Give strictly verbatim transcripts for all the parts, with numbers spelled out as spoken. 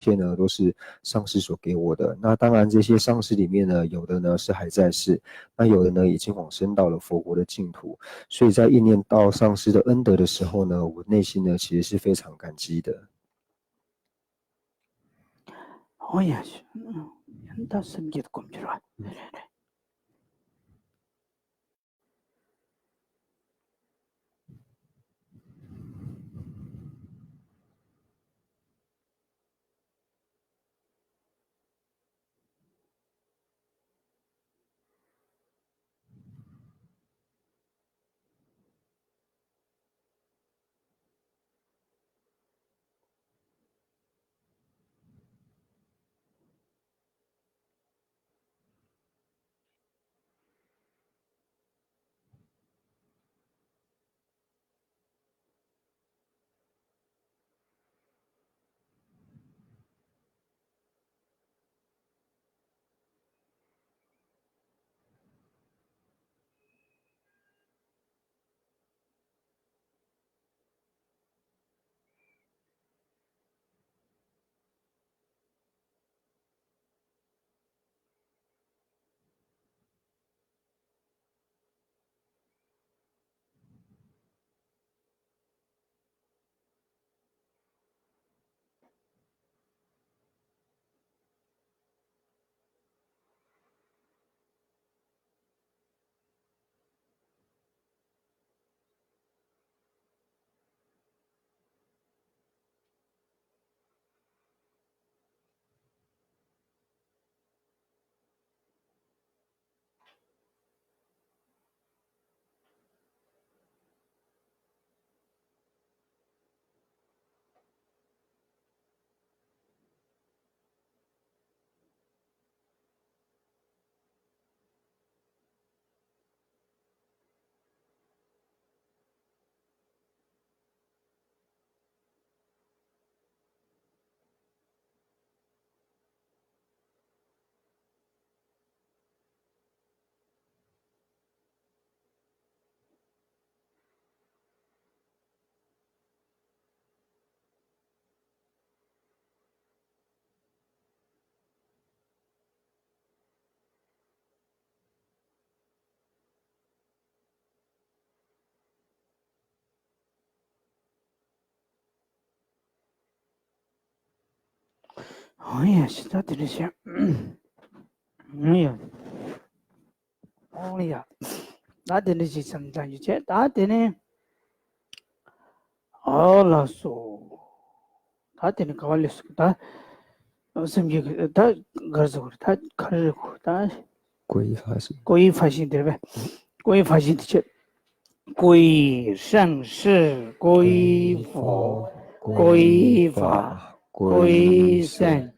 些呢都是上师所给我的。那当然，这些上师里面呢，有的呢是还在世，那有的呢已经往生到了佛国的净土。所以在一念到上师的恩德的时候呢，我内心呢其实是非常感激的。 ཨོ་ཡ་ཤི། ད་སེམས་བསྐྱེད་སྒོམ་རྒྱུ་རེད། ཨོ་ཡ་ཤི། ད་དེ་འདྲ་བྱས། ཨོ་ཡ། ཨོ་ཡ། ད་དེ་འདྲ་ཞིག་བསམ་བློ་བཏང་རྒྱུ་བྱས། ད་དེ་ནས། ཨོ་ལགས་སོ། ད་དེ་ནས་ག་བ་སླེབས་སོང་། ད་སེམས་ཀྱི་ད་གར་ཟེར་གོ་ད་ག་རེ་རེད་གོ་ད། 皈依法师། 皈依法师 དེ་རེད་པས། 皈依法师 དེ་བྱས། 皈依圣师，皈依佛，皈依法，皈依僧，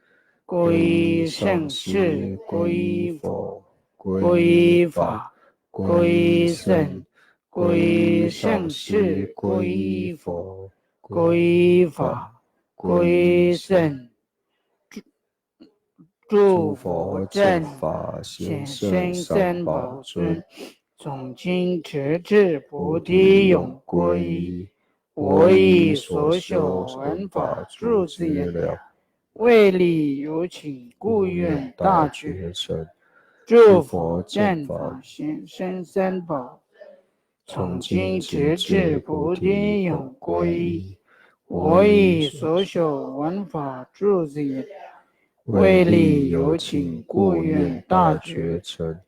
皈依圣师，皈依佛，皈依法，皈依僧，皈依圣师，皈依佛，皈依法，皈依僧。 诸佛正法显圣三宝尊，从今直至菩提永归依。我以所修闻法诸资粮，为利有情故愿大觉成。诸佛正法显圣三宝 从今直至菩提永归依。我以所修闻法诸资粮，为利有情故愿大觉成。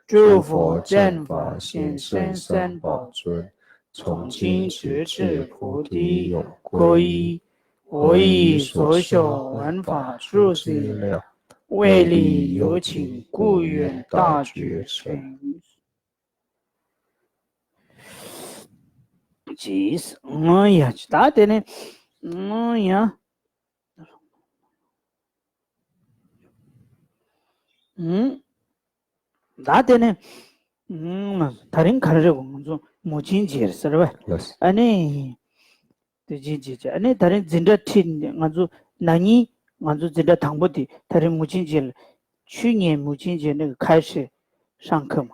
诸佛正法显圣三宝尊，从今直至菩提永归依。我以所修闻法诸资粮，为利有情故愿大觉成。 ཅེས། ཨང་ཡ། ད་དེ་ནས། ཨང་ཡ། ཨང་། ད་དེ་ནས། ཨང་། ད་རིང་ག་རེ་རེད་གོ་ང་ཚོ་མུ་ཆེན་རྗེ་ཟེར་བས། ལགས། ཨ་ནི། དེ་རྗེ་རྗེ་རྗེ། ཨ་ནི་ད་རིང་འཛིན་གྲྭ་ཁྲིད་ནས་ང་ཚོ་ན་ནིང་ང་ཚོ་འཛིན་གྲྭ་དང་པོ་དེ་ད་རིང་མུ་ཆེན་རྗེ་ལ། ཆུ་ཉེ་མུ་ཆེན་རྗེ་ནི་ཁ་ཧྲི་ཧྲང་ཁི་མ།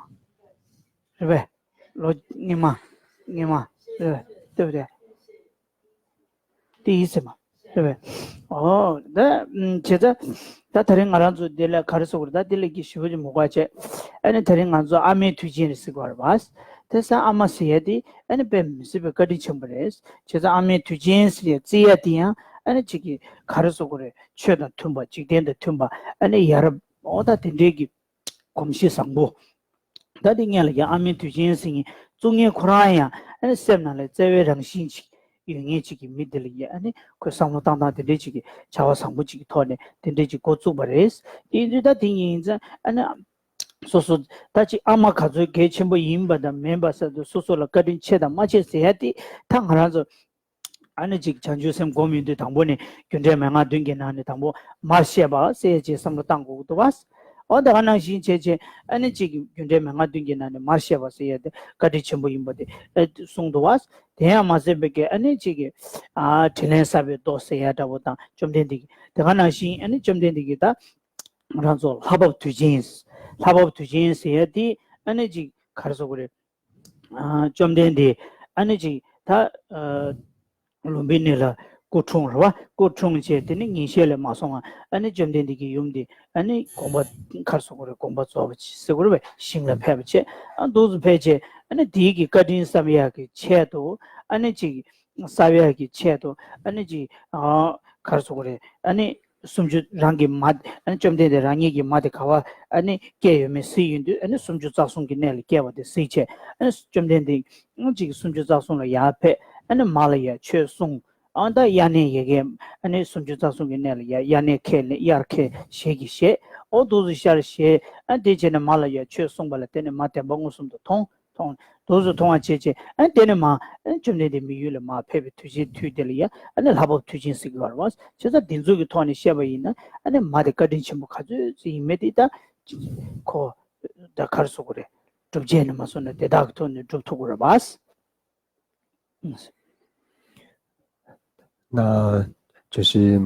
རེད་པས། ལོ་སྔོན་མ། སྔོན་མ། རེད་པས། ལྟོས་དེ། དེ་ཡིན་ཟེར་མ། རེད་པས། ཨོ་ད་བྱས་ཙང་ད་དེ་རིང་ང་རང་ཚོ་འདི་ལ་ག་རེ་ཟེར་དགོས་རེད། ད་འདི་ལ་གི་ཞིབ་པོ་ཅིག་མ་གོ་བྱས། ཨ་ནི་དེ་རིང་ང་ཚོ་ཨ་མའི་དུས་ཆེན་རེད་ཟེར་གྱི་ཡོད་རེད་པ། དེ་ས་ཨ་མ་ཟེར་ཡ་དེ་ཨ་ནི་དཔེ་མི་སྲིད་པའི་བཀའ་དྲིན་ཆེན་པོ་རེད། བྱས་ཙང་ཨ་མའི་དུས་ཆེན་ཟེར་ཡ་བརྩི་ཡ་དེ་ཡང་ཨ་ནི་ཅིག་གི་ག་རེ་ཟེར་དགོས་རེད། ཆོས་དང་མཐུན་པ། འཇིག་རྟེན་དང་མཐུན་པ། ཨ་ནི་ཡ་རབས། ཨོ་ད་དེ་འདྲའི་གི་གོམས་གཤིས་བཟང་པོ། ད་དེ་སྔོན་ལ་ཡང་ཨ་མའི་དུས་ཆེན་ཟེར་མཁན་བཙུགས་མཁན་ཁོ་རང་ཡང་ཨ་ནི་སེམས་ནང་ལ་བརྩེ་བའི་རང་བཞིན་ཅིག་ཡོད་མཁན་ཅིག་གི་མི་དེ་ལ་ཡང་ཨ་ནི་ཁོས་བསམ་བློ་བཏང་སྟངས་དེ་འདྲའི་ཅིག་གི་བྱ་བ་བཟང་པོ་ཅིག་གི་ཐོག་ནས་དེ་འདྲའི་ཅིག་འགོ་བཙུགས་པ་རེད། དེ་ཡིན་དུས་ད་དེ་ཡིན་ཙང་ཨ་ནི་སོ་སོ་ད་ཅིག་ཨ་མ་ག་ཚོད་གལ་ཆེན་པོ་ཡིན་པ་དང་མིན་པ་ཟེར་དུས་སོ་སོ་ལ་བཀའ་དྲིན་ཆེ་དང་མ་ཆེ་ཟེར་ཡ་དེ་ད་ང་རང་ཚོ་ཨ་ནི་ཅིག་བྱང་ཆུབ་སེམས་སྒོམ་ཡོང་དུས་དང་པོ་ནས་རྒྱུ་འབྲས་མན་ངག་བདུན་གྱི་ནང་ནས་དང་པོ་མར་བཤད་པ་ཟེར་ཡ་ཅིག་བསམ་བློ་བཏང་དགོས་ཀྱི་འདུག་པ། འོ་དེ་ག་ནང་བཞིན་བྱས་བྱས་ཨ་ནི་ཅིག་རྒྱུ་འབྲས་མན་ངག་བདུན་གྱི་ནང་ནས་མར་བཤད་པ་ཟེར་ཡ་དེ་བཀའ་དྲིན་ཆེན་པོ་ཡིན་པ་དེ་ཨ་གསུངས་འདུག་པ། དེ་ཡང་མ་ཟད་པའི་གི་ཨ་ནི་ཅིག་གི་ཨ་དྲིན་ལན་གསབ་པའི་མདོ་ཟེར་ཡ་འདྲ་པོ་དང་བཅོམ་ལྡན་འདས་ཀྱི་དེ་ག་ནང་བཞིན་ཨ་ནི་བཅོམ་ལྡན་འདས་ཀྱི་ད་ང་རང་ཚོ་ལྷ་བབས་དུས་ཆེན། ལྷ་བབས་དུས་ཆེན་ཟེར་ཡ་དེ་ཨ་ནི་ཅིག་ག་རེ་ཟེར་དགོས་རེད། ཨ་བཅོམ་ལྡན་འདས་ཨ་ནི་ཅིག་ད་ཨ་ལུམ་བི་ནི་ལ་སྐུ་འཁྲུངས་རེད་པ། སྐུ་འཁྲུངས་བྱས་དེ་ནས་ཉིན་ཤས་ལས་མ་སོང་བ་ཨ་ནི་བཅོམ་ལྡན་འདས་ཀྱི་ཡུམ་དེ་ཨ་ནི་དགོངས་པ་ག་རེ་ཟེར་དགོས་རེད། དགོངས་པ་རྫོགས་པ་ཅིག་ཟེར་དགོས་རེད་པས། ཞིང་ལ་ཕེབས་པ་བྱས། ཨ་འདུག་སེ་ཕེབས་བྱས་ཨ་ནི་དེའི་གི་བཀའ་དྲིན་བསམ་ཡག་གི་ཆེད་དུ་ཨ་ནི་ཅིག་བསམ་ཡག་གི་ཆེད་དུ་ཨ་ནི་ཅིག་ཨ་ག་རེ་ཟེར་དགོས་རེད། ཨ་ནི་སུམ་ཅུ་རང་གི་མ། ཨ་ནི་བཅོམ་ལྡན་འདས་རང་ཉིད་ཀྱི་མ་དེ་ག་པར་ཨ་ནི་སྐྱེས་ཡོད་མེད་གཟིགས་ཡོང་དུས་ཨ་ནི་སུམ་ཅུ་རྩ་གསུམ་གྱི་གནས་ལ་སྐྱེས་པ་དེ་གཟིགས་བྱས། ཨ་ནི་བཅོམ་ལྡན་འདས་ཨ་ཅིག་སུམ་ཅུ་རྩ་གསུམ་ལ་ཡར་ཕེབས། ཨ་ནི་མ་ལ་ཡ་ཆོས་གསུངས། ཨ་ད་དབྱར་གནས་ཡ་གི་ཨ་ནི་སུམ་ཅུ་རྩ་གསུམ་གྱི་གནས་ལ་ཡ་དབྱར་གནས་ཁས་ལེན། དབྱར་ཁ་ཞལ་གྱིས་བཞེས། ཨོ་འདུག་སེ་ཤར་བཞེས། ཨ་དེ་བྱས་ནས་མ་ལ་ཡ་ཆོས་གསུངས་པ་ལ་བརྟེན་ནས་མ་བདེན་པ་མངོན་སུམ་དུ་མཐོང་། མཐོང་། འདུག་སེ་མཐོང་བ་བྱས་བྱས་ཨ་དེ་ནས་མ་ཨ་བཅོམ་ལྡན་འདས་མི་ཡུལ་ལ་མར་ཕེབས་པའི་དུས་ཆེན་དུས་དེ་ལ་ཡ་ཨ་ནི་ལྷ་བབས་དུས་ཆེན་ཟེར་གྱི་ཡོད་རེད་པ། བྱས་ཙང་འདི་ཚོ་གི་ཐོག་ནས་བཤད་པ་ཡིན་ན་ཨ་ནི་མ་དེ་བཀའ་དྲིན་ཆེན་པོ་ག་ཚོད་ཅིག་ཡིན་མིན་དེ་ད་ཁོ་ད་ག་རེ་ཟེར་དགོས་རེད། སྒྲུབ་བྱེད་ནས་མ་སོང་ན་དེ་དག་གི་ཐོག་ནས་སྒྲུབ་ཐུབ་ཀྱི་ཡོད་རེད་པ། 那就是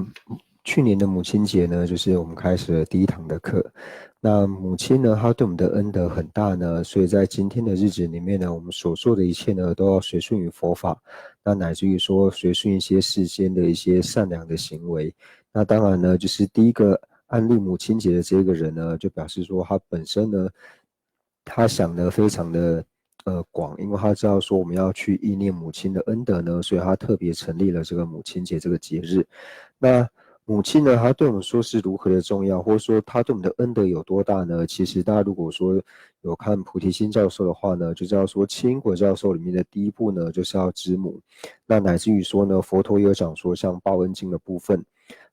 去年的母亲节呢，就是我们开始了第一堂的课。那母亲呢，她对我们的恩德很大呢，所以在今天的日子里面呢，我们所做的一切呢，都要随顺于佛法。那乃至于说，随顺一些世间的一些善良的行为。那当然呢，就是第一个安立母亲节的这个人呢，就表示说他本身呢，他想的非常的呃广，因为他知道说我们要去纪念母亲的恩德呢，所以他特别成立了这个母亲节这个节日。那母亲呢，她对我们说是如何的重要，或者说她对我们的恩德有多大呢？其实大家如果说有看菩提心教授的话呢，就知道说七因果教授里面的第一步呢，就是要知母。那乃至于说呢，佛陀也有讲说像报恩经的部分。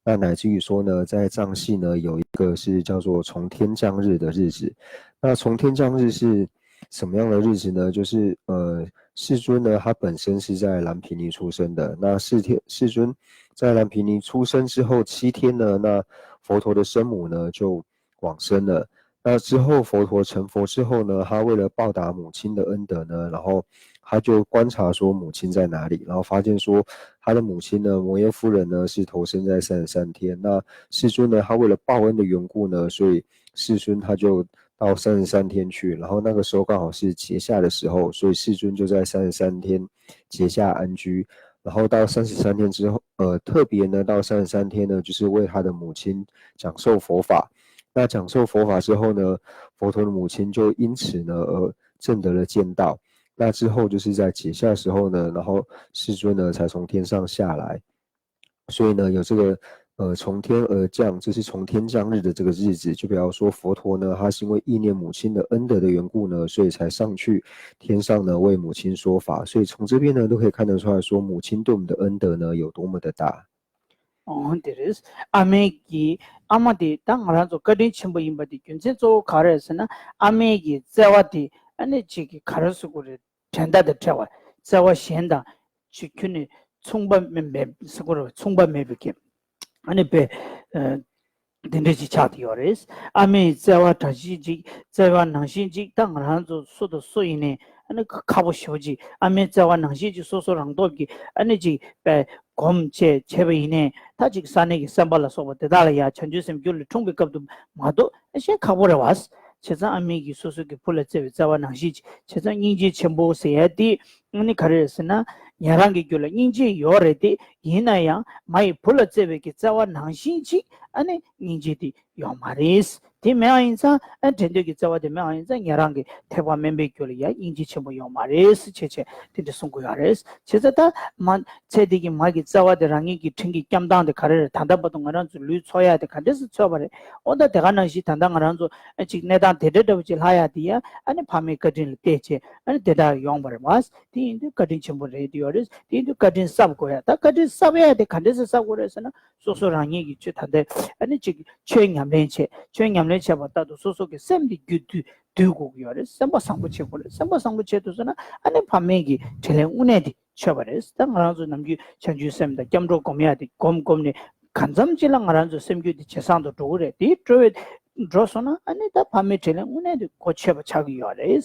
那乃至于说呢，在藏系呢有一个是叫做从天降日的日子。那从天降日是什么样的日子呢？就是呃，世尊呢，他本身是在蓝毗尼出生的。那世天世尊在蓝毗尼出生之后七天呢，那佛陀的生母呢就往生了。那之后佛陀成佛之后呢，他为了报答母亲的恩德呢，然后他就观察说母亲在哪里，然后发现说他的母亲呢，摩耶夫人呢是投生在三十三天。那世尊呢，他为了报恩的缘故呢，所以世尊他就到三十三天去，然后那个时候刚好是节下的时候，所以世尊就在三十三天节下安居。然后到三十三天之后，呃，特别呢到三十三天呢，就是为他的母亲讲授佛法。那讲授佛法之后呢，佛陀的母亲就因此呢而证得了见道。那之后就是在节下的时候呢，然后世尊呢才从天上下来。所以呢，有这个呃从天而降，就是从天降日的这个日子，就比方说佛陀呢，他是因为意念母亲的恩德的缘故呢，所以才上去天上呢为母亲说法。所以从这边呢，都可以看得出来说，母亲对我们的恩德呢有多么的大。 ཨོ་དེ་རེད། ཨ་མའི་གི་ཨ་མ་དེ་ད་ང་རང་ཚོ་བཀའ་དྲིན་ཆེན་པོ་ཡིན་པ་དེ་རྒྱུ་མཚན་གཙོ་བོ་ག་རེ་རེད་ཟེར་ན། ཨ་མའི་གི་བརྩེ་བ་དེ་ཨ་ནི་ཅིག་གི་ག་རེ་ཟེར་དགོས་རེད། འགྲན་ཟླ་དང་བྲལ་བ། བརྩེ་བ་གཞན་དང་ཅིག་ཁྱོན་ནས་མཚུངས་པ་མེད་མེད་ཟེར་དགོས་རེད། མཚུངས་པ་མེད་པའི་གི་ཨ་ནི་དཔེ་ཨ་དེ་འདྲ་ཅིག་ཆགས་བསྡད་ཡོད་རེད། ཨ་མའི་བརྩེ་བ་འདྲ་བཞིན་ཅིག་བརྩེ་བ་ནང་བཞིན་ཅིག་ད་ང་རང་ཚོ་སུ་དང་སུ་ཡིན་ནའི་ཨ་ནི་ཁག་པོ་ཞེ་པོ་ཅིག་ཨ་མའི་བརྩེ་བ་ནང་བཞིན་ཅིག་སོ་སོ་རང་སྟོབས་ཀྱིས་ཨ་ནི་ཅིག་དཔེ་སྒོམ་བྱས་བྱས་པ་ཡིན་ནའི་ད་ཅིག་ས་གནས་ཀྱི་སེམས་དཔའ་ལ་སོགས་པ་དེ་དག་ལ་ཡང་བྱང་ཆུབ་སེམས་རྒྱུད་ལ་འཁྲུངས་པའི་སྐབས་དུ་མ་གཏོགས་ཨ་ཤེས་ཁག་པོ་རེད་བ། བྱས་ཙང་ཨ་མའི་གིས་སོ་སོ་གི་བུ་ལ་བརྩེ་བའི་བརྩེ་བ་ནང་བཞིན་ཅིག་བྱས་ཙང་སྙིང་རྗེ་ཆེན་པོ་ཟེར་ཡ་དེ་ཨ་ནི་ག་རེ་རེད་ཟེར་ན། ཉན་རང་གི་རྒྱུད་ལ་སྙིང་རྗེ་ཡོད་རེད་དེ། ཡིན་ན་ཡང་མ་ཡི་བུ་ལ་བརྩེ་བའི་གི་བརྩེ་བ་ནང་བཞིན་ཅིག་ཨ་ནི་སྙིང་རྗེ་དེ་ཡོད་མ་རེད། དེ་མེད་པ་ཡིན་ཙང་ཨ་འགྲན་ཟློས་ཀྱི་བརྩེ་བ་དེ་མེད་པ་ཡིན་ཙང་ཉན་རང་གི་ཐེག་པ་དམན་པའི་རྒྱུད་ལ་ཡང་སྙིང་རྗེ་ཆེན་པོ་ཡོད་མ་རེད་ཟེར་བྱས་བྱས་དེ་འདྲ་གསུང་གི་ཡོད་རེད། བྱས་ཙང་ད་མ་ཚེ་འདི་གི་མ་གི་བརྩེ་བ་དེ་རང་ཉིད་ཀྱི་དྲིན་གྱི་སྐྱབས་མདངས་དེ་ག་རེ་རེད། ད་ལྟ་བར་དུ་ང་རང་ཚོ་ལུས་འཚོ་ཡ་དེ་ག་འདྲས་སེ་འཚོས་པ་རེད། འོ་ད་དེ་ག་ནང་བཞིན་ད་ལྟ་ང་རང་ཚོ་ཨ་ཅིག་གནས་སྟངས་དེ་འདྲ་འདྲ་བོ་ཅིག་ལྷག་ཡ་དེ་ཡ་ཨ་ནི་ཕ་མའི་བཀའ་དྲིན་ལ་བརྟེན་བྱས་ཨ་ནི་དེ་འདྲ་ཡོང་བ་རེད་མ། དེ་ཡིན་དུས་བཀའ་དྲིན་ཆེན་པོ་རེད་དེ་ཡོད་རེད། དེ་ཡིན་དུས་བཀའ་དྲིན་གསབ་དགོས་ཡ། ད་བཀའ་དྲིན་གསབ་ཡ་དེ་ག་འདྲས་སེ་གསབ་དགོས་རེད་ཟེར་ན། སོ་སོ་རང་ཉིད་ཀྱི་ཆོས་ད་ལྟ་ཨ་ནི་ཅིག་ཆོས་ཉམས་ལེན་བྱས། ཆོས་ཉམས་ལེན་བྱས་པ་ལྟར་དུ་སོ་སོ་གི་སེམས་དེ་རྒྱུད་དུ་འདུལ་དགོས་ཀྱི་ཡོད་རེད། སེམས་པ་བཟང་པོ་བྱེད་དགོས་རེད། སེམས་པ་བཟང་པོ་བྱས་ཐུབ་སོང་ན་ཨ་ནི་ཕ་མའི་གི་དྲིན་ལན་དངོས་གནས་དེ་ཆོད་པ་རེད། ད་ང་རང་ཚོ་ནམ་རྒྱུན་བྱང་ཆུབ་སེམས་དང་སྐྱབས་འགྲོ་སྒོམ་ཡ་དེ་སྒོམ་སྒོམ་ནས་གང་འཚམ་ཅིག་ལ་ང་རང་ཚོ་སེམས་རྒྱུད་དེ་ཇེ་བཟང་དུ་འགྲོ་གི་རེད། དེ་འགྲོ་བའི་འགྲོ་སོང་ན་ཨ་ནི་ད་ཕ་མའི་དྲིན་ལན་དངོས་གནས་དེ་གོ་ཆོད་པ་ཆགས་ཀྱི་ཡོད་རེད།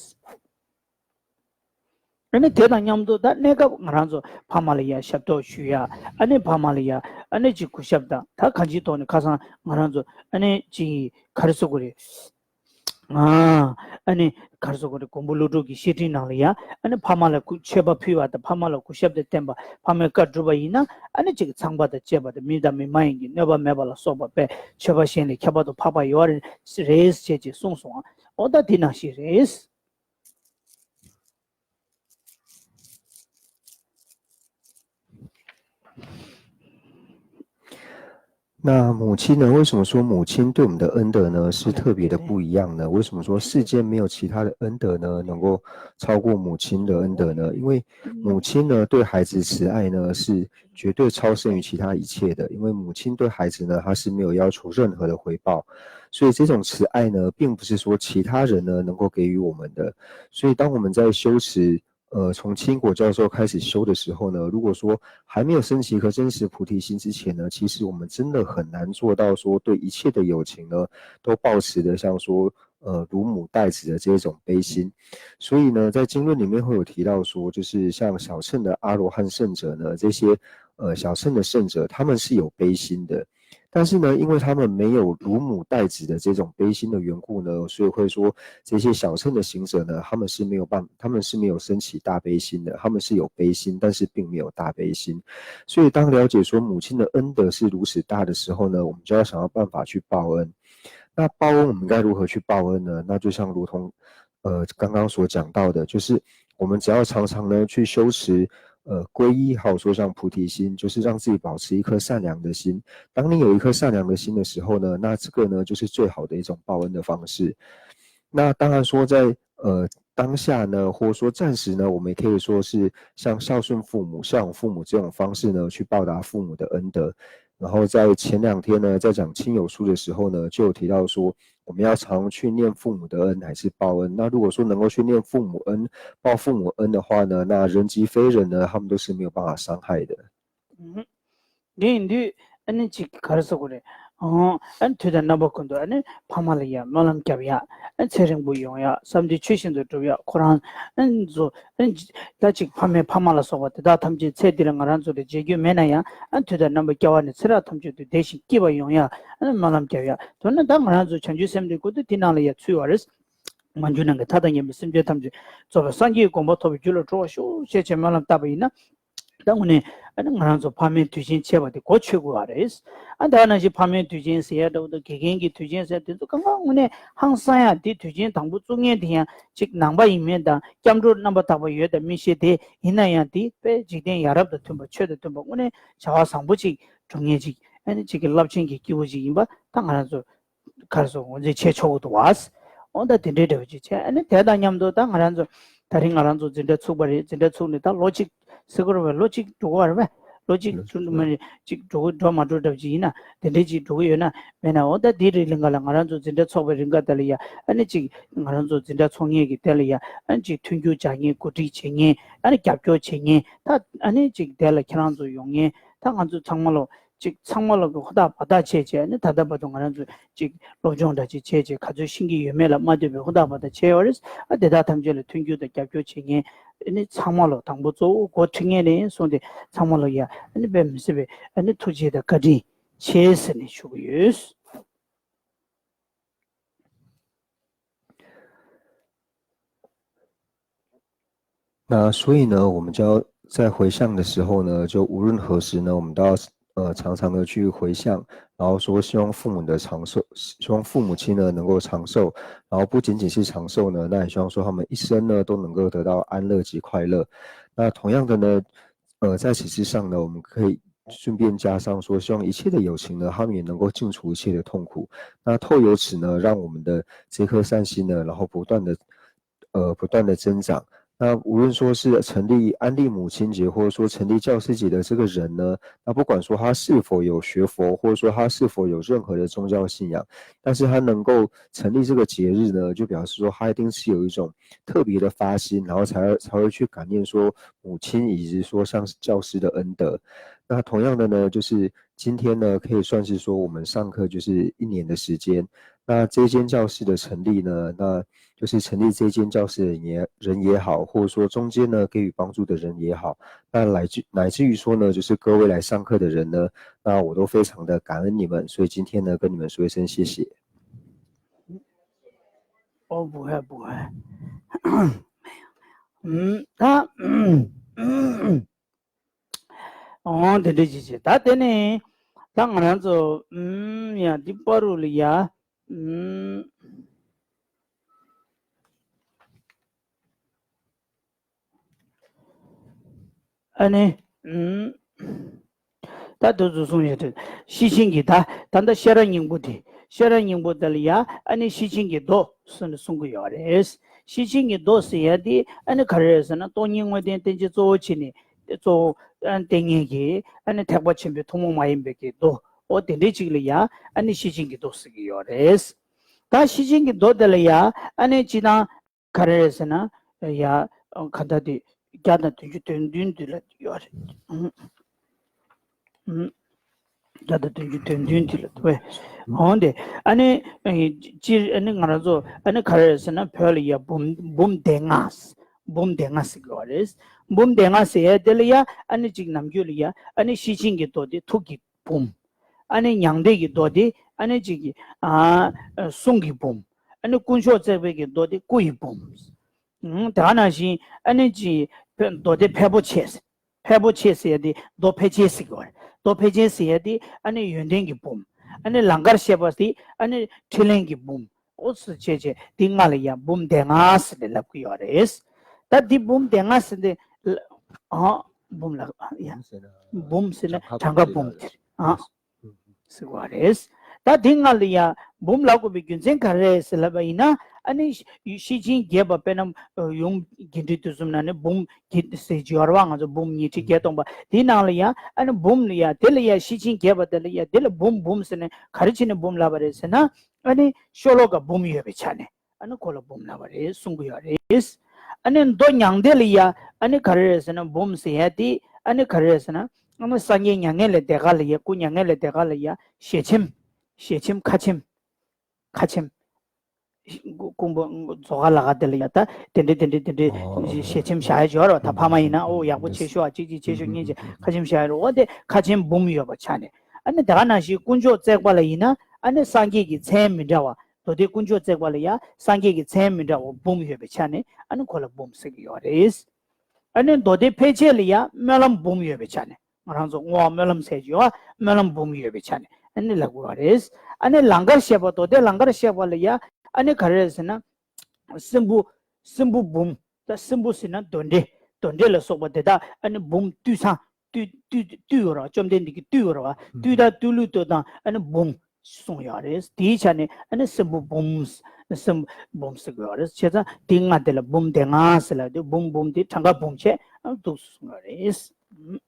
ཨ་ནི་དེ་དང་མཉམ་དུ་ད་གནས་སྐབས་ང་རང་ཚོ་ཕ་མ་ལ་ཡ་ཞབས་ཏོག་ཞུ་ཡ། ཨ་ནི་ཕ་མ་ལ་ཡ་ཨ་ནི་ཅིག་གུས་ཞབས་དང་ད་གང་ཅིའི་ཐོག་ནས་ཁ་སང་ང་རང་ཚོ་ཨ་ནི་ཅིག་ག་རེ་ཟེར་དགོས་རེད། ཨ་ཨ་ནི་ག་རེ་ཟེར་དགོས་རེད། མགོན་པོ་ཀླུ་སྒྲུབ་ཀྱི་བཤེས་སྤྲིང་ནང་ལ་ཡ་ཨ་ནི་ཕ་མ་ལ་གུས་མཆོད་པ་ཕུལ་བ་དང་ཕ་མ་ལ་གུས་ཞབས་དང་བསྟེན་པ། ཕ་མའི་བཀའ་བསྒྲུབས་པ་ཡིན་ན་ཨ་ནི་ཅིག་ཚངས་པ་དང་བཅས་པ་དང་མི་དང་མི་མ་ཡིན་གྱི་གནོད་པ་མེད་པ་ལ་སོགས་པ་པའི་མཆོད་པ་གཞན་ལས་ཁྱད་པར་དུ་འཕགས་པ་ཡོད་རེད་ཅེས་གསུངས་སོང་། འོ་ད་དེ་ནང་བཞིན་རེད། 那母亲呢？为什么说母亲对我们的恩德呢是特别的不一样呢？为什么说世间没有其他的恩德呢能够超过母亲的恩德呢？因为母亲呢对孩子慈爱呢是绝对超胜于其他一切的，因为母亲对孩子呢她是没有要求任何的回报，所以这种慈爱呢并不是说其他人呢能够给予我们的。所以当我们在修持呃，从清果教授开始修的时候呢，如果说还没有升起一颗真实菩提心之前呢，其实我们真的很难做到说对一切的友情呢，都抱持的像说，呃，如母带子的这种悲心。所以呢，在经论里面会有提到说，就是像小乘的阿罗汉圣者呢，这些呃小乘的圣者，他们是有悲心的。但是呢，因为他们没有如母带子的这种悲心的缘故呢，所以会说这些小乘的行者呢，他们是没有办，他们是没有升起大悲心的，他们是有悲心，但是并没有大悲心。所以当了解说母亲的恩德是如此大的时候呢，我们就要想要办法去报恩。那报恩我们该如何去报恩呢？那就像如同呃刚刚所讲到的，就是我们只要常常呢去修持呃皈依，还有说像菩提心，就是让自己保持一颗善良的心。当你有一颗善良的心的时候呢，那这个呢就是最好的一种报恩的方式。那当然说在呃当下呢，或者说暂时呢，我们也可以说是像孝顺父母、孝养父母这种方式呢，去报答父母的恩德。然后在前两天呢，在讲亲友书的时候呢，就有提到说，我们要常去念父母的恩还是报恩。那如果说能够去念父母恩、报父母恩的话呢，那人及非人呢，他们都是没有办法伤害的。 དེ་ཡིན་དུས་ཨ་ནི་ཅིག་ག་རེ་ཟེར་དགོས་རེད། ཨ་ནི་དུས་དང་རྣམ་པ་ཀུན་ཏུ་ཨ་ནི་ཕ་མ་ལ་ཡ་སྨོན་ལམ་རྒྱབ་ཡ། ཨ་ནི་ཚེ་རིང་པོ་ཡོང་ཡ། བསམ་དོན་ཆོས་བཞིན་དུ་འགྲུབ་ཡ། ཁོ་རང་ཨ་ནི་ཚོ་ཨ་ནི་ད་ཅིག་ཕ་མའི་ཕ་མ་ལ་སོགས་པ་དེ་དག་ཐམས་ཅད་ཚེ་འདི་ལ་ང་རང་ཚོ་ལ་མཇལ་རྒྱུ་མེད་ན་ཡང་ཨ་ནི་དུས་དང་རྣམ་པ་སྐྱེ་བ་ནས་ཚེ་རབས་ཐམས་ཅད་དུ་བདེ་ཞིང་སྐྱིད་པ་ཡོང་ཡ་ཨ་ནི་སྨོན་ལམ་རྒྱབ་ཡ། མདོར་ན་ད་ང་རང་ཚོ་བྱང་ཆུབ་སེམས་དེ་ཀུན་ཏུ་དེ་ནང་ལ་ཡ་ཚུད་པ་རེད། མ་གྱུར་ནམ་མཁའི་མཐའ་དང་མཉམ་པའི་སེམས་ཅན་ཐམས་ཅད་རྫོགས་པའི་སངས་རྒྱས་ཀྱི་གོ་འཕང་ཐོབ་པའི་རྒྱུ་ལ་སྤྲོ་བ་ཤུགས་ཆེ་ཆེ་སྨོན་ལམ་བཏབ་པ་ཡིན་ན། ད་དངོས་གནས་ཨ་ནི་ང་རང་ཚོ་ཕ་མའི་དུས་ཆེན་བྱས་པ་དེ་གོ་ཆོད་དགོས་པ་རེད། ཨ་ད་ག་ནང་བཞིན་ཕ་མའི་དུས་ཆེན་ཟེར་ཡ་འདྲ་བོ་དང་དགེ་རྒན་གྱི་དུས་ཆེན་ཟེར་དེ་ཚོ་གང་ག་དངོས་གནས་ཧང་སང་ཡ། དེ་དུས་ཆེན་དང་པོ་བཙུགས་མཁན་དེ་ཡང་ཅིག་ནང་པ་ཡིན་མིན་དང་སྐྱབས་འགྲོ་རྣམ་པར་དག་པ་ཡོད་དང་མི་ཤེས། དེ་ཡིན་ན་ཡང་དེ་དཔེ་འཇིག་རྟེན་ཡ་རབས་དང་མཐུན་པ་ཆོས་དང་མཐུན་པ་དངོས་གནས་བྱ་བ་བཟང་པོ་ཅིག་སྒྲུབ་མཁན་ཅིག་ཨ་ནི་ཅིག་གི་རླབས་ཆེན་གྱི་སྐྱེས་བུ་ཅིག་ཡིན་པ་ད་ང་རང་ཚོ་ག་རེ་ཟེར་ངོས་འཛིན་བྱེད་ཆོག་གི་འདུག་བ། འོ་ད་དེ་འདྲའི་འདྲ་བོ་ཅིག་བྱས། ཨ་ནི་དེ་དང་མཉམ་དུ་ད་ང་རང་ཚོ་ད་རིང་ང་རང་ཚོ་འཛིན་གྲྭ་ཚུགས་པ་རེད། འཛིན་གྲྭ་ཚུགས་ནས་ད་ལོ་གཅིག་ཟེར་དགོས་རེད་པས། ལོ་གཅིག་འགྲོ་གི་རེད་པས། ལོ་གཅིག་ཚུགས་མ་རེད། གཅིག་འགྲོ་གི་འགྲོ་མ་འགྲོ་འདྲ་བོ་ཅིག་ཡིན་ན་དེ་འདྲའི་ཅིག་འགྲོ་གི་ཡོད་ན་མེད་ན། འོ་ད་དེ་རིང་ལ་ང་ལ་ང་རང་ཚོ་འཛིན་གྲྭ་ཚོགས་པའི་རིང་ག་དེ་ལ་ཡ་ཨ་ནི་ཅིག་ང་རང་ཚོ་འཛིན་གྲྭ་ཚོགས་མཁན་གྱི་དེ་ལ་ཡ་ཨ་ནི་ཅིག་མཐུན་འགྱུར་བྱ་མཁན། གོ་སྒྲིག་བྱེད་མཁན། ཨ་ནི་རྒྱབ་སྐྱོར་བྱེད་མཁན། ད་ཨ་ནི་ཅིག་དེ་ལ་ཁྱེད་རང་ཚོ་ཡོང་མཁན་ད་ང་ཚོ་ཚང་མ་ལོ། ཅིག་ཚང་མ་ལ་གི་ཧུར་ཐག་འབད་ཐག་བྱས་བྱས་ནི་ད་ལྟ་བར་དུ་ང་རང་ཚོས་ཅིག་སློབ་སྦྱོང་འདྲ་ཅིག་བྱས་བྱས་ག་ཚོད་ཤེས་ཀྱི་ཡོད་མེད་ལ་མ་ལྟོས་པའི་ཧུར་ཐག་འབད་ཐག་བྱས་ཡོད་རེད། ཨ་དེ་དག་ཐམས་ཅད་ལ་མཐུན་འགྱུར་དང་རྒྱབ་སྐྱོར་བྱེད་མཁན་ནི་ཚང་མ་ལ་དང་པོ་གཙོ་བོ་འགོ་ཁྲིད་མཁན་ནས་བཟུང་སྟེ་ཚང་མ་ལ་ཡ་ཨ་ནི་དཔེ་མི་སྲིད་པའི་ཨ་ནི་ཐུགས་རྗེ་དང་བཀའ་དྲིན་ཆེ་ཟེར་ནས་ཞུ་གི་ཡོད། 那所以呢，我们就要在回向的时候呢，就无论何时呢，我们都要呃常常的去回向，然后说希望父母的长寿，希望父母亲呢能够长寿，然后不仅仅是长寿呢，那也希望说他们一生呢都能够得到安乐及快乐。那同样的呢，呃，在此之上呢，我们可以顺便加上说，希望一切的友情呢，他们也能够尽除一切的痛苦。那透由此呢，让我们的这颗善心呢，然后不断的呃不断的增长。那无论说是成立安利母亲节，或者说成立教师节的这个人呢，那不管说他是否有学佛，或者说他是否有任何的宗教信仰，但是他能够成立这个节日呢，就表示说他一定是有一种特别的发心，然后才会才会去感念说母亲以及说像是教师的恩德。那同样的呢，就是今天呢，可以算是说我们上课就是一年的时间。那这间教室的成立呢，那就是成立这间教室的人也人也好，或者说中间呢给予帮助的人也好，那来自乃至于说呢，就是各位来上课的人呢，那我都非常的感恩你们，所以今天呢跟你们说一声谢谢。哦，不会不会，嗯，他，嗯，ཨོ་དེ་འདྲ་ཅིག་བྱེད། ད་དེ་ནས་ད་ང་རང་ཚོ་ཨུམ་ཡ་འདི་པ་རུ་ལ་ཡ་ཨུམ་ཨ་ནི་ཨུམ་ད་དུ་ཚོ་གསུང་ཡོད་དེ། ཤེར་ཕྱིན་གྱི་ད་ད་ལྟ་ཤེས་རབ་སྙིང་པོ་དེ། ཤེས་རབ་སྙིང་པོ་དེ་ལ་ཡ་ཨ་ནི་ཤེར་ཕྱིན་གྱི་མདོ་གསུངས་ནས་གསུང་གི་ཡོད་རེད། ཤེར་ཕྱིན་གྱི་མདོ་ཟེར་ཡ་དེ་ཨ་ནི་ག་རེ་རེད་ཟེར་ན། སྟོང་ཉིད་དངོས་བསྟན་བསྟན་བཅོས་གཙོ་བོ་བྱས་ནས་གཙོ་བོ་ཨ་ནི་བསྟན་མཁན་གྱི་ཨ་ནི་ཐེག་པ་ཆེན་པོའི་ཐུན་མོང་མ་ཡིན་པའི་གི་མདོ། ཨོ་དེ་འདྲའི་ཅིག་ལ་ཡ་ཨ་ནི་ཤེར་ཕྱིན་གྱི་མདོ་ཟེར་གྱི་ཡོད་རེད། ད་ཤེར་ཕྱིན་གྱི་མདོ་དེ་ལ་ཡ་ཨ་ནི་སྤྱིར་བཏང་ག་རེ་རེད་ཟེར་ན། ཡ་ག་ད་དེ་བརྒྱ་དང་བདུན་ཅུ་དོན་བདུན་དེ་ལ་ཡོད་རེད། ཨུམ། ཨུམ། བརྒྱ་དང་བདུན་ཅུ་དོན་བདུན་དེ་ལ་འདུག་བས། འོང་དེ་ཨ་ནི་སྤྱིར་ཨ་ནི་ང་རང་ཚོ་ཨ་ནི་ག་རེ་རེད་ཟེར་ན། བོད་ལ་ཡ་འབུམ་འབུམ་སྡེ་ལྔ། འབུམ་སྡེ་ལྔ་ཟེར་གྱི་ཡོད་རེད། འབུམ་སྡེ་ལྔ་ཟེར་ཡ་དེ་ལ་ཡ་ཨ་ནི་གཅིག་ནམ་རྒྱུན་ལ་ཡ་ཨ་ནི་ཤེར་ཕྱིན་གྱི་མདོ་དེ་ཐུགས་ཀྱི་འབུམ། ཨ་ནི་མྱང་འདས་ཀྱི་མདོ་དེ་ཨ་ནི་གཅིག་གི་ཨ་གསུང་གི་འབུམ། ཨ་ནི་དཀོན་མཆོག་བརྩེགས་པའི་གི་མདོ་དེ་སྐུ་ཡི་འབུམ། ཨང་། དེ་ག་ནང་བཞིན་ཨ་ནི་གཅིག་མདོ་སྡེ་ཕལ་པོ་ཆེ། ཕལ་པོ་ཆེ་ཟེར་ཡ་དེ་མདོ་ཕལ་ཆེར་ཟེར་གྱི་ཡོད་རེད། མདོ་ཕལ་ཆེར་ཟེར་ཡ་དེ་ཨ་ནི་ཡོན་ཏན་གྱི་འབུམ། ཨ་ནི་ལང་ཀར་བཤད་པ་དེ་ཨ་ནི་ཕྲིན་ལས་ཀྱི་འབུམ། འོ་ཟེར་བྱས་བྱས་དེ་ལྔ་ལ་ཡ་འབུམ་སྡེ་ལྔ་ཟེར་ནས་ལབ་ཀྱི་ཡོད་རེད། ད་འདི་འབུམ་སྡེ་ལྔ་ཟེར་ནས་ཨ་འབུམ་ལ་ཡ་འབུམ་ཟེར་ན་གྲངས་ཀ་འབུམ་དེ་རེད། ཨ་ཟེར་བ་རེད། ད་འདི་ལྔ་ལ་ཡ་འབུམ་ལབ་དགོས་པའི་རྒྱུ་མཚན་ག་རེ་རེད་ཟེར་ལབ་པ་ཡིན་ན། ཨ་ནི་ཤེར་ཕྱིན་རྒྱས་པ་དཔེར་ན་ཡུམ་དགེ་འདུན་དུས་གསུམ་ནང་ནས་འབུམ་གྱི་ཟེར་གྱི་ཡོད་རེད་བ། ང་ཚོ་འབུམ་ཉི་ཁྲི་བརྒྱད་སྟོང་པ་དེའི་ནང་ལ་ཡ་ཨ་ནི་འབུམ་ལ་ཡ་དེ་ལ་ཡ་ཤེར་ཕྱིན་རྒྱས་པ་དེ་ལ་ཡ་དེ་ལ་འབུམ་འབུམ་ཟེར་ནས་ག་རེ་བྱས་ནས་འབུམ་ལབ་པ་རེད་ཟེར་ན། ཨ་ནི་ཤོ་ལོ་ཀ་འབུམ་ཡོད་པའི་ཆ་ནས་ཨ་ནི་ཁོ་ལ་འབུམ་ལབ་པ་རེད་གསུང་གི་ཡོད་རེད། ཨ་ནི་མདོ་མྱང་འདས་ལ་ཡ་ཨ་ནི་ག་རེ་རེད་ཟེར་ན། འབུམ་ཟེར་ཡ་དེ་ཨ་ནི་ག་རེ་རེད་ཟེར་ན། ཨ་ནི་སངས་རྒྱས་མྱ་ངན་ལས་འདས་ག་ལ་ཡ་སྐུ་མྱ་ངན་ལས་འདས་ག་ལ་ཡ་ཞལ་ཆེམས། ཞལ་ཆེམས་ཁ་ཆེམས། ཁ་ཆེམས། ཀུན་པོ་རྫོགས་ཁ་ལ་ག་དེ་ལ་ཡ་ད་དེ་འདྲ་དེ་འདྲ་དེ་འདྲ་ཞལ་ཆེམས་བཞག་ཡ་ཅིག་ཡོད་རེད་བ། ད་ཕ་མ་ཡིན་ན་ཨོ་ཡག་པོ་བྱེད་ཤོག་ཨ། གཅིག་གཅིག་བྱེད་ཤོག་གཉིས་བྱེད། ཁ་ཆེམས་བཞག་ཡ་རེད། འོ་དེ་ཁ་ཆེམས་འབུམ་ཡོད་པ་ཆ་ནས། ཨ་ནི་དེ་ག་ནང་བཞིན་དཀོན་མཆོག་བརྩེགས་པ་ལ་ཡིན་ན་ཨ་ནི་སངས་རྒྱས་ཀྱི་མཚན་མི་འདྲ་བ། མདོ་སྡེ་དཀོན་མཆོག་བརྩེགས་པ་ལ་ཡ་སངས་རྒྱས་ཀྱི་མཚན་མི་འདྲ་བ་འབུམ་ཡོད་པའི་ཆ་ནས་ཨ་ནི་ཁོ་ལ་འབུམ་ཟེར་གྱི་ཡོད་རེད། ཨ་ནི་མདོ་སྡེ་ཕལ་ཆེར་ལ་ཡ་སྨོན་ལམ་འབུམ་ཡོད་པའི་ཆ་ནས། ང་རང་ཚོ་བསྔོ་བ་སྨོན་ལམ་ཟེར་གྱི་ཡོད་པ། སྨོན་ལམ་འབུམ་ཡོད་པའི་ཆ་ནས་ཨ་ནི་ལབ་དགོས་པ་རེད། ཨ་ནི་ལང་ཀར་བཤད་པ། མདོ་སྡེ་ལང་ཀར་བཤད་པ་ལ་ཡ་ཨ་ནི་ག་རེ་རེད་ཟེར་ན། སྲིན་བུ། སྲིན་བུ་འབུམ། ད་སྲིན་བུ་ཟེར་ན་གདོན་འདྲེ། གདོན་འདྲེ་ལ་སོགས་པ་དེ་དག་ཨ་ནི་འབུམ་བཏུལ་ཚང་། བཏུལ་བཏུལ་བཏུལ་ཡོད་རེད་བ། བཅོམ་ལྡན་འདས་ཀྱིས་བཏུལ་ཡོད་རེད་བ། བཏུལ་དང་བཏུལ་ལུགས་བཏུལ་དང་ཨ་ནི་འབུམ་གསུངས་ཡོད་རེད། དེའི་ཆ་ནས་ཨ་ནི་སྲིན་བུ་འབུམ། སྲིན་འབུམ་ཟེར་གྱི་ཡོད་རེད། བྱས་ཙང་དེ་ལྔ་དེ་ལ་འབུམ་སྡེ་ལྔ་ཟེར་ལབ་དུས་འབུམ་འབུམ་དེ་གྲངས་ཀ་འབུམ་བྱས་ཨ་ནི་འདུག་གསུངས་ཡོད་རེད།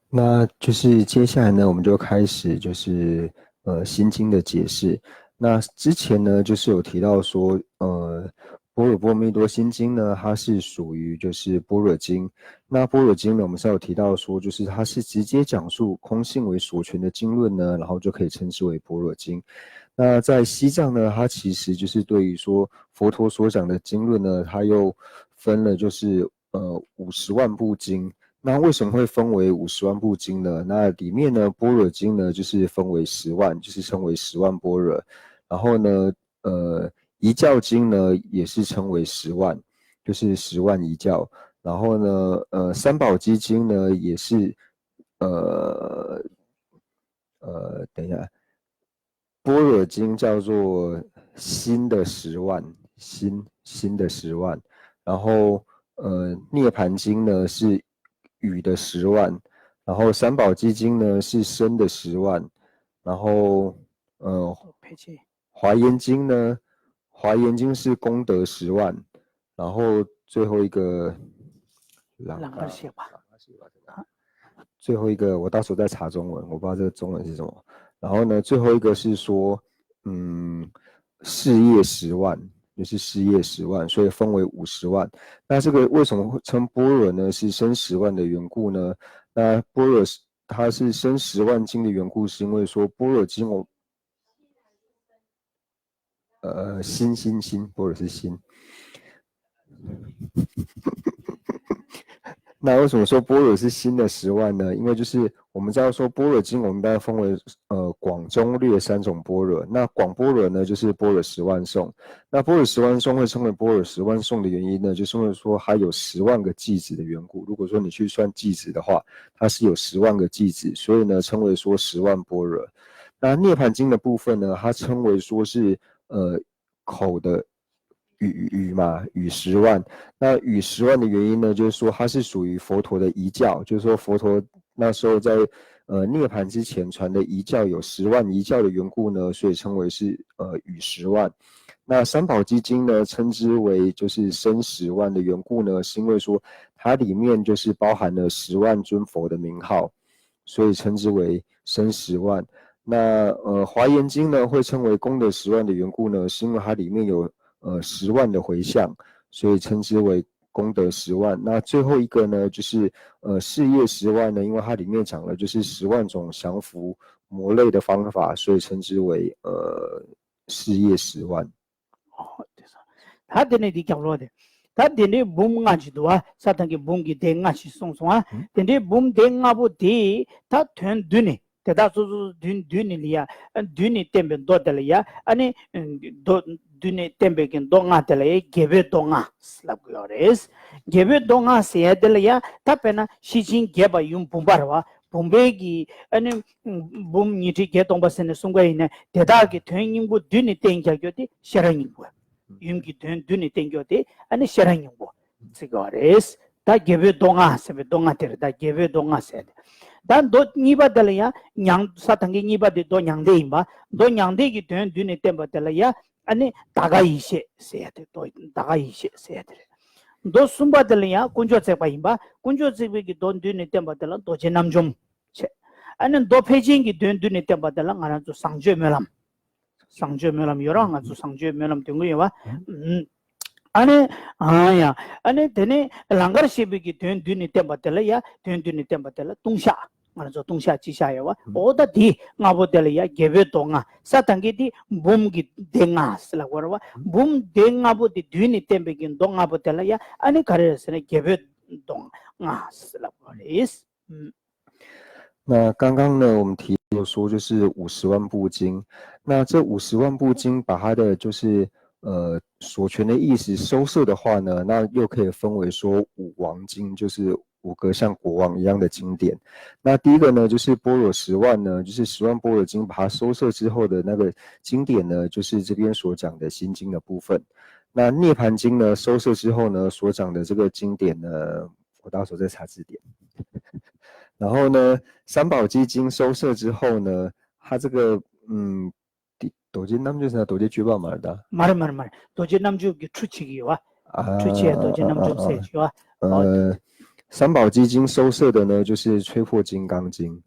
那就是接下来呢，我们就开始就是呃心经的解释。那之前呢，就是有提到说，呃，般若波罗蜜多心经呢，它是属于就是般若经。那般若经呢，我们是有提到说，就是它是直接讲述空性为所权的经论呢，然后就可以称之为般若经。那在西藏呢，它其实就是对于说佛陀所讲的经论呢，它又分了就是呃五十万部经。那为什么会分为五十万部经呢？那里面呢，般若经呢就是分为十万，就是称为十万般若。然后呢，呃，遗教经呢也是称为十万，就是十万遗教。然后呢，呃，三宝积经呢也是，呃呃，等一下，般若经叫做心的十万，心心的十万，然后呃，涅槃经呢是语的十万，然后三宝积经呢是身的十万，然后呃，华严经呢，华严经是功德十万，然后最后一个，最后一个我到时候再查中文，我不知道这个中文是什么。然后呢，最后一个是说，嗯，事业十万，就是事业十万，所以分为五十万。那这个为什么会称般若呢？是身十万的缘故呢？那般若是它是身十万经的缘故，是因为说般若经我呃，心心心，般若是心。那为什么说般若是心的十万呢？因为就是我们知道说般若经，我们大概分为呃广中略三种般若。那广般若呢，就是般若十万颂。那般若十万颂会称为般若十万颂的原因呢，就是因为说它有十万个偈子的缘故。如果说你去算偈子的话，它是有十万个偈子，所以呢称为说十万般若。那涅槃经的部分呢，它称为说是呃口的语语嘛，语十万。那语十万的原因呢，就是说它是属于佛陀的遗教，就是说佛陀那时候在呃涅槃之前传的遗教有十万遗教的缘故呢，所以称为是呃语十万。那三宝积经呢，称之为就是身十万的缘故呢，是因为说它里面就是包含了十万尊佛的名号，所以称之为身十万。那呃华严经呢，会称为功德十万的缘故呢，是因为它里面有呃十万的回向，所以称之为功德十万。那最后一个呢，就是呃事业十万呢，因为它里面讲了就是十万种降伏魔类的方法，所以称之为呃事业十万。 ད་དེ་ནས་འདི་རྒྱབ་ལོག་དེ། ད་དེ་འདྲའི་འབུམ་ལྔ་ཅིག་འདུག་བ། ས་དང་གི་འབུམ་གྱི་སྡེ་ལྔ་ཞིག་གསུངས་སོང་ཨ། དེ་འདྲའི་འབུམ་སྡེ་ལྔ་པོ་དེ་ད་དོན་བསྡུས་ནས་དེ་དག་སོ་སོ་བསྡུས་བསྡུས་ནས་ལ་ཡ། བསྡུས་ནས་བསྟན་པའི་མདོ་དེ་ལ་ཡ། ཨ་ནི་མདོ་བསྡུས་ནས་བསྟན་པའི་གི་མདོ་ལྔ་དེ་ལ་ཡ་རྒྱལ་པོའི་མདོ་ལྔ་ལབ་དགོས་ཡོད་རེད། རྒྱལ་པོའི་མདོ་ལྔ་ཟེར་ཡ་དེ་ལ་ཡ། ད་དཔེར་ན་ཤེར་ཕྱིན་རྒྱས་པ་ཡུམ་བུམ་པ་རེད་བ། བུམ་པའི་གི་ཨ་ནི་འབུམ་ཉི་ཁྲི་བརྒྱད་སྟོང་པ་ཟེར་ནས་གསུང་གི་ཡིན་ན། དེ་དག་གི་དོན་སྙིང་པོ་བསྡུས་ནས་བསྟན་རྒྱག་རྒྱུ་དེ་ཤེས་རབ་སྙིང་པོ། ཡུམ་གྱི་དོན་བསྡུས་ནས་བསྟན་རྒྱུ་དེ་ཨ་ནི་ཤེས་རབ་སྙིང་པོ་ཟེར་གྱི་ཡོད་རེད། ད་རྒྱལ་པོའི་མདོ་ལྔ་ཟེར་བའི་མདོ་ལྔ་དེ་རེད། ད་རྒྱལ་པོའི་མདོ་ལྔ་ཟེར་ཏེ། ད་མདོ་གཉིས་པ་དེ་ལ་ཡང་མྱང་ས་དང་གི་གཉིས་པ་དེ་མདོ་མྱང་འདས་ཡིན་པ། མདོ་མྱང་འདས་ཀྱི་དོན་བསྡུས་ནས་བསྟན་པ་དེ་ལ་ཡང་ཨ་ནི་ད་ག་ཡེ་ཤེས་ཟེར་ཡ་དེ། མདོ་ད་ག་ཡེ་ཤེས་ཟེར་ཡ་དེ་རེད། མདོ་གསུམ་པ་དེ་ལ་ཡང་དཀོན་མཆོག་བརྩེགས་པ་ཡིན་པ། དཀོན་མཆོག་བརྩེགས་པའི་གི་མདོ་བསྡུས་ནས་བསྟན་པ་དེ་ལ་རྡོ་རྗེ་རྣམ་འཇོམས་བྱས། ཨ་ནི་མདོ་ཕལ་ཆེན་གྱི་དོན་བསྡུས་ནས་བསྟན་པ་དེ་ལ་ང་རང་ཚོ་བཟང་སྤྱོད་སྨོན་ལམ། བཟང་སྤྱོད་སྨོན་ལམ་ཡོད་ར། ང་ཚོ་བཟང་སྤྱོད་སྨོན་ལམ་འདོན་གི་ཡོད་པ། ཨ་ནི་ཨ་ཡ། ཨ་ནི་དེ་ནས་ལང་ཀར་གཤེགས་པའི་གི་དོན་བསྡུས་ནས་བསྟན་པ་དེ་ལ་ཡ། དོན་བསྡུས་ནས་བསྟན་པ་དེ་ལ་ལྟུང་བཤགས། ང་རང་ཚོ་ལྟུང་བཤགས་སྤྱི་བཤགས་ཡོད་པ། འོ་ད་དེ་ལྔ་པོ་དེ་ལ་ཡ་རྒྱལ་པོའི་མདོ་ལྔ། ས་དང་གི་དེ་འབུམ་གྱི་སྡེ་ལྔ་ཟེར་ལབ་དགོས་རེད་བ། འབུམ་སྡེ་ལྔ་པོ་དེ་བསྡུས་ནས་བསྟན་པའི་གི་མདོ་ལྔ་པོ་དེ་ལ་ཡ་ཨ་ནི་ག་རེ་རེད་ཟེར་ན་རྒྱལ་པོའི་མདོ་ལྔ་ཟེར་ལབ་དགོས་རེད། 那刚刚呢，我们提到说就是五十万部经，那这五十万部经把它的就是呃所全的意思收摄的话呢，那又可以分为说五王经，就是五个像国王一样的经典。那第一个呢，就是般若十万呢，就是十万般若经把它收摄之后的那个经典呢，就是这边所讲的心经的部分。那涅槃经呢，收摄之后呢，所讲的这个经典呢，我到时候再查字典。然后呢，三宝积经收摄之后呢，它这个嗯，道之南传是道之九宝嘛的。 མ་རེད་མ་རེད་མ་རེད། རྡོ་རྗེ་རྣམ་འཇོམས་ཀྱི་ཁྲུ་གཅིག་ཡོད་བ། ཁྲུ་ཆེ་རྡོ་རྗེ་རྣམ་འཇོམས་ཟེར་གྱི་ཡོད་བ། 呃，三宝积经收摄的呢，就是吹破金刚经，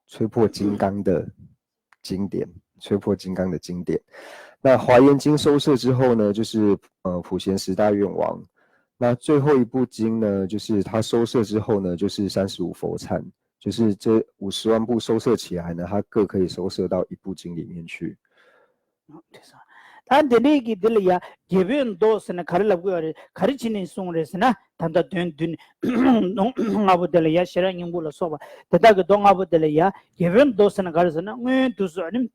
吹破金刚的经典，吹破金刚的经典。那华严经收摄之后呢，就是呃普贤十大愿王。那最后一部经呢，就是他收摄之后呢，就是三十五佛忏，就是这五十万部收摄起来呢，它各可以收摄到一部经里面去。 ད་འདི་འདྲའི་གི་འདི་ལ་ཡ་རྒྱལ་པོའི་མདོ་ཟེར་ན་ག་རེ་ལབ་དགོས་ཡོད་རེད། ག་རེ་བྱས་ནས་གསུངས་རེད་ཟེར་ན། ད་ལྟ་དོན་བསྡུས་ནས་མདོ་ལྔ་པོ་དེ་ལ་ཡ་ཤེས་རབ་སྙིང་པོ་ལ་སོགས་པ་དེ་དག་གི་མདོ་ལྔ་པོ་དེ་ལ་ཡ་རྒྱལ་པོའི་མདོ་ཟེར་ན་ག་རེ་ཟེར་ན། སྔོན་དུས་སུ་ཨ་ནི་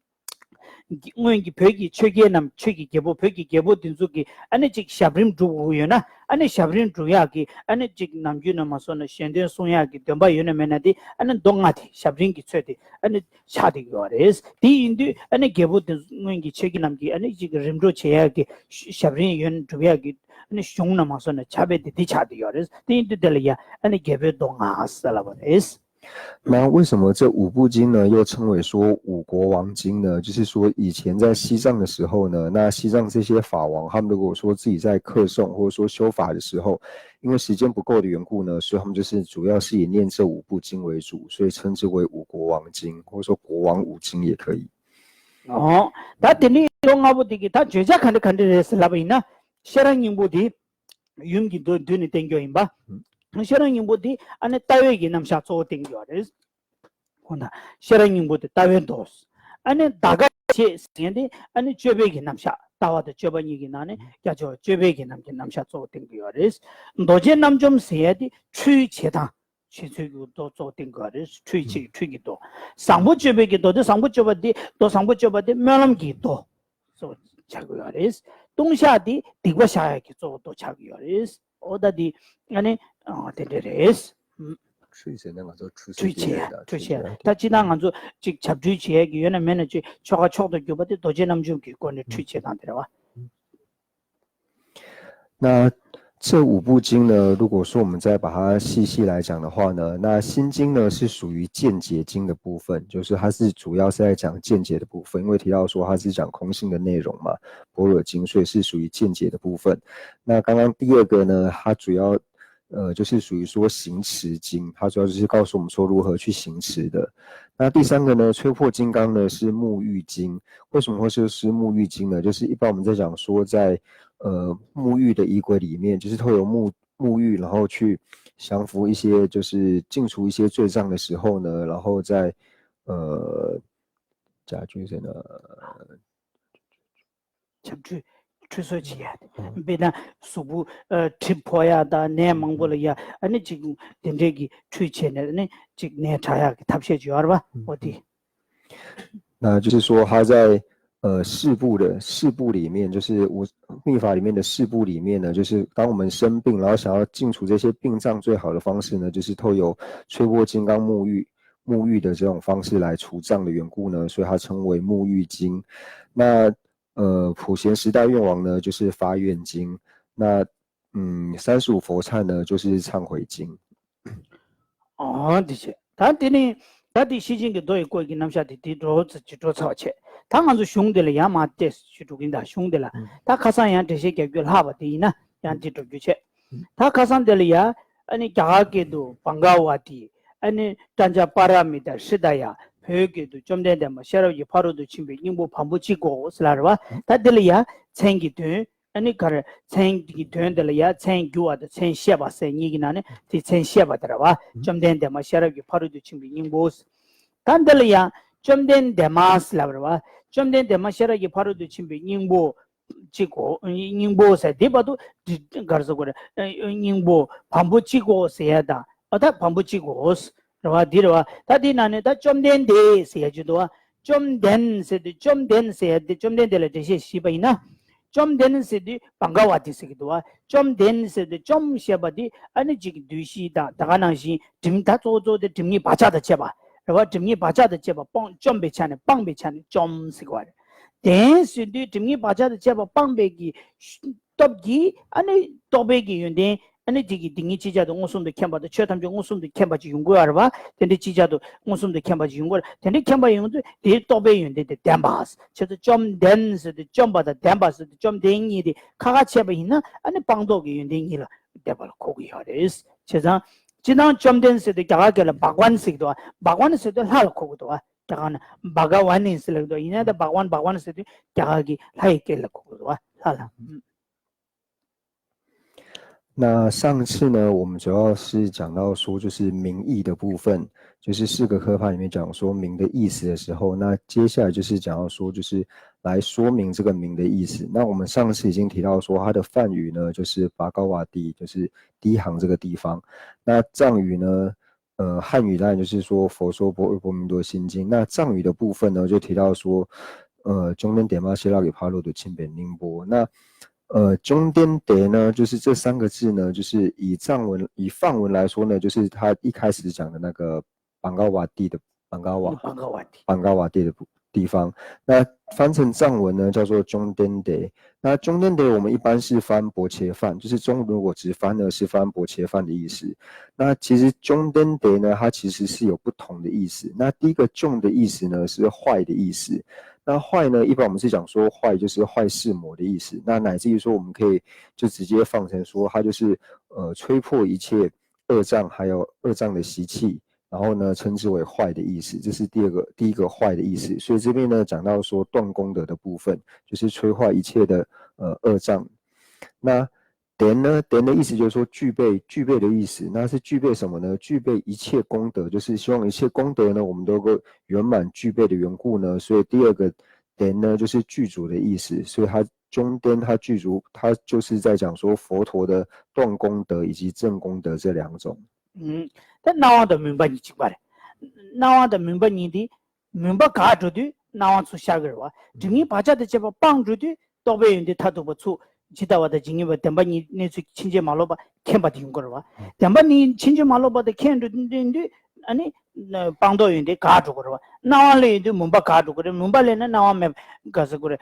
སྔོན་གྱི་བོད་ཀྱི་ཆོས་རྒྱལ་རྣམས། ཆོས་ཀྱི་རྒྱལ་པོ། བོད་ཀྱི་རྒྱལ་པོ་དེ་ཚོ་གི་ཨ་ནི་ཅིག་ཞབས་རིམ་སྒྲུབ་དགོས་ཡོད་ན། ཨ་ནི་ཞབས་རིམ་སྒྲུབ་ཡག་གི་ཨ་ནི་ཅིག་ནམ་རྒྱུན་ནས་མ་སོང་ན་ཞལ་འདོན་གསུང་ཡག་གི་འདོན་པ་ཡོད་ན་མེད་ན་དེ། ཨ་ནི་མདོ་སྔགས་དེ་ཞབས་རིམ་གྱི་ཚུལ་དེ་ཨ་ནི་ཆགས་བསྡད་ཡོད་རེད། དེ་ཡིན་དུས་ཨ་ནི་རྒྱལ་པོ་དེ་སྔོན་གྱི་ཆོས་རྒྱལ་རྣམས་ཀྱི་ཨ་ནི་ཅིག་རིམ་གྲོ་བྱེད་ཡག་གི་ཞབས་རིམ་ཡོན་སྒྲུབ་ཡག་གི་ཨ་ནི་གཞུང་ན་མ་སོང་ན་ཆ་བེད་དེ་འདི་ཆགས་བསྡད་ཡོད་རེད། དེ་ཡིན་དུས་དེ་ལ་ཡ་ཨ་ནི་རྒྱལ་པོའི་མདོ་སྔགས་ཟེར་ལབ་པ་རེད།那为什么这五部经呢又称为说五国王经呢？就是说以前在西藏的时候呢，那西藏这些法王他们如果说自己在课诵或者说修法的时候，因为时间不够的缘故呢，所以他们就是主要是以念这五部经为主，所以称之为五国王经，或者说国王五经也可以。 ཨོ། ད་དེ་ནི་ལོ་ལྔ་པོ་དེ་གི་ད་བརྗོད་བྱ་ག་འདྲ་ག་འདྲ་རེད་ཟེར་ལབ་པ་ཡིན་ན། ཤེས་རབ་སྙིང་པོ་དེ་ཡུམ་གྱི་མདོ་མདུན་ནས་བསྟན་རྒྱུ་ཡིན་པ། ཤེས་རབ་སྙིང་པོ་དེ་ཨ་ནི་ལྟ་བའི་གི་རྣམ་གཞག་གཙོ་བོ་བསྟན་རྒྱུ་རེད། ཁོ་ན་ཤེས་རབ་སྙིང་པོ་དེ་ལྟ་བའི་མདོ། ཨ་ནི་ད་ག་བྱེད་ཟེར་མཁན་དེ་ཨ་ནི་སྤྱོད་པའི་གི་རྣམ་གཞག་ལྟ་བ་དང་སྤྱོད་པ་གཉིས་ཀྱི་ནང་ནས་རྒྱ་ཆེ་བ་སྤྱོད་པའི་གི་རྣམ་གཞག་རྣམ་གཞག་གཙོ་བོ་བསྟན་གྱི་ཡོད་རེད། མདོ་རྒྱན་རྣམ་འཇོམས་ཟེར་ཡ་དེ་ཁྲུས་བྱེད་སྟངས། བྱེད་ཚུལ་གྱི་མདོ་གཙོ་བོ་བསྟན་དགོས་རེད། ཁྲུས་བྱེད་ཁྲུས་ཀྱི་མདོ། བཟང་པོ་སྤྱོད་པའི་གི་མདོ་དེ། བཟང་པོ་སྤྱོད་པ་དེ། མདོ་བཟང་པོ་སྤྱོད་པ་དེ་སྨོན་ལམ་གྱི་མདོ་གཙོ་བོ་ཆགས་དགོས་རེད། ལྟུང་བཤགས་དེ་སྡིག་པ་བཤགས་ཡག་གི་གཙོ་བོ་མདོ་ཆགས་ཀྱི་ཡོད་རེད། འོ་ད་དེ་ཨ་ནི་དེ་འདྲ་རེད། ཁྲུས་ཟེར་ན་ང་ཚོ་ཁྲུས་གསོལ་ཁྲུས་བྱེད་ཡ། ཁྲུས་བྱེད་ཡ། ད་སྤྱིར་བཏང་ང་ཚོ་ཅིག་བྱབས་ཁྲུས་བྱེད་ཡ་གི་ཡོད་ན་མེད་ན་ཅིག་ཆོ་ག་མཆོག་ཏུ་གྱུར་པ་དེ་རྡོ་རྗེ་རྣམ་འཇོམས་ཀྱི་སྒོ་ནས་ཁྲུས་བྱེད་སྟངས་དེ་རེད་བ། 那这五部经呢，如果说我们再把它细细来讲的话呢，那心经呢是属于见解经的部分，就是它是主要是在讲见解的部分，因为提到说它是讲空性的内容嘛，般若经，所以是属于见解的部分。那刚刚第二个呢，它主要呃就是属于说行持经，它主要就是告诉我们说如何去行持的。那第三个呢，吹破金刚呢是沐浴经，为什么会说是沐浴经呢？就是一般我们在讲说在呃沐浴的仪轨里面，就是透由沐沐浴，然后去降服一些，就是净除一些罪障的时候呢，然后再呃，假就是呢， བྱབས་ཁྲུས་ཁྲུས་གསོལ་བྱེད་ཡ་དེ། དཔེར་ན་གཟུགས་པོ་ཨ་གྲིབ་ཕོག་ཡ་དང་ནད་མང་པོ་ལ་ཡ་ཨ་ནི་ཅིག་དེ་འདྲས་ཀྱི་ཁྲུས་བྱས་ནས་ཨ་ནི་ཅིག་ནད་དྲག་ཡ་གི་ཐབས་ཤེས་ཅིག་ཡོད་རེད་བ། འོ་དེ། 那就是说他在呃四部的四部里面，就是无密法里面的四部里面呢，就是当我们生病，然后想要净除这些病障，最好的方式呢，就是透由吹破金刚沐浴沐浴的这种方式来除障的缘故呢，所以它称为沐浴经。那呃普贤十大愿王呢，就是发愿经。那嗯三十五佛忏呢，就是忏悔经。 ཨོ་འདི་བྱས། ད་དེ་ནི་ད་དེ་ཤེར་ཕྱིན་གྱི་མདོ་ཡི་སྐོར་གྱི་རྣམ་གཞག་དེ་དེ་འགྲོ་ཙམ་ཅིག་འགྲོ་ཚར་བ་བྱས། ད་ང་ཚོ་གཞུང་འདི་ལ་ཡང་མར་བལྟས་ཞུ་འགྲོ་གིན། ད་གཞུང་འདི་ལ་ད་ཁ་སང་ཡང་འགྲེལ་བཤད་རྒྱབ་རྒྱུ་ལྷག་པ་དེ་ཡིན་ན་ཡང་འདི་འགྲོ་རྒྱུ་བྱས། ད་ཁ་སང་འདི་ལ་ཡ་ཨ་ནི་རྒྱ་གར་སྐད་དུ་བྷ་ག་ཝ་ཏི། ཨ་ནི་ཏཱ་ཙྪ་པཱ་ར་མི་ཏཱ་ཧྲྀ་ད་ཡ། བོད་སྐད་དུ་བཅོམ་ལྡན་འདས་མ་ཤེས་རབ་ཀྱི་ཕ་རོལ་ཏུ་ཕྱིན་པའི་སྙིང་པོ་བམ་པོ་གཅིག་གོ་ཟེར་ལབ་རེད་བ། ད་འདི་ལ་ཡ་མཚན་གྱི་དོན། ཨ་ནི་ག་རེ་མཚན་གྱི་དོན་དེ་ལ་ཡ་མཚན་བསྒྱུར་བ་དང་མཚན་བཤད་པ་ཟེར་གཉིས་ཀྱི་ནང་ནས་དེ་མཚན་བཤད་པ་དེ་རེད་བ། བཅོམ་ལྡན་འདས་མ་ཤེས་རབ་ཀྱི་ཕ་རོལ་ཏུ་ཕྱིན་པའི་སྙིང་པོ། ད་འདི་ལ་ཡ་བཅོམ་ལྡན་འདས་མ་ཟེར་ལབ་རེད་བ། བཅོམ་ལྡན་འདས་མ་ཤེས་རབ་ཀྱི་ཕ་རོལ་ཏུ་ཕྱིན་པའི་སྙིང་པོ་གཅིག་གོ། སྙིང་པོ་ཟེར་དེ་བར་དུ་འདི་ག་རེ་ཟེར་དགོས་རེད། སྙིང་པོ་བམ་པོ་གཅིག་གོ་ཟེར་ཡ་དང་། ཨ་ད་བམ་པོ་གཅིག་གོ་རེད་བ། འདི་རེད་བ། ད་འདི་ནང་ནས་ད་བཅོམ་ལྡན་འདས་ཟེར་ཡ་གཅིག་འདུག་བ། བཅོམ་ལྡན་ཟེར་དུས་བཅོམ་ལྡན་ཟེར་ཡ་དེ་བཅོམ་ལྡན་འདས་ལ་འགྲེལ་བཤད་ཞུས་པ་ཡིན་ན། བཅོམ་ལྡན་ཟེར་དུས་བྷ་ག་ཝ་ཏི་ཟེར་གྱི་འདུག་བ། བཅོམ་ལྡན་ཟེར་དུས་བཅོམ་ཞེས་པ་དེ་ཨ་ནི་གཅིག་གི་འདུ་ཤེས་དང་ད་ག་ནང་བཞིན་སྒྲིམ། ད་གཙོ་བོ་གཙོ་བོ་དེ་སྒྲིབ་གཉིས་བག་ཆགས་དང་བཅས་པ་རེད་བ། སྒྲིབ་གཉིས་བག་ཆགས་དང་བཅས་པ་སྤོང་། བཅོམ་པའི་ཆ་ནས་སྤངས་པའི་ཆ་ནས་བཅོམ་ཟེར་གྱི་བ་རེད། ལྡན་ཟེར་དུས་སྒྲིབ་གཉིས་བག་ཆགས་དང་བཅས་པ་སྤངས་པའི་གི་སྟོབས་ཀྱིས་ཨ་ནི་རྟོགས་པའི་གི་ཡོན་ཏན། ཨ་ནི་དེ་གི་སྡིག་ཉེས་ཅི་བྱ་དང་མངོན་སུམ་དུ་མཁྱེན་པ་དང་ཆོས་ཐམས་ཅད་མངོན་སུམ་དུ་མཁྱེན་པ་ཅིག་ཡོང་དགོས་ཡ་རེད་བ། དེ་འདྲ་ཅི་བྱ་དང་མངོན་སུམ་དུ་མཁྱེན་པ་ཅིག་ཡོང་དགོས་རེད། དེ་འདྲ་མཁྱེན་པ་ཡོང་དུས་དེའི་རྟོགས་པའི་ཡོན་ཏན་དེ་ལྡན་པ། བྱས་ཙང་བཅོམ་ལྡན་ཟེར་དུས་བཅོམ་པ་དང་ལྡན་པ་ཟེར་དུས་བཅོམ་ལྡན་གཉིས་དེ་ཁ་ཁ་ཕྱེ་བ་ཡིན་ན་ཨ་ནི་སྤངས་རྟོགས་ཀྱི་ཡོན་ཏན་གཉིས་ལ་ལྡན་པ་ལ་གོ་གི་ཡོད་རེད། བྱས་ཙང་སྤྱིར་བཏང་བཅོམ་ལྡན་ཟེར་དུས་རྒྱ་གར་སྐད་ལ་བྷ་ག་ཝན་ཟེར་གྱི་འདུག་བ། བྷ་ག་ཝན་ཟེར་དུས་ལྷ་ལ་གོ་གི་འདུག་བ། རྒྱ་གར་ན་བྷ་ག་ཝ་ནི་ཟེར་ལབ་ཀྱི་འདུག་ཡིན་ན་ད་བྷ་ག་ཝན་བྷ་ག་ཝན་ཟེར་དུས་རྒྱ་གར་གྱི་ལྷ་ཡི་སྐད་ལ་གོ་གི་འདུག་བ། ལྷ་ལ། 那上次呢，我们主要是讲到说，就是名义的部分，就是四个科判里面讲说名的意思的时候，那接下来就是讲到说，就是来说明这个名的意思。那我们上次已经提到说，它的梵语呢，就是巴高瓦蒂，就是低行这个地方。那藏语呢，呃，汉语当然就是说佛说般若波罗蜜多心经。那藏语的部分呢，就提到说，呃，中间点嘛，是那个帕罗的清本宁波。那呃，中间点呢，就是这三个字呢，就是以藏文以梵文来说呢，就是他一开始讲的那个 Bhagavati 的 Bhagava ，Bhagavati。 Bhagavati 的地方。那翻成藏文呢，叫做中间点。那中间点我们一般是翻薄伽梵，就是中文如果直翻呢，是翻薄伽梵的意思。那其实中间点呢，它其实是有不同的意思。那第一个中的意思呢，是坏的意思。那坏呢，一般我们是讲说坏就是坏事魔的意思。那乃至于说，我们可以就直接翻成说，它就是呃吹破一切恶障，还有恶障的习气。然后呢，称之为坏的意思，这是第二个第一个坏的意思。所以这边呢，讲到说断功德的部分，就是吹坏一切的呃恶障。那点呢，点的意思就是说具备，具备的意思。那是具备什么呢？具备一切功德，就是希望一切功德呢，我们都够圆满具备的缘故呢。所以第二个点呢，就是具足的意思。所以它中间它具足，它就是在讲说佛陀的断功德以及正功德这两种。 ཨུམ། ད་སྣང་བ་དང་མུན་པ་གཉིས་གཅིག་པ་རེད། སྣང་བ་དང་མུན་པ་གཉིས་དེ། མུན་པ་འགག་འགྲོ་དུས་སྣང་བ་ཚུར་ཤར་གི་རེད་བ། སྒྲིབ་གཉིས་བག་ཆགས་དང་བཅས་པ་སྤངས་འགྲོ་དུས་རྟོག་པའི་ཡོན་ཏན་མཐར་ཐུག་པ་ཚུར་ཇི་ལྟ་བ་དང་ཇི་སྙེད་པ་བདེན་པ་གཉིས་གནས་ཚུལ་ཕྱིན་ཅི་མ་ལོག་པ་མཁྱེན་པ་དེ་ཡོང་གི་རེད་བ། བདེན་པ་གཉིས་ཕྱིན་ཅི་མ་ལོག་པ་དེ་མཁྱེན་འགྲོ་དུས་ཨ་ནི། སྤངས་རྟོགས་ཡོན་ཏན་འགག་འགྲོ་གི་རེད་བ། སྣང་བ་སླེབས་ཡོང་དུས་མུན་པ་འགག་འགྲོ་གི་རེད། མུན་པ་སླེབས་ན་སྣང་བ་མེད་འགག་ཟེར་གི་རེད།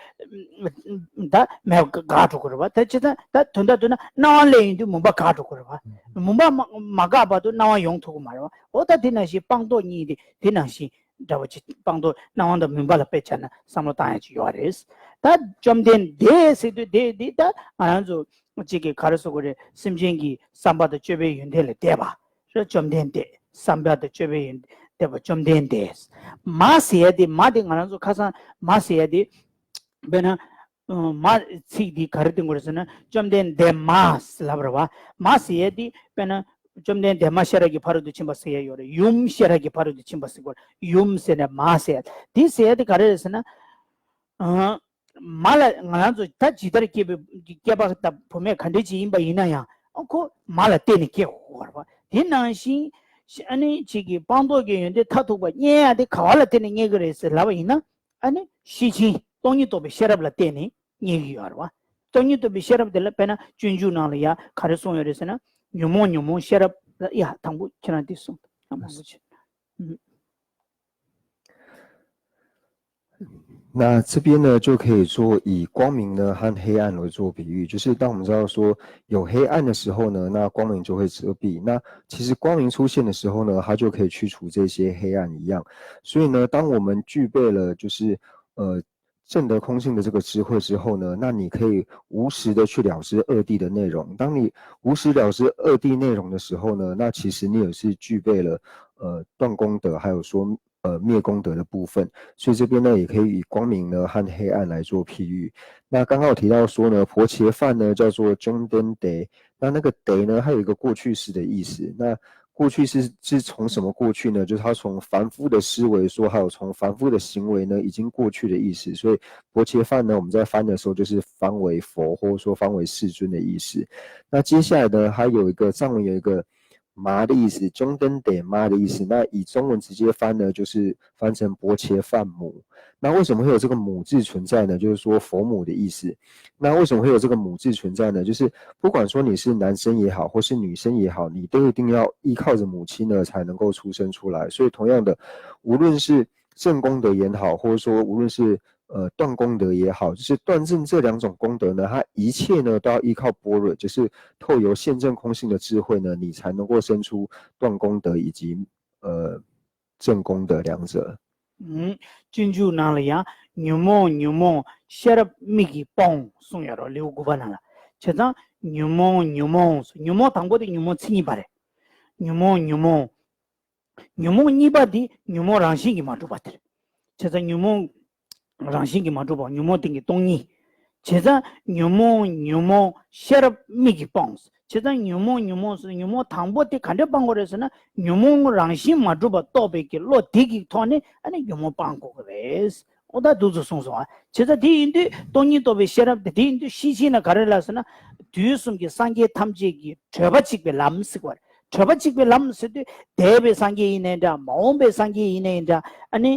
ད་མེད་འགག་འགྲོ་གི་རེད་བ། ད་ཅི་ད་ད་དོན་དག་དོན་ན་སྣང་བ་སླེབས་ཡོང་དུས་མུན་པ་འགག་འགྲོ་གི་རེད་བ། མུན་པ་མ་མ་འགག་བར་དུ་སྣང་བ་ཡོང་ཐུབ་ཀྱི་མ་རེད་བ། འོ་ད་དེ་ནང་བཞིན་སྤངས་རྟོགས་གཉིས་དེ་དེ་ནང་བཞིན་འདྲ་བ་ཅིག་སྤངས་རྟོགས་སྣང་བ་དང་མུན་པ་ལ་དཔེ་བྱས་ན་བསམ་བློ་བཏང་ཡ་ཅིག་ཡོད་རེད། ད་བཅོམ་ལྡན་འདས་ཟེར་དུས་དེ་དེ་ད་ང་རང་ཚོ་གཅིག་གིས་ག་རེ་ཟེར་དགོས་རེད། སེམས་ཅན་གྱི་བསམ་པ་དང་སྤྱོད་པའི་ཡོན་ཏན་ལས་འདས་པ། བཅོམ་ལྡན་འདས། བསམ་པ་དང་སྤྱོད་པའི་ཡོན་ཏན་འདས་པ་བཅོམ་ལྡན་འདས། མ་ཟེར་ཡ་དེ་མ་དེ་ང་རང་ཚོ་ཁ་སང་མ་ཟེར་ཡ་དེ། དཔེར་ན། མ་ཚིག་འདི་ག་རེ་བསྟན་དགོས་རེད་ཟེར་ན་བཅོམ་ལྡན་འདས་མ་ལབ་རེད་བ། མ་ཟེར་ཡ་དེ་དཔེར་ན། བཅོམ་ལྡན་འདས་མ་ཤེས་རབ་ཀྱི་ཕ་རོལ་ཏུ་ཕྱིན་པ་ཟེར་ཡ་ཡོད་རེད། ཡུམ་ཤེས་རབ་ཀྱི་ཕ་རོལ་ཏུ་ཕྱིན་པ་ཟེར་དགོས་རེད། ཡུམ་ཟེར་ནས་མ་ཟེར་ཡ་དེ་ཟེར་ཡ་དེ་ག་རེ་རེད་ཟེར་ན། མ་ལ་ང་རང་ཚོ་ད་ཇི་ལྟར་སྐྱེས་པའི་སྐྱེས་པ་དང་བུད་མེད་ག་འདྲ་ཅིག་ཡིན་པ་ཡིན་ན་ཡང་ཨ་ཁོ་མ་ལ་བརྟེན་ནས་སྐྱེ་དགོས་རེད་བ། དེ་ནང་བཞིན་ཨ་ནི་གཅིག་གི་སྤངས་རྟོགས་ཀྱི་ཡོན་ཏན་མཐར་ཐུག་པ་རྙེད་ཡ་དེ་ག་བ་ལ་བརྟེན་ནས་རྙེད་ཀྱི་རེད་ཟེར་ལབ་པ་ཡིན་ན། ཨ་ནི་ཤེར་ཕྱིན་སྟོང་ཉིད་རྟོགས་པའི་ཤེས་རབ་ལ་བརྟེན་ནས་རྙེད་ཀྱི་ཡོད་རེད་བ། སྟོང་ཉིད་རྟོགས་པའི་ཤེས་རབ་དེ་ལ་དཔེར་ན་སྤྱོད་འཇུག་ནང་ལ་ཡ་ག་རེ་གསུངས་ཡོད་རེད་ཟེར་ན། ཉོན་མོངས་ཉོན་མོངས་ཤེས་རབ་ལ་ཡ་དང་པོ་ཁྱེད་རང་དེ་གསུངས་ད་མང་པོ་བྱས། 那这边呢，就可以做以光明呢和黑暗来做比喻，就是当我们知道说有黑暗的时候呢，那光明就会遮蔽。那其实光明出现的时候呢，它就可以驱除这些黑暗一样。所以呢，当我们具备了就是呃正得空性的这个智慧之后呢，那你可以无时的去了知二谛的内容。当你无时了知二谛内容的时候呢，那其实你也是具备了呃断功德，还有说呃灭功德的部分。所以这边呢，也可以以光明呢和黑暗来做譬喻。那刚刚有提到说呢，薄伽梵呢叫做中间得，那那个得呢，它有一个过去式的意思。那过去式是从什么过去呢？就是他从凡夫的思维说，还有从凡夫的行为呢，已经过去的意思。所以薄伽梵呢，我们在翻的时候就是翻为佛，或者说翻为世尊的意思。那接下来呢，还有一个藏文有一个 嘛的意思，中间点嘛的意思。那以中文直接翻呢，就是翻成薄伽梵母。那为什么会有这个母字存在呢？就是说佛母的意思。那为什么会有这个母字存在呢？就是不管说你是男生也好，或是女生也好，你都一定要依靠着母亲呢，才能够出生出来。所以同样的，无论是正功德也好，或者说无论是呃断功德也好，就是断证这两种功德呢，它一切呢都要依靠般若，就是透由现证空性的智慧呢，你才能够生出断功德以及呃正功德两者。 ཨུམ། སྤྱོད་འཇུག་ནང་ལ་ཡང་ཉོན་མོངས་ཉོན་མོངས་ཤེས་རབ་མིག་གིས་སྤོང་གསུངས་ཡོད་རེད། ལེའུ་དགུ་པ་ནང་ལ། བྱས་ཙང་ཉོན་མོངས་ཉོན་མོངས་ཉོན་མོངས་དང་པོ་དེ་ཉོན་མོངས་མཚན་ཉིད་པ་རེད། ཉོན་མོངས་ཉོན་མོངས། ཉོན་མོངས་གཉིས་པ་འདི་ཉོན་མོངས་རང་བཞིན་གྱིས་མ་གྲུབ་པ་དེ་རེད། བྱས་ཙང་ཉོན་མོངས་རང་བཞིན་གྱིས་མ་གྲུབ་པ་ཉོན་མོངས་སྟེང་གི་སྟོང་ཉིད། བྱས་ཙང་ཉོན་མོངས་ཉོན་མོངས་ཤེས་རབ་མིག་གིས་སྤོང་། བྱས་ཙང་ཉོན་མོངས་ཉོན་མོངས་ཟེར་ཉོན་མོངས་དང་པོ་དེ་ག་འདྲས་སྤང་དགོས་རེད་ཟེར་ན། ཉོན་མོངས་རང་བཞིན་མ་གྲུབ་པ་རྟོགས་པའི་གི་བློ་དེ་གི་ཐོག་ནས་ཨ་ནི་ཉོན་མོངས་སྤང་དགོས་ཀྱི་རེད། ཨོ་ད་འདུག་ཚོ་གསུངས་སོང་ཨ། བྱས་ཙང་དེ་ཡིན་དུས་སྟོང་ཉིད་རྟོགས་པའི་ཤེས་རབ་དེ་དེ་ཡིན་དུས་ཤེར་ཕྱིན་ན་ག་རེ་ལབ་ཟེར་ན། དུས་གསུམ་གྱི་སངས་རྒྱས་ཐམས་ཅད་ཀྱི་བགྲོད་པ་གཅིག་པའི་ལམ་ཟེར་བ་རེད། བགྲོད་པ་གཅིག་པའི་ལམ་ཟེར་དུས་འདས་པའི་སངས་རྒྱས་ཡིན་ནའི་འདྲ། མ་འོངས་པའི་སངས་རྒྱས་ཡིན་ནའི་འདྲ། ཨ་ནི་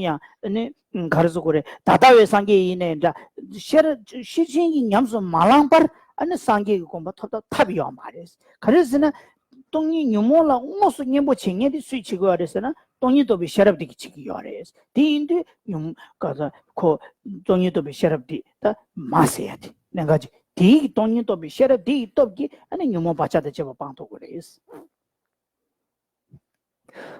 ཡང་ཨ་ནི་ ག་རེ་ཟེར་དགོས་རེད། ད་ལྟ་བའི་སངས་རྒྱས་ཡིན་ནའི་འདྲ། ཤེར་ཤེར་ཕྱིན་གྱིས་ཉམས་སུ་མ་བླངས་པར་ཨ་ནི་སངས་རྒྱས་ཀྱི་གོ་འཕང་ཐོབ་ཐབས་ཐབས་ཡོད་མ་རེད། ག་རེ་ཟེར་ན། སྟོང་ཉིད་ཉོན་མོངས་ལ་དངོས་སུ་གཉེན་པོ་བྱེད་མཁན་དེ་སུས་བྱེད་ཀྱི་ཡོད་རེད་ཟེར་ན། སྟོང་ཉིད་རྟོགས་པའི་ཤེས་རབ་དེ་གིས་བྱེད་ཀྱི་ཡོད་རེད། དེ་ཡིན་དུས་ཉོན་ག་ས་ཁོ་སྟོང་ཉིད་རྟོགས་པའི་ཤེས་རབ་དེ་ད་མ་ཟེར་ཡ་དེ་ལན་ཁ་ཅིག་དེའི་སྟོང་ཉིད་རྟོགས་པའི་ཤེས་རབ་དེ་ཡི་སྟོབས་ཀྱིས་ཨ་ནི་ཉོན་མོངས་བག་ཆགས་དང་བཅས་པ་སྤང་ཐུབ་ཀྱི་རེད།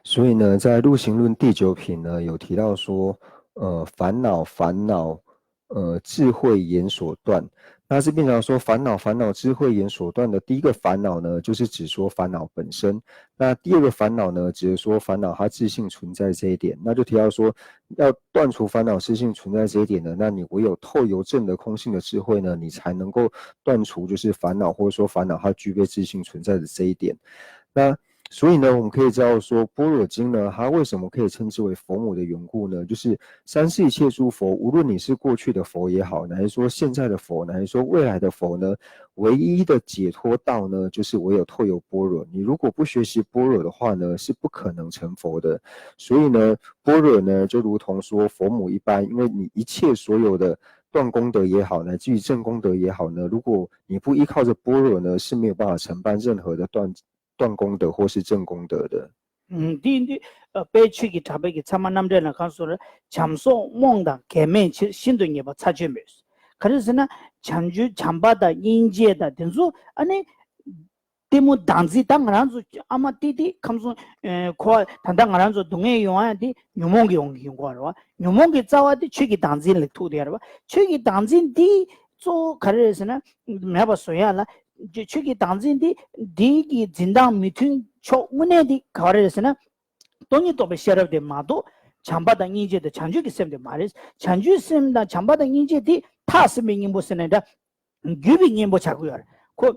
所以呢，在《陆行论》第九品呢，有提到说，呃，烦恼，烦恼，呃，智慧眼所断。那这边讲说，烦恼，烦恼，智慧眼所断的第一个烦恼呢，就是指说烦恼本身。那第二个烦恼呢，只是说烦恼它自性存在这一点。那就提到说，要断除烦恼自性存在这一点呢，那你唯有透由证得空性的智慧呢，你才能够断除就是烦恼，或者说烦恼它具备自性存在的这一点。那所以呢，我们可以知道说，般若经呢，它为什么可以称之为佛母的缘故呢？就是三世一切诸佛，无论你是过去的佛也好，乃是说现在的佛，乃是说未来的佛呢，唯一的解脱道呢，就是唯有透由般若。你如果不学习般若的话呢，是不可能成佛的。所以呢，般若呢，就如同说佛母一般，因为你一切所有的断功德也好，乃至于证功德也好呢，如果你不依靠着般若呢，是没有办法承办任何的断断功德或是证功德的。 ཨུམ། དེ་ཡིན་དུས་ཨ་དཔལ་ཆོས་ཀྱི་གྲགས་པའི་གི་ཚད་མ་རྣམ་འགྲེལ་ལ་གང་གསུངས་རེད། བྱམས་སོགས་རྨོངས་དང་གེགས་མེད་ཕྱིར། ཤིན་ཏུ་ཉེས་པ་ཚར་གཅོད་མོད། ག་རེ་ཟེར་ན། བྱམས་ཆོས་བྱམས་པ་དང་སྙིང་རྗེ་དང་དེ་ཚོ་ཨ་ནི་གཏི་མུག་བདག་འཛིན། ད་ང་རང་ཚོ་ཨ་མ་ཏི་ཏི་ཁམས་གསུམ་ཨེ་འཁོར་བ་ད་ལྟ་ང་རང་ཚོ་སྡུག་བསྔལ་ཡོང་ཡ་དེ་ཉོན་མོངས་ཀྱི་ཡོང་གི་ཡོང་གི་ཡོད་རེད་བ། ཉོན་མོངས་ཀྱི་རྩ་བ་དེ་ཆོས་ཀྱི་བདག་འཛིན་ལ་ཐུག་བསྡད་ཡོད་རེད་བ། ཆོས་ཀྱི་བདག་འཛིན་འདི་གཙོ་བོ་ག་རེ་རེད་ཟེར་ན། མེད་པ་བཟོ་ཡ་ལ། ཆོས་ཀྱི་བདག་འཛིན་འདི་འདི་གི་འཛིན་སྟངས་མི་མཐུན་ཕྱོགས་དངོས་གནས་འདི་ག་རེ་རེད་ཟེར་ན། སྟོང་ཉིད་རྟོགས་པའི་ཤེས་རབ་དེ་མ་གཏོགས་བྱམས་པ་དང་སྙིང་རྗེ་དང་བྱང་ཆུབ་ཀྱི་སེམས་དེ་མ་རེད། བྱང་ཆུབ་སེམས་དང་བྱམས་པ་དང་སྙིང་རྗེ་དེ་ཐག་ཟིན་པའི་གཉེན་པོ་ཟེར་ནའི་འདྲ། བརྒྱུད་པའི་གཉེན་པོ་ཆགས་ཀྱི་ཡོད་རེད། ཁོ་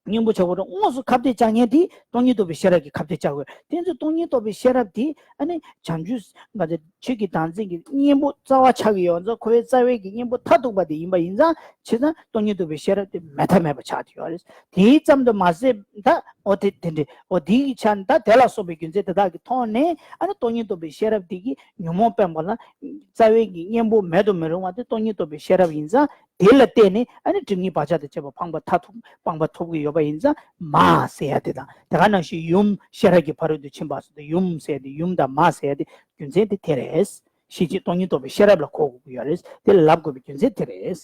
གཉེན་པོ་ཆགས་པ་རེད། དངོས་སུ་ཁ་གཏད་བཅག་མཁན་དེ་སྟོང་ཉིད་རྟོགས་པའི་ཤེས་རབ་ཀྱིས་ཁ་གཏད་བཅག་དགོས། དེ་ཚོ་སྟོང་ཉིད་རྟོགས་པའི་ཤེས་རབ་དེ་ཨ་ནི་བྱང་ཆུབ་ང་ཚོ་ཆོས་ཀྱི་བདག་འཛིན་གྱི་གཉེན་པོ་རྩ་བ་ཆགས་ཀྱི་ཡོད་ཙང་། ཁོ་བོའི་རྩ་བའི་གི་གཉེན་པོ་མཐར་ཐུག་པ་དེ་ཡིན་པ་ཡིན་ཙང་། བྱས་ཙང་སྟོང་ཉིད་རྟོགས་པའི་ཤེས་རབ་དེ་མེད་ཐབས་མེད་པ་ཆགས་ཀྱི་ཡོད་རེད། དེའི་ཙམ་དུ་མ་ཟད་ད་འོ་དེ་དེ་འདྲ་འོ་དེའི་ཆ་ནས་ད་དེ་ལ་སོགས་པའི་རྒྱུ་མཚན་དེ་དག་གི་ཐོག་ནས་ཨ་ནི་སྟོང་ཉིད་རྟོགས་པའི་ཤེས་རབ་དེ་གིས་ཉོན་མོངས་སྤངས་པ་ལ་རྩ་བའི་གི་གཉེན་པོ་མེད་དུ་མི་རུང་བ་དེ་སྟོང་ཉིད་རྟོགས་པའི་ཤེས་རབ་ཡིན་ཙང་། དེ་ལ་བརྟེན་ནས་ཨ་ནི་སྒྲིབ་གཉིས་བག་ཆགས་དང་བཅས་པ་སྤངས་པ་མཐར་ཐུག་སྤངས་པ་ཐོབ་ཀྱི་ཡོད་པ་ཡིན་ཙང་མ་ཟེར་ཡ་དེ་དང་། དེ་ག་ནང་བཞིན་ཡུམ་ཤེས་རབ་ཀྱི་ཕ་རོལ་ཏུ་ཕྱིན་པ་ཟེར་དུས་ཡུམ་ཟེར་ཡ་དེ་ཡུམ་དང་མ་ཟེར་ཡ་དེ་རྒྱུ་མཚན་དེ་དེ་རེད། ཤེར་ཕྱིན་སྟོང་ཉིད་རྟོགས་པའི་ཤེས་རབ་ལ་གོ་དགོས་ཀྱི་ཡོད་རེད། དེ་ལ་ལབ་དགོས་པའི་རྒྱུ་མཚན་དེ་རེད།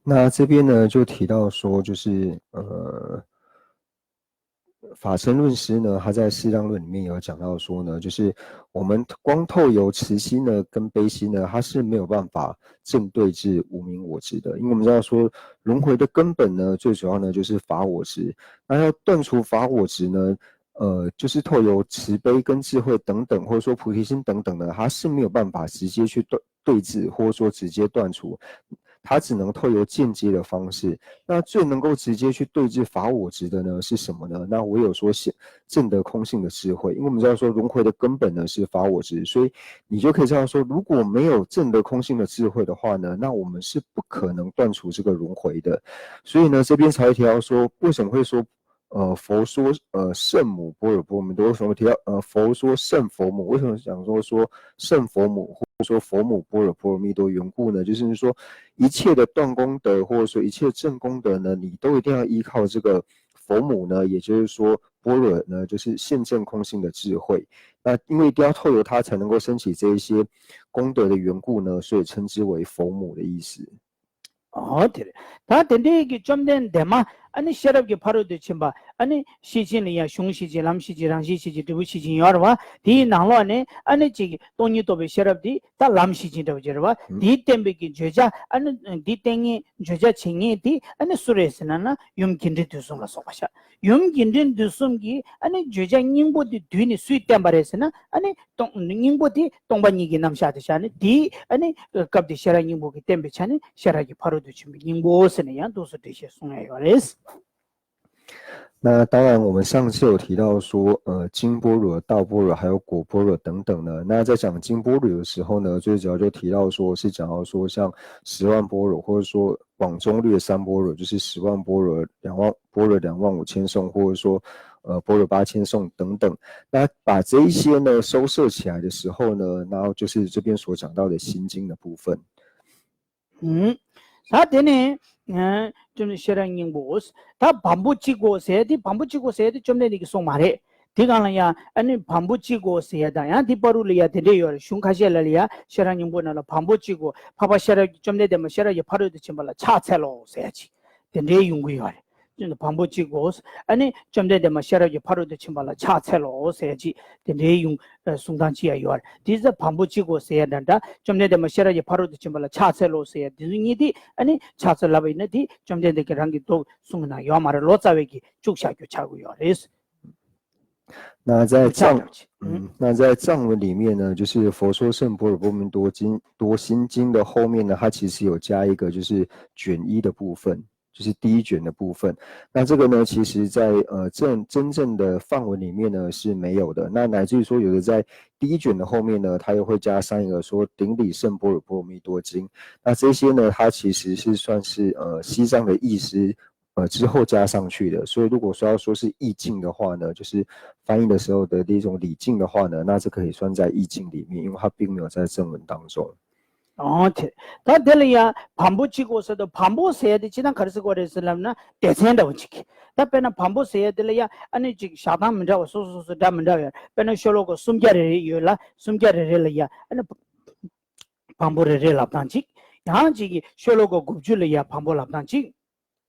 那这边呢，就提到说，就是呃，法身论师呢，他在《适当论》里面有讲到说呢，就是我们光透由慈心呢跟悲心呢，它是没有办法正对治无明我执的，因为我们知道说轮回的根本呢，最主要呢就是法我执。那要断除法我执呢，呃，就是透由慈悲跟智慧等等，或者说菩提心等等呢，它是没有办法直接去断对治，或者说直接断除，它只能透由间接的方式。那最能够直接去对治法我执的呢，是什么呢？那唯有说是证得空性的智慧，因为我们知道说轮回的根本呢是法我执，所以你就可以知道说，如果没有证得空性的智慧的话呢，那我们是不可能断除这个轮回的。所以呢，这边才会提到说，为什么会说呃，佛说呃圣母般若波罗蜜多，为什么提到呃佛说圣佛母？为什么讲说说圣佛母，或者说佛母般若波罗蜜多？缘故呢，就是说一切的断功德，或者说一切正功德呢，你都一定要依靠这个佛母呢，也就是说般若呢，就是现证空性的智慧。那因为一定要透由它才能够升起这一些功德的缘故呢，所以称之为佛母的意思。 ཨོ་དེ་རེད། ད་དེ་འདྲའི་གི་བཅོམ་ལྡན་འདས་མ་ཨ་ནི་ཤེས་རབ་ཀྱི་ཕ་རོལ་ཏུ་ཕྱིན་པ། ཨ་ནི་ཤེར་ཕྱིན་ལ་ཡང་གཞུང་ཤེར་ཕྱིན། ལམ་ཤེར་ཕྱིན། རང་བཞིན་ཤེར་ཕྱིན། འབྲས་བུ་ཤེར་ཕྱིན་ཡོད་རེད་བ། དེའི་ནང་ལོགས་ནས་ཨ་ནི་གཅིག་གི་སྟོང་ཉིད་རྟོགས་པའི་ཤེས་རབ་དེ་ད་ལམ་ཤེར་ཕྱིན་འདྲ་བོ་ཅིག་རེད་བ། དེའི་བསྟན་པའི་གི་བརྗོད་བྱ། ཨ་ནི་དེའི་བསྟན་ངེས་བརྗོད་བྱ་བྱེད་ངེས་དེ་ཨ་ནི་སུ་རེད་ཟེར་ན་ན་ཡུམ་དགེ་འདུན་དུས་གསུམ་ལ་སོགས་པ་ཤག་ཡུམ་དགེ་འདུན་དུས་གསུམ་གྱི་ཨ་ནི་བརྗོད་བྱ་སྙིང་པོ་དེ་བསྡུས་ནས་སུས་བསྟན་པ་རེད་ཟེར་ན། ཨ་ནི་སྟོང་སྙིང་པོ་དེ་སྟོང་པ་ཉིད་ཀྱི་རྣམ་གཞག་དེ་བཞག་ནས། དེའི་ཨ་ནི་སྐབས་དེ་ཤེས་རབ་སྙིང་པོ་གིས་བསྟན་པའི་ཆ་ནས་ཤེས་རབ་ཀྱི་ཕ་རོལ་ཏུ་ཕྱིན་པའི་སྙིང་པོ་ཟེར་ནས་ཡང་འདུག་སེ་འགྲེལ་བཤད་གསུང་ཡ་ཡོད་རེད། 那当然，我们上次有提到说，呃，经般若、道般若，还有果般若等等呢。那在讲经般若的时候呢，最主要就提到说是讲到说像十万般若，或者说广中略三般若，就是十万般若、两万般若、两万五千颂，或者说呃，般若八千颂等等。那把这一些呢收摄起来的时候呢，然后就是这边所讲到的心经的部分。 ཨུམ། ད་དེ་ནས་ཨ་བཅོམ་ལྡན་ཤེས་རབ་སྙིང་པོ། ད་བམ་པོ་གཅིག་གོ་ཟེར་དེ་བམ་པོ་གཅིག་གོ་ཟེར་དེ་བཅོམ་ལྡན་འདས་ཀྱིས་གསུངས་མ་རེད། དེ་གང་ལ་ཡང་ཨ་ནི་བམ་པོ་གཅིག་གོ་ཟེར་ཡ་དང་ཡང་དེ་བར་དུ་ལ་ཡ་དེ་འདྲས་ཡོད་རེད། གཞུང་ཁ་ཤས་ལ་ལ་ཡ་ཤེས་རབ་སྙིང་པོ་ནང་ལ་བམ་པོ་གཅིག་གོ་འཕགས་པ་ཤེས་རབ་བཅོམ་ལྡན་འདས་མ་ཤེས་རབ་ཀྱི་ཕ་རོལ་ཏུ་ཕྱིན་པ་ལ་ཕྱག་འཚལ་ལོ་ཟེར་ཡ་ཅིག་དེ་འདྲས་ཡོང་གི་ཡོད་རེད། བམ་པོ་གཅིག་གོ་ཨ་ནི་བཅོམ་ལྡན་འདས་མ་ཤེས་རབ་ཀྱི་ཕ་རོལ་ཏུ་ཕྱིན་པ་ལ་ཕྱག་འཚལ་ལོ་ཟེར་ཡ་ཅིག་དེ་འདྲའི་ཡོང་གསུང་སྟངས་ཅི་ཡང་ཡོད་རེད། དེ་ཚེ་བམ་པོ་གཅིག་གོ་ཟེར་ཡ་འདྲ་འདྲ་བཅོམ་ལྡན་འདས་མ་ཤེས་རབ་ཀྱི་ཕ་རོལ་ཏུ་ཕྱིན་པ་ལ་ཕྱག་འཚལ་ལོ་ཟེར་ཡ་དེ་ཚོ་གཉིས་དེ་ཨ་ནི་ཕྱག་འཚལ་ལབ་པ་ཡིན་ན་དེ་བཅོམ་ལྡན་འདས་ཀྱི་རང་གི་མདོ་གསུང་གི་ནང་ཡོད་མ་རེད། ལོ་ཙཱ་བས་ཀྱི་བཅུག་བཞག་རྒྱུ་ཆགས་ཀྱི་ཡོད་རེད། 那在藏嗯，那在藏文里面呢，就是佛说《圣般若波罗蜜多经》多心经的后面呢，它其实有加一个就是卷一的部分，就是第一卷的部分。那这个呢，其实在呃真真正的梵文里面呢是没有的。那乃至于说有的在第一卷的后面呢，它又会加上一个说顶礼圣般若波罗蜜多经。那这些呢，它其实是算是呃西藏的意思。呃，之后加上去的，所以如果说要说是意境的话呢，就是翻译的时候的一种礼敬的话呢，那这可以算在意境里面，因为它并没有在正文当中。 ཨོ་དེ། ད་དེ་ལ་ཡང་བམ་པོ་གཅིག་གོ་ཟེར་དུས་བམ་པོ་ཟེར་ཡ་དེ་ཅི་ན་ག་རེ་ཟེར་དགོས་རེད་ཟེར་ལབ་ན་སྡེ་ཚན་འདྲ་བོ་གཅིག་ད་དཔེར་ན་བམ་པོ་ཟེར་ཡ་དེ་ལ་ཡང་ཨ་ནི་གཅིག་བཞག་སྟངས་མི་འདྲ་བ་སོ་སོ་སོ་སོ་འདྲ་མི་འདྲ་བ་ཡོད། དཔེར་ན་ཤོ་ལོ་ཀ་སུམ་བརྒྱ་རེ་རེ་ཡོད་ལ་སུམ་བརྒྱ་རེ་རེ་ལ་ཡང་ཨ་ནི་བམ་པོ་རེ་རེ་ལབ་སྟངས་གཅིག་ཡང་གཅིག་གི་ཤོ་ལོ་ཀ་དགུ་བཅུ་ལ་ཡང་བམ་པོ་ལབ་སྟངས་གཅིག་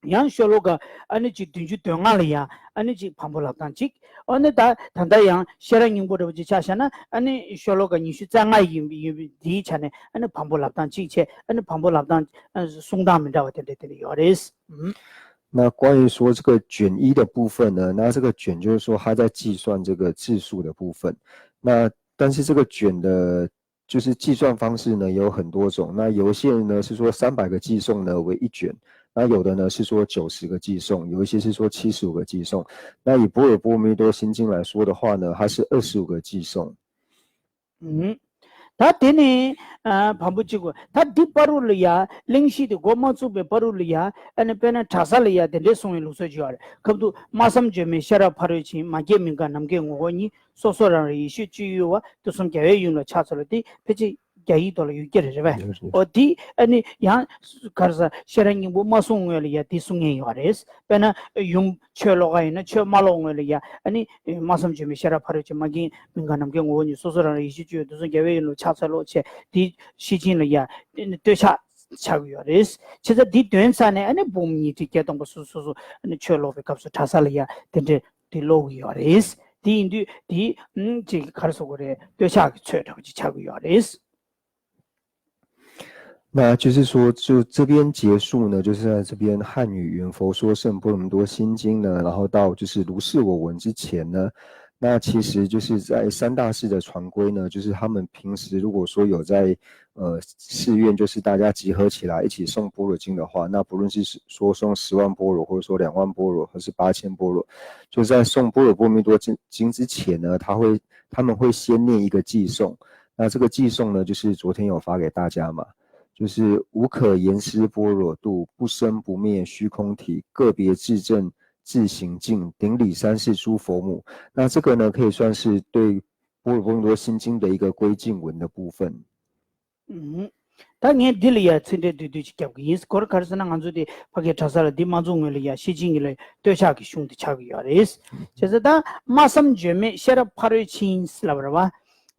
ཡང་ཤོ་ལོ་ཀ་ཨ་ནི་གཅིག་བདུན་ཅུ་དོན་ལྔ་ལ་ཡང་ཨ་ནི་གཅིག་བམ་པོ་ལབ་སྟངས་གཅིག་ཨ་ནི་ད་ད་ལྟ་ཡང་ཤེས་རབ་སྙིང་པོ་འདྲ་བོ་ཅིག་ཆ་བཞག་ན་ཨ་ནི་ཤོ་ལོ་ཀ་ཉི་ཤུ་རྩ་ལྔ་ཡིན་ཡིན་པའི་འདིའི་ཆ་ནས་ཨ་ནི་བམ་པོ་ལབ་སྟངས་གཅིག་བྱས་ཨ་ནི་བམ་པོ་ལབ་སྟངས་ཨ་གསུང་སྟངས་མི་འདྲ་བ་དེ་འདྲ་དེ་འདྲ་ཡོད་རེད། ཨུམ། 那关于说这个卷一的部分呢，那这个卷就是说他在计算这个字数的部分。那但是这个卷的，就是计算方式呢有很多种。那有一些人呢是说三百个偈颂呢为一卷，那有的呢是说九十个偈颂，有一些是说七十五个偈颂。那以般若波罗蜜多心经来说的话呢，它是二十五个偈颂。 ཨུམ། ད་དེ་ནས་ཨ་བམ་པོ་གཅིག་གོ་ད་འདི་བར་དུ་ལ་ཡ་གླེང་གཞི་དེ་འགོ་མ་བཙུགས་པའི་བར་དུ་ལ་ཡ་ཨ་ནི་དཔེར་ན་གྲྭ་ས་ལ་ཡ་དེ་འདྲའི་གསུང་བའི་ལུགས་སྲོལ་ཅིག་ཡོད་རེད། སྐབས་དུ་སྨྲ་བསམ་བརྗོད་མེད་ཤེས་རབ་ཕ་རོལ་ཕྱིན། མ་སྐྱེས་མི་འགག་ནམ་མཁའི་ངོ་བོ་ཉིད། སོ་སོ་རང་རང་ཡེ་ཤེས་སྤྱོད་ཡུལ་བ། དུས་གསུམ་རྒྱལ་བའི་ཡུམ་ལ་ཕྱག་འཚལ་ལོ། དེ་ཕལ་ཆེར་རྒྱ་ཡིག་ཐོག་ལ་ཡོད་ཀྱི་རེད་རེད་པས། ཨོ་དེ་ཨ་ནི་ཡང་ག་རེ་ཟེར་ཤེས་རབ་སྙིང་པོ་མ་གསུང་སྔོན་ལ་ཡ་དེ་གསུང་མཁན་ཡོད་རེད། དཔེར་ན་ཡུམ་ཆོས་ཀློག་ག་ཡིན་ན་ཆོས་མ་ཀློག་སྔོན་ལ་ཡ་ཨ་ནི་སྨྲ་བསམ་བརྗོད་མེད་ཤེས་རབ་ཕ་རོལ་ཕྱིན། མ་སྐྱེས་མི་འགག་ནམ་མཁའི་ངོ་བོ་ཉིད། སོ་སོ་རང་རང་ཡེ་ཤེས་སྤྱོད་ཡུལ། དུས་གསུམ་རྒྱལ་བའི་ཡུམ་ལ་ཕྱག་འཚལ་ལོ་བྱས་དེ་ཤེར་ཕྱིན་ལ་ཡ་ཨ་ནི་བསྟོད་ཕྱག་ཆགས་ཀྱི་ཡོད་རེད། བྱས་ཙང་དེ་འདོན་ཚར་ནས་ཨ་ནི་འབུམ་ཉི་ཁྲི་བརྒྱད་སྟོང་པ་སོ་སོ་སོ་ཨ་ནི་ཆོས་ཀློག་པའི་སྐབས་སུ་གྲྭ་ས་ལ་ཡ་དེ་འདྲའི་དེ་ཀློག་གི་ཡོད་རེད། དེ་ཡིན་དུས་དེ་ཨུམ་ཅིག་ག་རེ་ཟེར་དགོས་རེད། བསྟོད་ཕྱག་གི་ཚོད་འདྲ་བོ་ཅིག་ཆགས་ཀྱི་ཡོད་རེད། 那就是说，就这边结束呢，就是在这边汉语云佛说圣波罗蜜多心经呢，然后到就是如是我闻之前呢，那其实就是在三大寺的传规呢，就是他们平时如果说有在呃寺院，就是大家集合起来一起诵般若经的话，那不论是说诵十万般若，或者说两万般若，或是八千般若，就在诵般若波罗蜜多经经之前呢，他会他们会先念一个偈颂，那这个偈颂呢，就是昨天有发给大家嘛。就是无可言思般若度，不生不灭虚空体，个别自证自行尽，顶礼三世诸佛母。那这个呢，可以算是对般若波罗蜜多心经的一个归敬文的部分。 ཨུམ། ད་ངས་འདི་ལ་ཡ་ཚིག་འགྲེལ་བསྡུས་བསྡུས་ཅིག་རྒྱབ་ཀྱི་ཡིན། སྐོར་ག་རེ་ཟེར་ན་ང་ཚོ་དེ་ཕ་གིའི་གྲྭ་ས་ལ་འདི་མ་འཛོམས་སྔོན་ལ་ཡ་ཤེར་ཕྱིན་གྱི་ལ་བསྟོད་ཕྱག་གི་གཞུང་དེ་ཆགས་ཀྱི་ཡོད་རེད། བྱས་ཙང་ད་སྨྲ་བསམ་བརྗོད་མེད་ཤེས་རབ་ཕ་རོལ་ཕྱིན་ལབ་རེད་བ།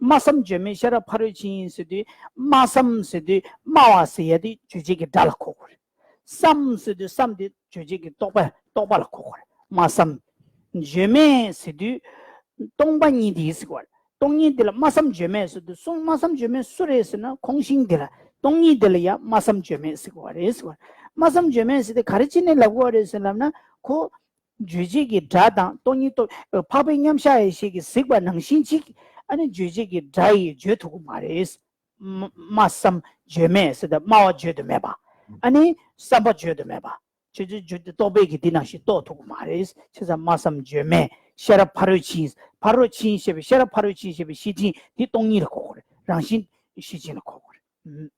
སྨྲ་བསམ་བརྗོད་མེད་ཤེས་རབ་ཕ་རོལ་ཕྱིན་ཟེར་དུས་སྨྲ་བསམ་ཟེར་དུས་སྨྲ་བ་ཟེར་ཡ་དེ་རྗོད་བྱེད་ཀྱི་སྒྲ་ལ་གོ་དགོས་རེད། བསམ་ཟེར་དུས་བསམ་དེ་རྗོད་བྱེད་ཀྱི་རྟོག་པ་རྟོག་པ་ལ་གོ་དགོས་རེད། སྨྲ་བསམ། བརྗོད་མེད་ཟེར་དུས་སྟོང་པ་ཉིད་དེ་ཟེར་དགོས་རེད། སྟོང་ཉིད་དེ་ལ་སྨྲ་བསམ་བརྗོད་མེད་ཟེར་དུས་གསུང་སྨྲ་བསམ་བརྗོད་མེད་སུ་རེད་ཟེར་ན་ཁོང་ཤིང་དེ་ལ་སྟོང་ཉིད་དེ་ལ་ཡང་སྨྲ་བསམ་བརྗོད་མེད་ཟེར་དགོས་རེད་ཟེར་བ། སྨྲ་བསམ་བརྗོད་མེད་ཟེར་དེ་ག་རེ་བྱས་ནས་ལབ་དགོས་རེད་ཟེར་ལབ་ན་ཁོ་རྗོད་བྱེད་ཀྱི་སྒྲ་དང་སྟོང་ཉིད་རྟོག་འཕགས་པའི་མཉམ་གཞག་ཡེ་ཤེས་ཀྱིས་གཟིགས་པ་ནང་བཞིན་ཅིག་ཨ་ནི་རྗོད་བྱེད་ཀྱི་སྒྲ་ཡིས་བརྗོད་ཐུབ་ཀྱི་མ་རེད། སྨྲ་བསམ་བརྗོད་མེད་ཟེར་དུས་སྨྲ་བ་བརྗོད་དུ་མེད་པ། ཨ་ནི་བསམ་པ་བརྗོད་དུ་མེད་པ། ཆོས་ཅན་བརྗོད་དུ་རྟོག་པས་ཀྱིས་འདི་ནང་བཞིན་རྟོགས་ཐུབ་ཀྱི་མ་རེད། བྱས་ཙང་སྨྲ་བསམ་བརྗོད་མེད་ཤེས་རབ་ཕ་རོལ་ཕྱིན། ཕ་རོལ་ཕྱིན་ཞེས་པའི་ཤེས་རབ་ཕ་རོལ་ཕྱིན་ཞེས་པའི་ཤེར་ཕྱིན་འདི་སྟོང་ཉིད་ལ་གོ་དགོས་རེད། རང་བཞིན་ཤེར་ཕྱིན་ལ་གོ་དགོས་རེད།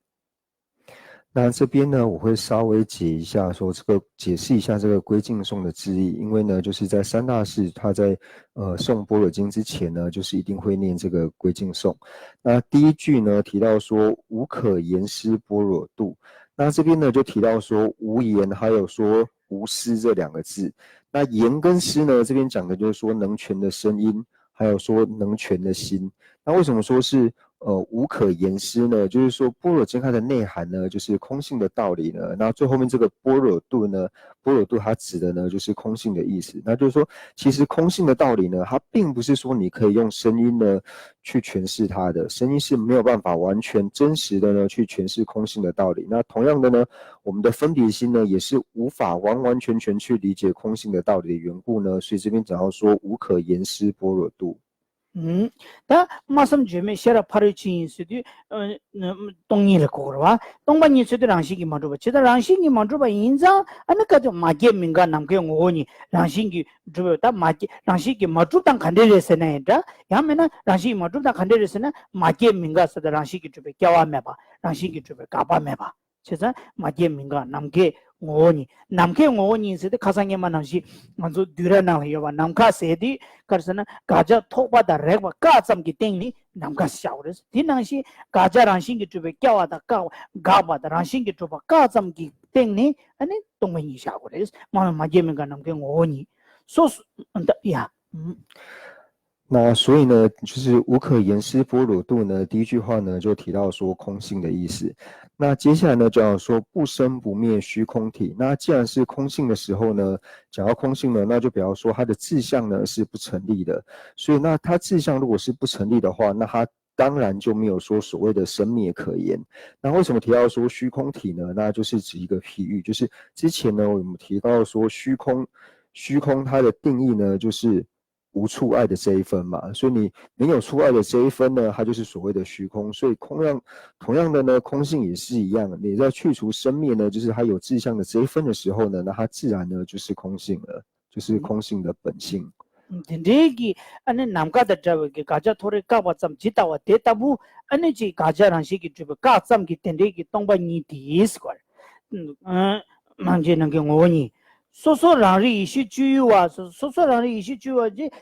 那这边呢，我会稍微解一下，说这个解释一下这个归敬颂的字义，因为呢，就是在三大士他在呃诵般若经之前呢，就是一定会念这个归敬颂。那第一句呢提到说无可言施般若度，那这边呢就提到说无言，还有说无施这两个字。那言跟施呢，这边讲的就是说能全的声音，还有说能全的心。那为什么说是呃无可言施呢？就是说般若经它的内涵呢，就是空性的道理呢。那最后面这个般若度呢，般若度它指的呢就是空性的意思。那就是说，其实空性的道理呢，它并不是说你可以用声音呢去诠释它的，声音是没有办法完全真实的呢去诠释空性的道理。那同样的呢，我们的分别心呢也是无法完完全全去理解空性的道理的缘故呢，所以这边讲到说无可言施般若度。 ད་སྨྲ་བསམ་བརྗོད་མེད་ཤེས་རབ་ཕ་རོལ་ཕྱིན་ཡིན་ཟེར་དུས་སྟོང་ཉིད་ལ་གོ་དགོས་རེད་བ། སྟོང་པ་ཉིད་ཟེར་དུས་རང་བཞིན་གྱིས་མ་གྲུབ་པ། ཇི་ལྟར་རང་བཞིན་གྱིས་མ་གྲུབ་པ་ཡིན་ཙང་ཨ་ནི་བཀའ་བརྒྱུད་མ་སྐྱེས་མི་འགག་ནམ་མཁའི་ངོ་བོ་ཉིད་རང་བཞིན་གྱིས་གྲུབ་པ། ད་མ་སྐྱེས་རང་བཞིན་གྱིས་མ་གྲུབ་སྟངས་ག་འདྲས་རེད་ཟེར་ན་ཡང་འདྲ། ཡང་མིན་ན་རང་བཞིན་གྱིས་མ་གྲུབ་སྟངས་ག་འདྲས་རེད་ཟེར་ན། མ་སྐྱེས་མི་འགག་ཟེར་དུས་རང་བཞིན་གྱིས་གྲུབ་པའི་སྐྱེ་བ་མེད་པ། རང་བཞིན་གྱིས་གྲུབ་པའི་འགག་པ་མེད་པ། བྱས་ཙང་མ་སྐྱེས་མི་འགག་ནམ་མཁའི་ངོ་བོ་ཉིད། ནམ་མཁའི་ངོ་བོ་ཉིད་ཟེར་ཏེ་ཁ་སང་སྔོན་མ་ནང་བཞིན་ང་ཚོ་བསྡུས་གྲྭ་ནང་ལ་ཡོད་པ་ནམ་མཁའ་ཟེར་དུས་ག་རེ་ཟེར་ན། དགག་བྱ་རྟོག་པ་དང་རེག་པ་བཀག་ཙམ་གྱི་སྟེང་ནས་ནམ་མཁའ་ཟེར་བྱ་དགོས་རེད། དེ་ནང་བཞིན་དགག་བྱ་རང་བཞིན་གྱིས་གྲུབ་པའི་སྐྱེ་བ་དང་བཀག་འགག་པ་དང་རང་བཞིན་གྱིས་གྲུབ་པ་བཀག་ཙམ་གྱི་སྟེང་ནས་ཨ་ནི་སྟོང་པ་ཉིད་བྱ་དགོས་རེད། མ་མ་སྐྱེས་མི་འགག་ནམ་མཁའི་ངོ་བོ་ཉིད། སོ་སོ་ད་ཡ། 那所以呢，就是无可言施般若度呢，第一句话呢就提到说空性的意思。那接下来呢就要说不生不灭虚空体。那既然是空性的时候呢，讲到空性呢，那就表示说它的自相呢是不成立的。所以那它自相如果是不成立的话，那它当然就没有说所谓的生灭可言。那为什么提到说虚空体呢？那就是指一个譬喻，就是之前呢我们提到说虚空，虚空它的定义呢就是无处碍的这一分嘛，所以你没有处碍的这一分呢，它就是所谓的虚空。所以同样同样的呢，空性也是一样，你在去除生灭呢，就是它有自相的这一分的时候呢，那它自然呢就是空性了，就是空性的本性。 དེ་འདྲའི་གི་ཨ་ནི་ནམ་མཁའ་དང་འདྲ་བའི་གི་དགག་བྱ་མཐོ་རིས་བཀག་པ་ཙམ་ཇི་ལྟ་བ་དེ་ལྟ་བུ། ཨ་ནི་ཅིག་དགག་བྱ་རང་བཞིན་གྱིས་གྲུབ་པའི་བཀག་ཙམ་གྱི་དེ་འདྲའི་གི་སྟོང་པ་ཉིད་དེ་ཟེར་བ་རེད། ནམ་མཁའི་ནམ་མཁའི་ངོ་བོ་ཉིད། སོ་སོ་རང་རིག་ཡེ་ཤེས་སྤྱོད་ཡུལ་བ། སོ་སོ་རང་རིག་ཡེ་ཤེས་སྤྱོད་ཡུལ་བ་ཅེས་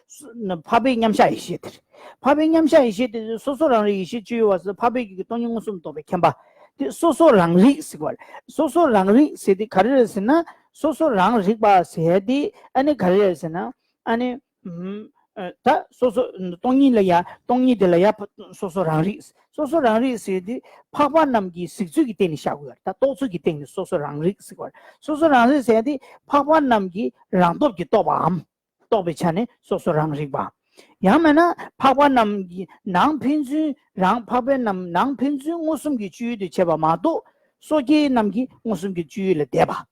འཕགས་པའི་མཉམ་གཞག་ཡེ་ཤེས་དེ་རེད། འཕགས་པའི་མཉམ་གཞག་ཡེ་ཤེས་དེ་སོ་སོ་རང་རིག་ཡེ་ཤེས་སྤྱོད་ཡུལ་བ་ཟེར། འཕགས་པའི་གི་སྟོང་ཉིད་མངོན་སུམ་རྟོགས་པའི་མཁྱེན་པ་དེ་སོ་སོ་རང་རིག་ཟེར་བ་རེད། སོ་སོ་རང་རིག་ཟེར་དེ་ག་རེ་རེད་ཟེར་ན། སོ་སོ་རང་རིག་པ་ཟེར་དེ་ཨ་ནི་ག་རེ་རེད་ཟེར་ན། ཨ་ནི། ཨུམ། ཨ། ད་སོ་སོ་སྟོང་ཉིད་ལ་ཡ། སྟོང་ཉིད་དེ་ལ་ཡ་སོ་སོ་རང་རིག་སོ་སོ་རང་རིག་ཟེར་དུས་འཕགས་པ་རྣམས་ཀྱི་གཟིགས་ཚུལ་གྱི་སྟེང་ནས་བཞག་དགོས་ཡ་རེད། ད་རྟོགས་ཚུལ་གྱི་སྟེང་ནས་སོ་སོ་རང་རིག་ཟེར་དགོས་རེད། སོ་སོ་རང་རིག་ཟེར་དུས་འཕགས་པ་རྣམས་ཀྱི་རང་སྟོབས་ཀྱིས་རྟོགས་པའམ། རྟོགས་པའི་ཆ་ནས་སོ་སོ་རང་རིག་པ། ཡང་མིན་ན་འཕགས་པ་རྣམས་ཀྱི་ནང་ཕན་ཚུན་རང་འཕགས་པའི་རྣམས་ནང་ཕན་ཚུན་མངོན་སུམ་གྱི་སྤྱོད་ཡུལ་དུ་བྱེད་པ་མ་གཏོགས་སོ་སྐྱེའི་རྣམས་ཀྱི་མངོན་སུམ་གྱི་སྤྱོད་ཡུལ་ལ་འདས་པ།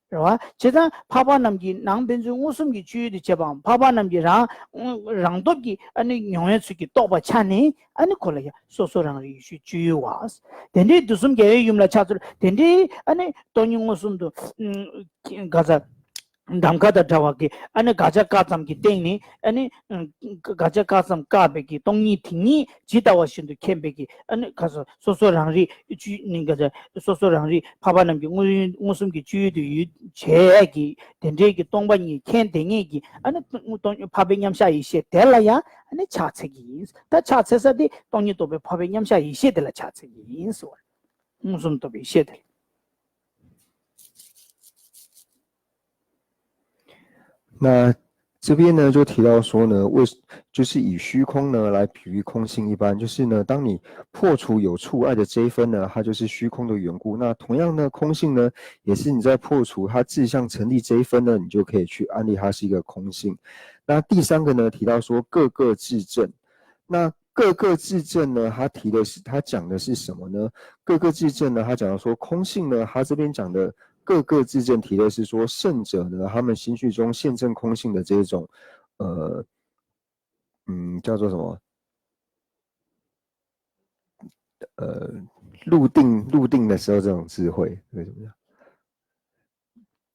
རེད་བ། བྱས་ཙང་འཕགས་པ་རྣམས་ཀྱི་ནང་ཕན་ཚུན་མངོན་སུམ་གྱི་སྤྱོད་ཡུལ་དུ་བྱེད་པའམ། འཕགས་པ་རྣམས་ཀྱི་རང་རང་སྟོབས་ཀྱིས་ཨ་ནི་མྱོང་བའི་ཚུལ་གྱིས་རྟོགས་པ་ཆ་ནས་ཨ་ནི་ཁོ་ལ་ཡང་སོ་སོ་རང་རིག་ཡེ་ཤེས་སྤྱོད་ཡུལ་བ། དེ་འདྲའི་དུས་གསུམ་རྒྱལ་བའི་ཡུམ་ལ་ཕྱག་འཚལ། དེ་འདྲའི་ཨ་ནི་སྟོང་ཉིད་མངོན་སུམ་དུ་ག་ས་ནམ་མཁའ་དང་འདྲ་བ་གི་ཨ་ནི་དགག་བྱ་བཀག་ཙམ་གྱི་སྟེང་ནས་ཨ་ནི་དགག་བྱ་བཀག་ཙམ་བཀག་པའི་གི་སྟོང་ཉིད་དེ་ཉིད་ཇི་ལྟ་བ་བཞིན་དུ་མཁྱེན་པའི་གི་ཨ་ནི་ག་ས་སོ་སོ་རང་རིག་སྤྱོད་ནི་ག་ས། སོ་སོ་རང་རིག་འཕགས་པ་རྣམས་ཀྱི་མངོན་མངོན་སུམ་གྱི་སྤྱོད་ཡུལ་དུ་ཡུལ་བྱས་ཀྱི་དེ་འདྲའི་གི་སྟོང་པ་ཉིད་མཁྱེན་དེ་ངེས་ཀྱི་ཨ་ནི་སྟོང་འཕགས་པའི་མཉམ་གཞག་ཡེ་ཤེས་དེ་ལ་ཡང་ཨ་ནི་ཕྱག་འཚལ་གྱི་ཡིན། ད་ཕྱག་འཚལ་ས་དེ་སྟོང་ཉིད་རྟོགས་པའི་འཕགས་པའི་མཉམ་གཞག་ཡེ་ཤེས་དེ་ལ་ཕྱག་འཚལ་གྱི་ཡིན་ཟེར་བ་རེད། མངོན་སུམ་རྟོགས་པའི་ཡེ་ཤེས་དེ་ལ། 那这边呢，就提到说呢，为就是以虚空呢来比喻空性一般，就是呢，当你破除有处碍的这一分呢，它就是虚空的缘故。那同样呢，空性呢，也是你在破除它自相成立这一分呢，你就可以去安立它是一个空性。那第三个呢，提到说各各自证。那各各自证呢，它提的是它讲的是什么呢？各各自证呢，它讲到说空性呢，它这边讲的各各自证提的是说圣者呢，他们心绪中现证空性的这一种，呃，嗯，叫做什么？呃，入定入定的时候这种智慧，对，怎么样？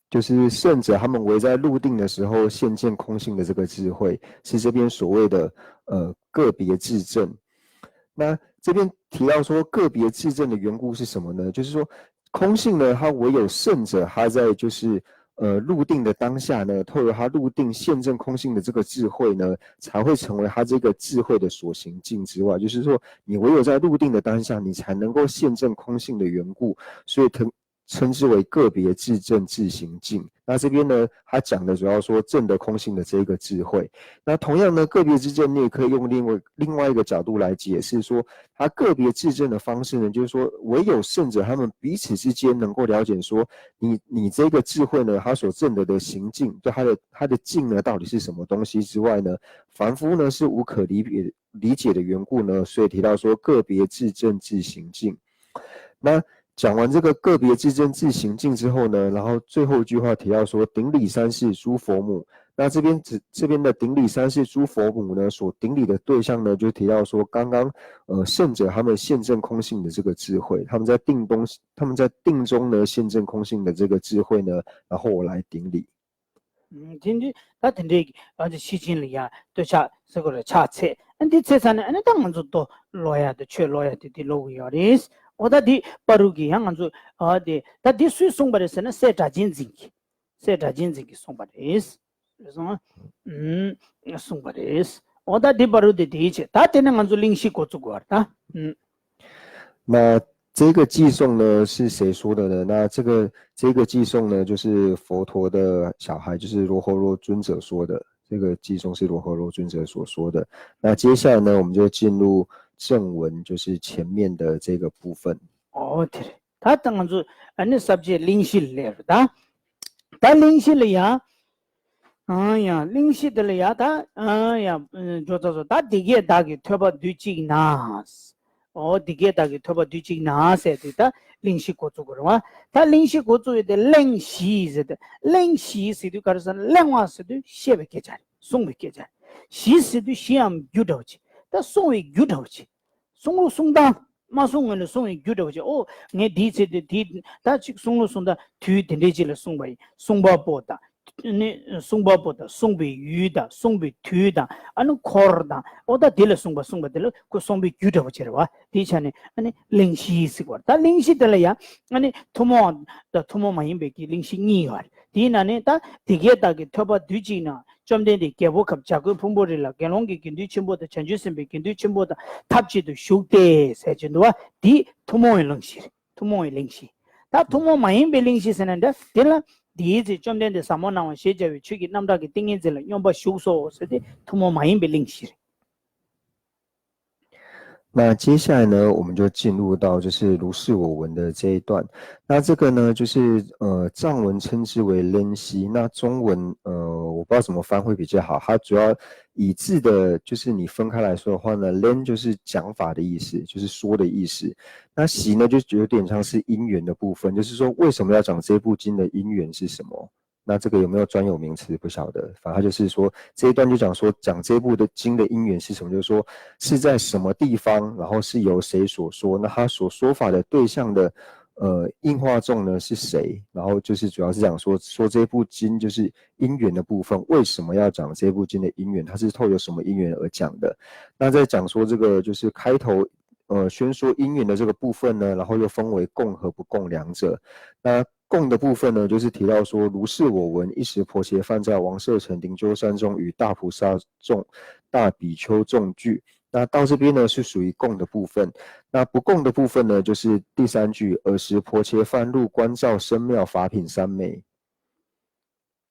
就是圣者他们围在入定的时候现见空性的这个智慧，是这边所谓的呃个别自证。那这边提到说个别自证的缘故是什么呢？就是说空性呢，它唯有圣者他在就是呃入定的当下呢，透过他入定现证空性的这个智慧呢，才会成为他这个智慧的所行境之外，就是说你唯有在入定的当下，你才能够现证空性的缘故，所以称称之为个别自证自行境。那这边呢，他讲的主要说证得空性的这一个智慧。那同样呢，个别自证你也可以用另外另外一个角度来解释说，他个别自证的方式呢，就是说唯有圣者他们彼此之间能够了解说，你你这个智慧呢，他所证得的行境，对他的他的境呢到底是什么东西之外呢，凡夫呢是无可理解理解的缘故呢，所以提到说个别自证自行境。那讲完这个个别自证自行境之后呢，然后最后一句话提到说，顶礼三世诸佛母。那这边指这边的顶礼三世诸佛母呢，所顶礼的对象呢，就提到说，刚刚呃圣者他们现证空性的这个智慧，他们在定中，他们在定中呢现证空性的这个智慧呢，然后我来顶礼。 ཨུམ། དེ་འདི་ད་དེ་འདྲའི་ཨ་ནི་ཤེར་ཕྱིན་ལ་ཡ་ལྟོས་ཆ་ཟེར་དགོས་རེད། ཕྱག་འཚལ། ཨ་འདི་འཚལ་ཚར་ནས་ཨ་ནི་ད་ང་ཚོ་མདོ་ཀློག་ཡ་དང་ཆོས་ཀློག་ཡ་དེ་འདི་ཀློག་གི་ཡོད་རེད། འོ་ད་འདི་བར་དུ་གི་ཡང་ང་ཚོ་ཨ་དེ་ད་འདི་སུས་གསུངས་པ་རེད་ཟེར་ན་སྲས་སྒྲ་གཅན་འཛིན་གྱིས། སྲས་སྒྲ་གཅན་འཛིན་གྱིས་གསུངས་པ་རེད། རེད་སོང་། ཨུམ། གསུངས་པ་རེད། འོ་ད་འདི་བར་དུ་དེ་དེའི་ཆེད་ད་དེ་ནས་ང་ཚོ་གླེང་གཞི་འགོ་བཙུགས་དགོས་པ་རེད་ད། ཨུམ། 那这个偈颂呢是谁说的呢？那这个这个偈颂呢，就是佛陀的小孩，就是罗喉罗尊者说的。这个偈颂是罗喉罗尊者所说的。那接下来呢，我们就进入正文，就是前面的这个部分。 ཨོ་དེ་རེད། ད་ད་ང་ཚོ་ཨ་ནི་ས་བཅད་གླེང་གཞི་ལ་སླེབས་རེད་ད། ད་གླེང་གཞི་ལ་ཡ། ཨང་ཡ། གླེང་གཞི་དེ་ལ་ཡ་ད། ཨང་ཡ། འཇོག་ཚར་སོང་། ད་འདི་སྐད་བདག་གིས་ཐོས་པ་དུས་གཅིག་ན། ཨོ་འདི་སྐད་བདག་གིས་ཐོས་པ་དུས་གཅིག་ན་ཟེར་དུས་ད་གླེང་གཞི་འགོ་བཙུགས་དགོས་རེད་བ། ད་གླེང་གཞི་འགོ་བཙུགས་ཡོད་དེ་གླེང་གཞི་ཟེར་དུས། གླེང་གཞི་ཟེར་དུས་ག་རེ་ཟེར་ན་གླེང་བ་ཟེར་དུས་བཤད་པའི་སྐད་ཆ་རེད། གསུང་བའི་སྐད་ཆ་རེད། གཞི་ཟེར་དུས་གཞི་འམ་རྒྱུ་འདྲ་བོ་ཅིག་ད་གསུང་བའི་རྒྱུ་འདྲ་བོ་ཅིག་གསུང་ལུགས་གསུང་སྟངས། མ་གསུང་སྔོན་ལ་གསུང་བའི་རྒྱུ་འདྲ་བོ་ཅིག་ཨོ་ངས་འདིའི་ཚེ་དེ་དེའི་ད་ཅིག་གསུང་ལུགས་གསུང་སྟངས་དུས་དེ་འདྲའི་ཅིག་ལ་གསུངས་པ་ཡིན། གསུང་པ་པོ་དང་། ནི་གསུང་པ་པོ་དང་གསུངས་པའི་ཡུལ་དང་གསུངས་པའི་དུས་དང་ཨ་ནི་འཁོར་དང་ཨོ་ད་དེ་ལ་གསུངས་པ་གསུངས་པ་དེ་ལ་ཁོ་གསུང་པའི་རྒྱུ་འདྲ་བོ་ཅིག་རེད་བ། དེའི་ཆ་ནས་ཨ་ནི་གླེང་གཞི་ཟེར་བ་ད་གླེང་གཞི་དེ་ལ་ཡང་ཨ་ནི་ཐུན་མོང་དང་ཐུན་མོང་མ་ཡིན་པའི་གི་གླེང་གཞི་གཉིས་ཡོད་རེད། དེའི་ནང་ནས་ད་དེ་སྐད་བདག་གིས་ཐོས་པ་དུས་གཅིག་ན། བཅོམ་ལྡན་འདས་རྒྱལ་པོ་ཁབ་བྱ་རྒོད་ཕུང་པོའི་རི་ལ་དགེ་སློང་གི་དགེ་འདུན་ཆེན་པོ་དང་བྱང་ཆུབ་སེམས་དཔའི་དགེ་འདུན་ཆེན་པོ་དང་ཐབས་གཅིག་ཏུ་བཞུགས་ཏེ་ཟེར་གྱི་འདུག་བ། འདི་ཐུན་མོང་བའི་གླེང་གཞི་རེད། ཐུན་མོང་བའི་གླེང་གཞི། ད་ཐུན་མོང་མ་ཡིན་པའི་གླེང་གཞི་ཟེར་ན་འདྲ་དེ་ལ་འདིའི་ཚེ་བཅོམ་ལྡན་འདས་ཟབ་མོ་སྣང་བ་ཞེས་བྱ་བའི་ཆོས་ཀྱི་རྣམ་གྲངས་ཀྱི་ཏིང་ངེ་འཛིན་ལ་སྙོམས་པར་ཞུགས་སོ་ཟེར་ཏེ་ཐུན་མོང་མ་ཡིན་པའི་གླེང་གཞི་རེད། 那接下来呢，我们就进入到就是如是我闻的这一段。那这个呢，就是呃藏文称之为 lengshi，那中文呃我不知道怎么翻会比较好。它主要以字的，就是你分开来说的话呢，len 就是讲法的意思，就是说的意思。那 shi 呢，就有点像是因缘的部分，就是说为什么要讲这部经的因缘是什么？ 那这个有没有专有名词不晓得，反正他就是说这一段就讲说讲这部的经的因缘是什么，就是说是在什么地方，然后是由谁所说，那他所说法的对象的呃应化众呢是谁，然后就是主要是讲说说这部经就是因缘的部分，为什么要讲这部经的因缘，它是透由什么因缘而讲的。那在讲说这个就是开头呃宣说因缘的这个部分呢，然后又分为供和不供两者。那供的部分呢，就是提到说，如是我闻，一时婆伽梵在王舍城灵鹫山中，与大菩萨众、大比丘众俱。那到这边呢，是属于供的部分。那不供的部分呢，就是第三句，尔时婆伽梵入观照僧庙法品三昧。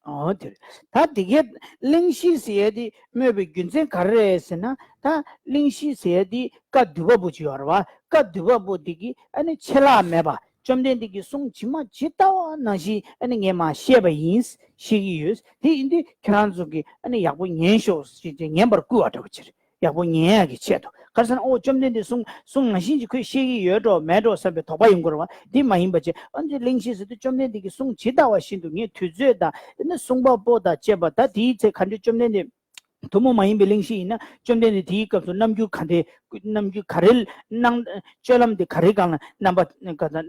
ཨོ་དེ་རེད། ད་དེ་གའི་གླེང་གཞི་ཟེར་ཡ་དེ་སྨོས་པའི་རྒྱུ་མཚན་ག་རེ་རེད་ཟེར་ན། ད་གླེང་གཞི་ཟེར་ཡ་དེ་བཀའ་བསྡུས་པ་པོ་ཅིག་ཡོད་རེད་བ། བཀའ་བསྡུས་པ་པོ་དེ་གིས་ཨ་ནི་ཆད་ལྷག་མེད་པ་བཅོམ་ལྡན་འདས་ཀྱི་གསུང་ཇི་མ་ཇི་ལྟ་བ་ནང་བཞིན་ཨ་ནི་ངས་མར་བཤད་པ་ཡིན། བཤད་ཀྱི་ཡོད། དེ་ཡིན་དུས་ཁྱེད་རང་ཚོ་གིས་ཨ་ནི་ཡག་པོ་ཉན་ཤོག་ཟེར་ཏེ་ཉན་པར་བསྐུལ་བ་འདྲ་པོ་ཅིག་རེད། ཡག་པོ་ཉན་ཡག་གི་ཆེད་དུ། ག་རེ་ཟེར་ན་ཨོ་བཅོམ་ལྡན་འདས་གསུང་གསུང་ནང་བཞིན་གྱི་ཁོས་བཤད་ཀྱི་ཡོད་འགྲོ་མེད་འགྲོ་བསམ་པའི་དོགས་པ་ཡོང་གི་རེད་བ། འདི་མ་ཡིན་པ་བྱས། ཨ་ནི་གླེང་གཞི་ཟེར་དུས་བཅོམ་ལྡན་འདས་ཀྱི་གསུང་ཇི་ལྟ་བ་བཞིན་དུ་ངས་དུས་ཚོད་དང་ཨ་ནི་གསུང་པ་པོ་དང་བཅས་པ་ད་དེའི་ཚེ་ག་འདྲ་བཅོམ་ལྡན་འདས་ཐུན་མོང་མ་ཡིན་པའི་གླེང་གཞི་ཡིན་ན་བཅོམ་ལྡན་འདས་དེའི་སྐབས་སུ་རྣམ་འགྱུར་ག་འདྲས་ རྣམ་འགྱུར་ག་རེ་གནང་སྤྱོད་ལམ་དེ་ག་རེ་སྒང་ལ་རྣམ་པ་ག་ཚ་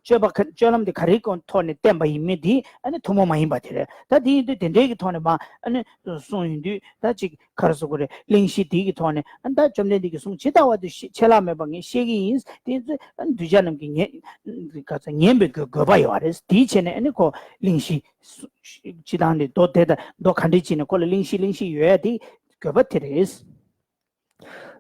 སྤྱོད་པ་ག་སྤྱོད་ལམ་དེ་ག་རེ་གི་ཐོག་ནས་བསྟན་པ་ཡིན་མིན་དེ་ཨ་ནི་ཐུན་མོང་མ་ཡིན་པ་དེ་རེད། ད་དེ་ཡིན་དུས་དེ་འདྲའི་གི་ཐོག་ནས་མ་ཨ་ནི་གསུངས་ཡོང་དུས་ད་ཅིག་ག་རེ་ཟེར་དགོས་རེད། གླེང་གཞི་དེ་གི་ཐོག་ནས་ཨ་ནི་ད་བཅོམ་ལྡན་འདས་ཀྱི་གསུང་ཇི་ལྟ་བ་དུ་ཤེས་ཆད་ལྷག་མེད་པ་ངས་བཤད་ཀྱི་ཡིན། དེ་ཚོ་ཨ་ནི་གདུལ་བྱ་རྣམས་ཀྱིས་ཉན་ག་ཚ་ཉན་པའི་དགོས་དགོས་པ་ཡོད་རེད། དེའི་ཆེད་ནས་ཨ་ནི་ཁོ་གླེང་གཞི་སྤྱི་བཏང་ནས་མདོ་དེ་དང་མདོ་ག་འདྲས་བྱས་ནས་ཁོ་ལ་གླེང་གཞི་གླེང་གཞི་ཡོད་ཡ་དེ་དགོས་པ་དེ་རེད།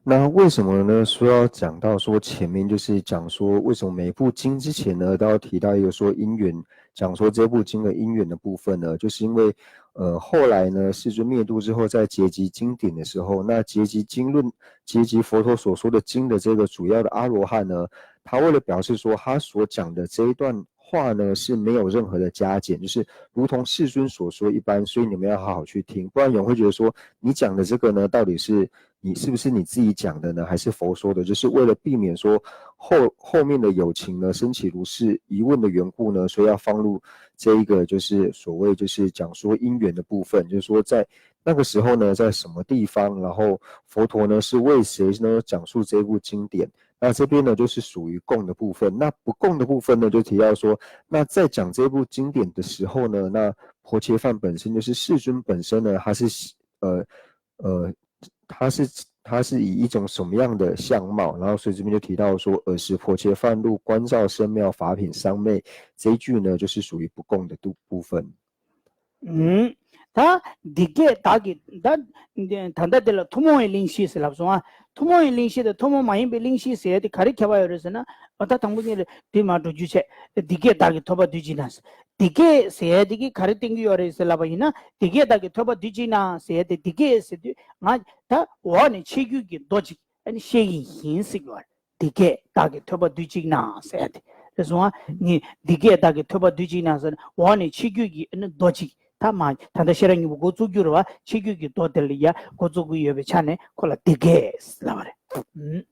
那为什么呢？说要讲到说前面就是讲说为什么每部经之前呢都要提到一个说因缘，讲说这部经的因缘的部分呢，就是因为呃后来呢世尊灭度之后，在结集经典的时候，那结集经论，结集佛陀所说的经的这个主要的阿罗汉呢，他为了表示说他所讲的这一段话呢是没有任何的加减，就是如同世尊所说一般，所以你们要好好去听，不然有人会觉得说你讲的这个呢到底是你是不是你自己讲的呢，还是佛说的？就是为了避免说后后面的有情呢升起如是疑问的缘故呢，所以要放入这一个就是所谓就是讲说因缘的部分，就是说在那个时候呢，在什么地方，然后佛陀呢是为谁呢讲述这部经典？那这边呢就是属于供的部分。那不供的部分呢，就提到说，那在讲这部经典的时候呢，那婆伽梵本身就是世尊本身呢，他是呃呃，他是他是以一种什么样的相貌？然后所以这边就提到说，尔时婆伽梵入观照深妙法品三昧，这一句呢就是属于不供的部部分。 ཨུམ། ད་འདི་སྐད་བདག་གིས་ད་ད་ལྟ་འདི་ལ་ཐུན་མོང་བའི་གླེང་གཞི་ཟེར་ལབ་སོང་ཨ། ཐུན་མོང་བའི་གླེང་གཞི་དང་ཐུན་མོང་མ་ཡིན་པའི་གླེང་གཞི་ཟེར་ཡ་དེ་ག་རེ་ཁྱད་པར་ཡོད་རེད་ཟེར་ན། ཨ་ད་དང་པོ་ཉིད་ལ་དེ་མར་འགྲོ་རྒྱུ་བྱས། འདི་སྐད་བདག་གིས་ཐོས་པ་དུས་གཅིག་ན། འདི་སྐད་ཟེར་ཡ་དེ་གིས་ག་རེ་བསྟན་གྱི་ཡོད་རེད་ཟེར་ལབ་པ་ཡིན་ན། འདི་སྐད་བདག་གིས་ཐོས་པ་དུས་གཅིག་ན་ཟེར་ཡ་དེ་འདི་སྐད་ཟེར་དུས་ང་ད་འོག་ནས་ཆོས་བརྒྱུད་ཀྱི་མདོ་གཅིག་ཨ་ནི་བཤད་ཀྱི་ཡིན་ཟེར་གྱི་ཡོད་རེད། འདི་སྐད་བདག་གིས་ཐོས་པ་དུས་གཅིག་ན་ཟེར་ཏེ། རེད་སོང་ཨ། ངས་འདི་སྐད་བདག་གིས་ཐོས་པ་དུས་གཅིག་ན་ཟེར་འོག་ནས་ཆོས་བརྒྱུད་ཀྱི་ཨ་ནི་མདོ་གཅིག་ད་མ་ད་ལྟ་ཤེས་རབ་སྙིང་པོ་འགོ་བཙུགས་རྒྱུ་རེད་བ། ཆོས་བརྒྱུད་ཀྱི་མདོ་དེ་ལ་ཡ་འགོ་བཙུགས་ཀྱི་ཡོད་པའི་ཆ་ནས་ཁོ་ལ་འདི་སྐད་ལབ་པ་རེད། ཨུམ།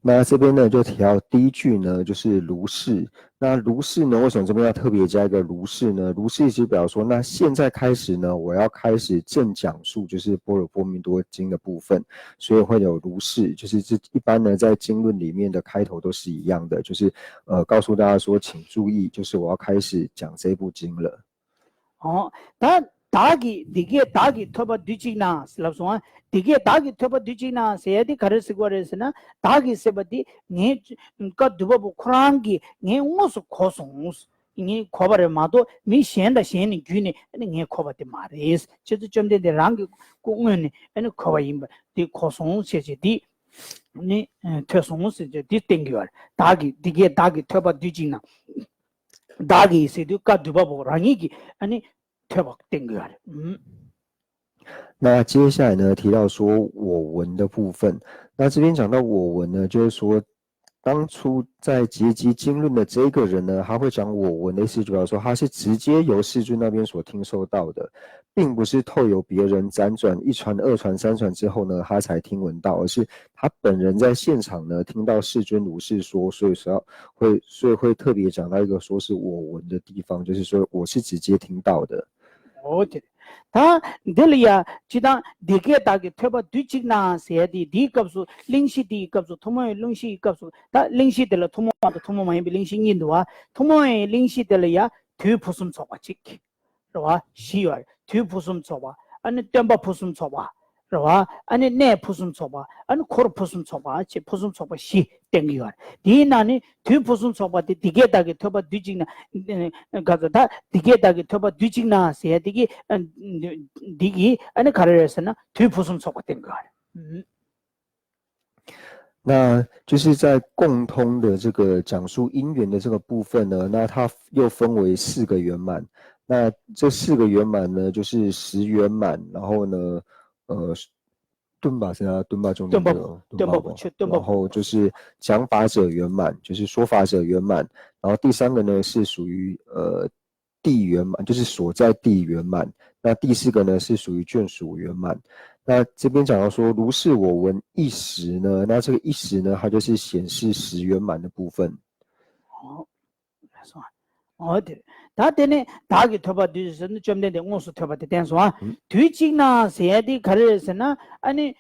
那这边呢，就提到第一句呢，就是如是。那如是呢，为什么这边要特别加一个如是呢？如是是表示说，那现在开始呢，我要开始正讲述就是般若波罗蜜多经的部分，所以会有如是，就是这一般呢在经论里面的开头都是一样的，就是呃告诉大家说，请注意，就是我要开始讲这部经了。 ཨོ། ད་བདག་གིས་འདི་སྐད་བདག་གིས་ཐོས་པ་དུས་གཅིག་ན་ལབ་སོང་ཨ། འདི་སྐད་བདག་གིས་ཐོས་པ་དུས་གཅིག་ན་ཟེར་ཡ་དེ་ག་རེ་ཟེར་གྱི་ཡོད་རེད་ཟེར་ན། བདག་གིས་ཟེར་བ་དེ་ངའི་བཀའ་འདུས་པ་པོ་ཁོ་རང་གིས་ངས་དངོས་སུ་གོ་སོང་། ངས་གོ་བ་རེད་མ་གཏོགས་མི་གཞན་དང་གཞན་ནས་བརྒྱུད་ནས་ཨ་ནི་ངས་གོ་བ་དེ་མ་རེད། ཁྱེད་ཚོ་བཅོམ་ལྡན་འདས་རང་གི་སྐུ་དངོས་ནས་ཨ་ནི་གོ་བ་ཡིན་པ་དེ་གོ་སོང་ཟེར་བྱས་དེ་ནི་ཐོས་སོང་ཟེར་བྱས་དེ་བསྟན་གྱི་ཡོད་རེད། བདག་གིས་འདི་སྐད་བདག་གིས་ཐོས་པ་དུས་གཅིག་ན། བདག་གིས་ཟེར་དུས་བཀའ་འདུས་པ་པོ་རང་ཉིད་ཀྱིས་ཨ་ནི་ཐོས་པ་བསྟན་གྱི་ཡོད་རེད། ཨུམ། 那接下来呢，提到说我闻的部分。那这边讲到我闻呢，就是说，当初在结集经论的这个人呢，他会讲我闻的意思，主要说他是直接由世尊那边所听受到的，并不是透由别人辗转一传、二传、三传之后呢，他才听闻到，而是他本人在现场呢听到世尊如是说，所以说会，所以会特别讲到一个说是我闻的地方，就是说我是直接听到的。 ཨོ་དེ་ད་འདི་ལ་ཡ་སྤྱི་བཏང་འདི་སྐད་བདག་གིས་ཐོས་པ་དུས་གཅིག་ན་ཟེར་ཡ་དེ་འདིའི་སྐབས་སུ་གླེང་གཞི་དེའི་སྐབས་སུ་ཐུན་མོང་བའི་གླེང་གཞིའི་སྐབས་སུ་ད་གླེང་གཞི་དེ་ལ་ཐུན་མོང་བ་དང་ཐུན་མོང་མ་ཡིན་པའི་གླེང་གཞི་གཉིས་འདུག་བ། ཐུན་མོང་བའི་གླེང་གཞི་དེ་ལ་ཡ་དུས་ཕུན་སུམ་ཚོགས་པ་གཅིག་རེད་བ། བཞི་ཡོད་རེད། དུས་ཕུན་སུམ་ཚོགས་པ། ཨ་ནི་སྟོན་པ་ཕུན་སུམ་ཚོགས་པ་རེད་བ། ཨ་ནི་གནས་ཕུན་སུམ་ཚོགས་པ། ཨ་ནི་འཁོར་ཕུན་སུམ་ཚོགས་པ་བཅས་ཕུན་སུམ་ཚོགས་པ་བཞི་བསྟན་གྱི་ཡོད་རེད། དེའི་ནང་ནས་དུས་ཕུན་སུམ་ཚོགས་པ་དེ་འདི་སྐད་བདག་གིས་ཐོས་པ་དུས་གཅིག་ན། ག་ཚོད་ད་འདི་སྐད་བདག་གིས་ཐོས་པ་དུས་གཅིག་ན་ཟེར་ཡ་དེ་གི་འདི་གི་ཨ་ནི་ག་རེ་རེད་ཟེར་ན་དུས་ཕུན་སུམ་ཚོགས་པ་བསྟན་གྱི་ཡོད་རེད། 那就是在共通的这个讲述因缘的这个部分呢，那它又分为四个圆满。那这四个圆满呢，就是十圆满，然后呢，呃，顿巴是啊，顿巴中间的顿巴不，顿巴不，顿巴不。然后就是讲法者圆满，就是说法者圆满。然后第三个呢是属于呃地圆满，就是所在地圆满。那第四个呢是属于眷属圆满。那这边讲到说，如是我闻一时呢，那这个一时呢，它就是显示十圆满的部分。 ཨོ། ཨོ་དེ། ད་དེ་ནས་བདག་གིས་ཐོས་པ་དུས་ཟེར་ནས་བཅོམ་ལྡན་འདས་དངོས་སུ་ཐོས་པ་དེ་བསྟན་སོང་ཨ། དུས་གཅིག་ན་ཟེར་ཡ་དེ་ག་རེ་རེད་ཟེར་ན། ཨ་ནི་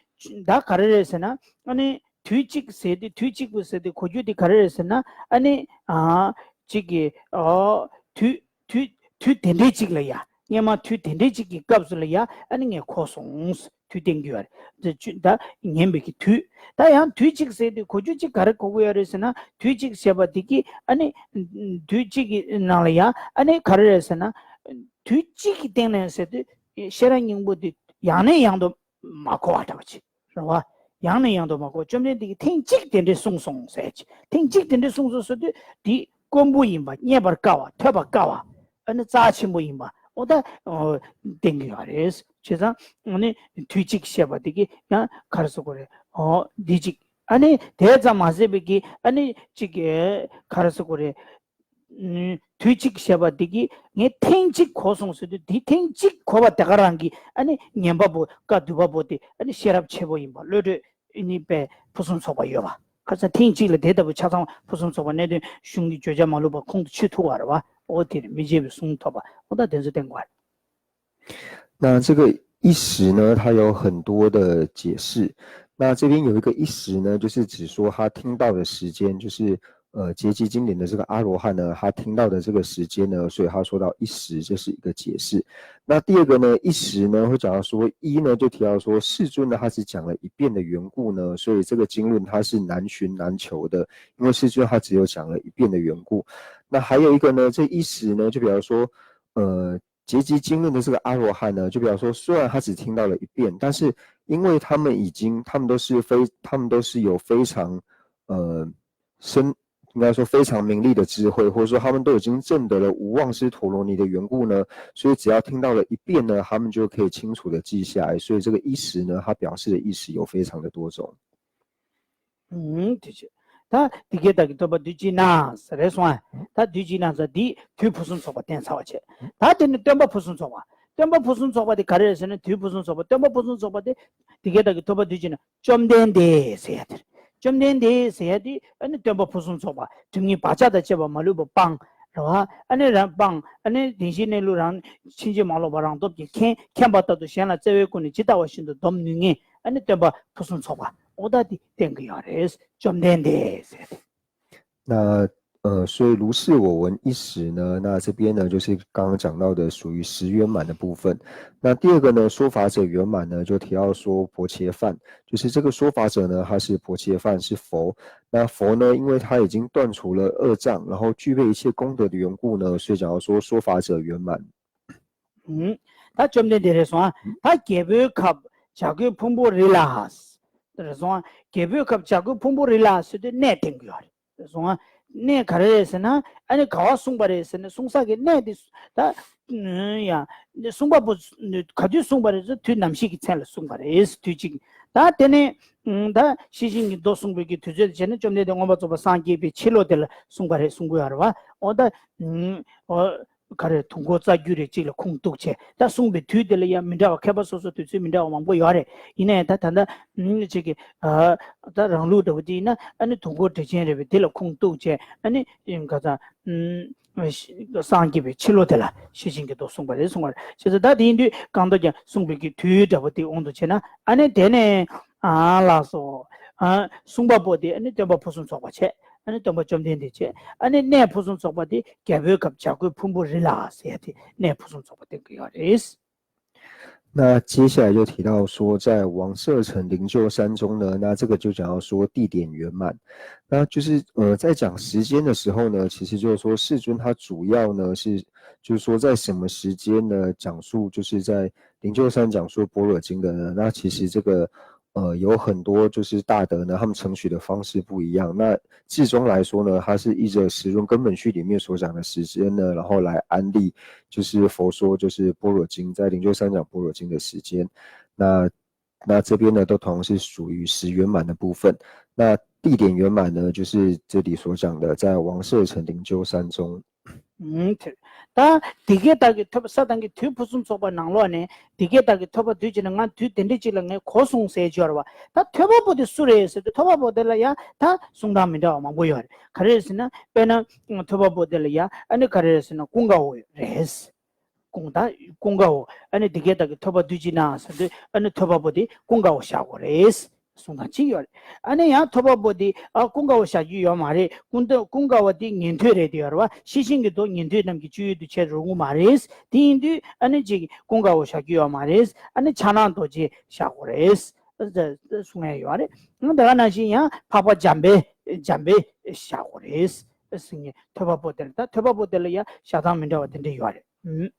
ད་ག་རེ་རེད་ཟེར་ན། ཨ་ནི་ དུས་གཅིག་ཟེར་དུས་དུས་གཅིག་པུ་ཟེར་དུས་གོ་རྒྱུ་དེ་ག་རེ་རེད་ཟེར་ན། ཨ་ནི་ཨ་གཅིག་གི་ཨོ་དུས་དུས་དུས་དེ་འདྲའི་གཅིག་ལ་ཡ། སྔོན་མ་དུས་དེ་འདྲའི་གཅིག་གི་སྐབས་སུ་ལ་ཡ་ཨ་ནི་ངས་གོ་སོང་། དུས་བསྟན་གྱི་ཡོད་རེད། དེ་ཆུ་ད་ཉན་པའི་གི་དུས། ད་ཡང་དུས་གཅིག་ཟེར་དུས་གོ་རྒྱུ་གཅིག་ག་རེ་གོ་གི་ཡོད་རེད་ཟེར་ན། དུས་གཅིག་ཞེས་པ་དེ་གི་ཨ་ནི་དུས་གཅིག་གི་ནང་ལ་ཡ་ཨ་ནི་ག་རེ་རེད་ཟེར་ན། དུས་གཅིག་གི་སྟེང་ནས་ཟེར་དུས་ཤེས་རབ་སྙིང་པོ་དེ་ཡང་ནས་ཡང་དུ་མ་གོ་བ་འདྲ་བ་ཅིག་རེད་བ། ཡང་ནས་ཡང་དུ་མ་གོ། བཅོམ་ལྡན་འདས་ཀྱིས་ཐེངས་གཅིག་དེ་འདྲས་གསུངས་སོང་ཟེར་ཅིག་ཐེངས་གཅིག་དེ་འདྲས་གསུངས་སོང་ཟེར་དུས་དེ་དཀོན་པོ་ཡིན་པ། རྙེད་པར་དཀའ་བ། ཐོས་པར་དཀའ་བ། ཨ་ནི་རྩ་ཆེན་པོ་ཡིན་པ། འོ་ད་ཨོ་བསྟན་གྱི་ཡོད་རེད། བྱས་ཙང་ཨ་ནི་དུས་གཅིག་བཤད་པ་དེ་གི་ཡང་ག་རེ་ཟེར་དགོས་རེད། ཨོ་འདི་གཅིག་ཨ་ནི་དེ་ཙམ་མ་ཟད་པའི་གི་ཨ་ནི་གཅིག་གི་ག་རེ་ཟེར་དགོས་རེད། ཨུམ། དུས་གཅིག་བཤད་པ་དེ་གི་ངས་ཐེངས་གཅིག་གོ་སོང་ཟེར་དུས། དེ་ཐེངས་གཅིག་གོ་བ་དེ་ག་རང་གི་ཨ་ནི་ཉན་པ་པོ། བཀའ་བསྡུ་བ་པོ་དེ་ཨ་ནི་ཤེས་རབ་ཆེ་པོ་ཡིན་པ། བློ་གྲོས་ཨ་ནི་དཔེ་ཕུན་སུམ་ཚོགས་པ་ཡོད་པ། ཁ་སང་ཐེངས་གཅིག་ལ་དེ་ལྟ་བུ་ཆ་ཚང་ཕུན་སུམ་ཚོགས་པ། གནད་དོན་གཞུང་གི་བརྗོད་བྱ་མ་ལུས་པ་ཁོང་དུ་ཆུད་ཐུབ་པ་རེད་བ། ཨོ་དེ་རེད། མི་བརྗེད་པའི་གསུང་ཐོབ་པ། ཨོ་ད་དེ་ཚོ་བསྟན་དགོས་པ་རེད། 那这个一时呢，它有很多的解释。那这边有一个一时呢，就是指说他听到的时间，就是呃，结集经典的这个阿罗汉呢，他听到的这个时间呢，所以他说到一时，这是一个解释。那第二个呢，一时呢，会讲到说一呢，就提到说世尊呢，他只讲了一遍的缘故呢，所以这个经论它是难寻难求的，因为世尊他只有讲了一遍的缘故。那还有一个呢，这一时呢，就比方说，呃，结集经论的这个阿罗汉呢，就比方说，虽然他只听到了一遍，但是因为他们已经，他们都是非，他们都是有非常呃深，应该说非常明丽的智慧，或者说他们都已经证得了无妄师陀罗尼的缘故呢，所以只要听到了一遍呢，他们就可以清楚的记下来。所以这个一时呢，它表示的意思有非常的多种。 ཨུམ། དེ་བྱས། ད་དེ་སྐད་བདག་གིས་ཐོས་པ་དུས་གཅིག་ན་ཟེར་རེད་སོང་ཨ། ད་དུས་གཅིག་ན་ཟེར་དེ་དུས་ཕུན་སུམ་ཚོགས་པ་བསྟན་ཚར་བ་བྱས། ད་དེ་ནི་སྟོན་པ་ཕུན་སུམ་ཚོགས་པ། སྟོན་པ་ཕུན་སུམ་ཚོགས་པ་དེ་ག་རེ་རེད་ཟེར་ན། དུས་ཕུན་སུམ་ཚོགས་པ། སྟོན་པ་ཕུན་སུམ་ཚོགས་པ་དེ་དེ་སྐད་བདག་གིས་ཐོས་པ་དུས་གཅིག་ན། བཅོམ་ལྡན་འདས་ཟེར་ཡ་དེ་རེད། བཅོམ་ལྡན་འདས་ཟེར་ཡ་དེ་ཨ་ནི་སྟོན་པ་ཕུན་སུམ་ཚོགས་པ། སྒྲིབ་གཉིས་བག་ཆགས་དང་བཅས་པ་མ་ལུས་པ་སྤངས། རེད་བ། ཨ་ནི་རང་སྤངས། ཨ་ནི་བདེན་བཞིའི་གནས་ལུགས་རང་ཕྱིན་ཅི་མ་ལོག་པ་རང་སྟོབས་ཀྱིས་མཁྱེན། མཁྱེན་པ་ལྟར་དུ་གཞན་ལ་བརྩེ་བའི་སྒོ་ནས་ཇི་ལྟ་བ་བཞིན་དུ་སྡོམ་ནུས་མཁན། ཨ་ནི་སྟོན་པ་ཕུན་སུམ་ཚོགས་པ། འོ་ད་དེ་བསྟན་གྱི་ཡོད་རེད། བཅོམ་ལྡན་འདས་ཟེར་ཏེ། 那呃，所以如是我闻一时呢，那这边呢就是刚刚讲到的属于十圆满的部分。那第二个呢，说法者圆满呢，就提到说薄伽梵，就是这个说法者呢，他是薄伽梵，是佛。那佛呢，因为他已经断除了恶障，然后具备一切功德的缘故呢，所以讲到说说法者圆满。 ད་བཅོམ་ལྡན་འདས་རེད་སོང་ཨ། ད་རྒྱལ་པོའི་ཁབ་བྱ་རྒོད་ཕུང་པོ་རི་ལ། རེད་སོང་ཨ། རྒྱལ་པོའི་ཁབ་བྱ་རྒོད་ཕུང་པོ་རི་ལ་ཟེར་དུས་གནས་བསྟན་གྱི་ཡོད་རེད། རེད་སོང་ཨ། གནས་ག་རེ་རེད་ཟེར་ན། ཨ་ནི་ག་བ་གསུངས་པ་རེད་ཟེར་ན། གསུང་ས་གི་གནས་དེ་ད་ཡ་གསུངས་པ་པོ་ག་དུས་གསུངས་པ་རེད་ཟེར། དུས་ནམ་ཞིག་གི་མཚན་ལ་གསུངས་པ་རེད། དུས་གཅིག་ད་དེ་ནས་ད་ཤེར་ཕྱིན་གྱི་མདོ་གསུངས་པའི་གི་དུས་ཚོད་དེ་བྱས་ན། བཅོམ་ལྡན་འདས་མངོན་པར་རྫོགས་པར་སངས་རྒྱས་པའི་ཕྱི་ལོ་དེ་ལ་གསུངས་པ་རེད་གསུང་གི་ཡོད་རེད་བ། འོ་ད་འོ། ག་རེ། དུས་འཁོར་རྩ་རྒྱུད་རེ་གཅིག་ལ་ཁུངས་གཏུགས་བྱས། ད་གསུངས་པའི་དུས་དེ་ལ་ཡང་མི་འདྲ་བ། མཁས་པ་སོ་སོ་དུས་ཚོད་མི་འདྲ་བ་མང་པོ་ཡོད་རེད། ཡིན་ན་ཡང་ད་ད་ལྟ་ཅིག་གི་ད་རང་ལུགས་འདྲ་བོ་དེ་ཡིན་ན། ཨ་ནི་དུས་འཁོར་འགྲེལ་ཆེན་རེད་པས། དེ་ལ་ཁུངས་གཏུགས་བྱས། ཨ་ནི་ག་ཚ་སངས་རྒྱས་པའི་ཕྱི་ལོ་དེ་ལ་ཤེར་ཕྱིན་གྱི་མདོ་གསུངས་པ་རེད་གསུང་བ་རེད། བྱས་ཙང་ད་དེ་ཡིན་དུས་གང་ལྟར་ཀྱང་གསུངས་པའི་གི་དུས་འདྲ་བོ་དེ་དབང་དུ་བྱས་ན། ཨ་ནི་དེ་ནས་ཨ་ལགས་སོ། ཨ་གསུངས་པ་པོ་དེ་ཨ་ནི་སྟོན་པ་ཕུན་སུམ་ཚོགས་པ་བྱས། ཨ་ནི་སྟོན་པ་བཅོམ་ལྡན་འདས་བྱས། ཨ་ནི་གནས་ཕུན་སུམ་ཚོགས་པ་དེ་རྒྱལ་པོའི་ཁབ་བྱ་རྒོད་ཕུང་པོ་རི་ལ་ཟེར་ཡ་དེ་གནས་ཕུན་སུམ་ཚོགས་པ་བསྟན་གྱི་ཡོད་རེད། 那接下来就提到说，在王舍城灵鹫山中呢，那这个就讲到说地点圆满，那就是呃，在讲时间的时候呢，其实就是说世尊他主要呢是，就是说在什么时间呢，讲述就是在灵鹫山讲述般若经的呢，那其实这个呃，有很多就是大德呢，他们承取的方式不一样。那至终来说呢，它是依着十轮根本续里面所讲的时间呢，然后来安立，就是佛说就是般若经，在灵鹫山讲般若经的时间。那那这边呢，都同样是属于十圆满的部分。那地点圆满呢，就是这里所讲的，在王舍城灵鹫山中。 ཨུམ། དེ་ད་དེ་སྐད་བདག་གིས་ཐོས་པ། ས་དང་གི་དུས་ཕུན་སུམ་ཚོགས་པ་ནང་ལོགས་ནས། དེ་སྐད་བདག་གིས་ཐོས་པ་དུས་གཅིག་ན། ང་དུས་དེ་འདྲ་གཅིག་ལ་ངས་གོ་སོང་ཟེར་གྱི་ཡོད་རེད་བ། ད་ཐོས་པ་པོ་དེ་སུ་རེད་ཟེར་དུས། ཐོས་པ་པོ་དེ་ལ་ཡ་ད་གསུང་སྟངས་མི་འདྲ་བ་མང་པོ་ཡོད་རེད། ག་རེ་རེད་ཟེར་ན། དཔེར་ན་ཐོས་པ་པོ་དེ་ལ་ཡ་ཨ་ནི་ག་རེ་རེད་ཟེར་ན། ཀུན་དགའ་བོ་རེད། ཀུན་ད་ཀུན་དགའ་བོ། ཨ་ནི་དེ་སྐད་བདག་གིས་ཐོས་པ་དུས་གཅིག་ན་ཟེར་དུས། ཨ་ནི་ཐོས་པ་པོ་དེ་ཀུན་དགའ་བོ་བཞག་དགོས་རེད། གསུང་སྟངས་གཅིག་ཡོད་རེད། ཨ་ནི་ཡང་ཐོས་པ་པོ་དེ་ཨ་ཀུན་དགའ་བོ་བཞག་རྒྱུ་ཡོད་མ་རེད། ཀུན་ཏུ་ཀུན་དགའ་བོ་དེ་ཉན་ཐོས་རེད་དེ་ཡོད་རེད་བ། ཤེར་ཕྱིན་གྱི་མདོ་ཉན་ཐོས་རྣམས་ཀྱི་སྤྱོད་ཡུལ་དུ་བྱེད་རུང་གི་མ་རེད། དེ་ཡིན་དུས་ཨ་ནི་ཅིག་ཀུན་དགའ་བོ་བཞག་རྒྱུ་ཡོད་མ་རེད། ཨ་ནི་ཕྱག་ན་རྡོ་རྗེ་བཞག་དགོས་རེད། གསུང་ཡ་ཡོད་རེད། ད་ག་ནང་བཞིན་ཡང་འཕགས་པ་འཇམ་པའི་འཇམ་པའི་བཞག་དགོས་རེད། གསུང་ཡ་ཐོས་པ་པོ་དེ་ལ་ད་ཐོས་པ་པོ་དེ་ལ་ཡང་བཞག་སྟངས་མི་འདྲ་བ་དེ་འདྲ་ཡོད་རེད། ཨུམ།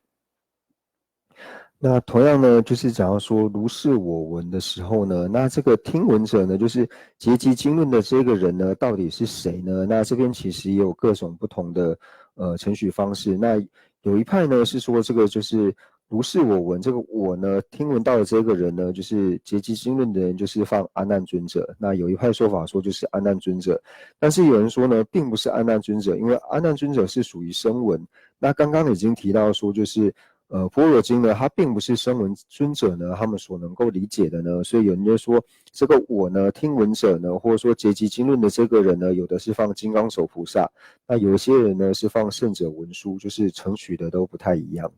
那同样呢，就是讲到说如是我闻的时候呢，那这个听闻者呢，就是结集经论的这个人呢，到底是谁呢？那这边其实也有各种不同的呃程序方式。那有一派呢是说这个就是如是我闻，这个我呢听闻到的这个人呢，就是结集经论的人，就是放阿难尊者。那有一派说法说就是阿难尊者，但是有人说呢，并不是阿难尊者，因为阿难尊者是属于声闻。那刚刚已经提到说就是。呃，般若经呢，它并不是声闻尊者呢他们所能够理解的呢，所以有人就说这个我呢，听闻者呢，或者说结集经论的这个人呢，有的是放金刚手菩萨，那有一些人呢是放圣者文殊，就是程序的都不太一样。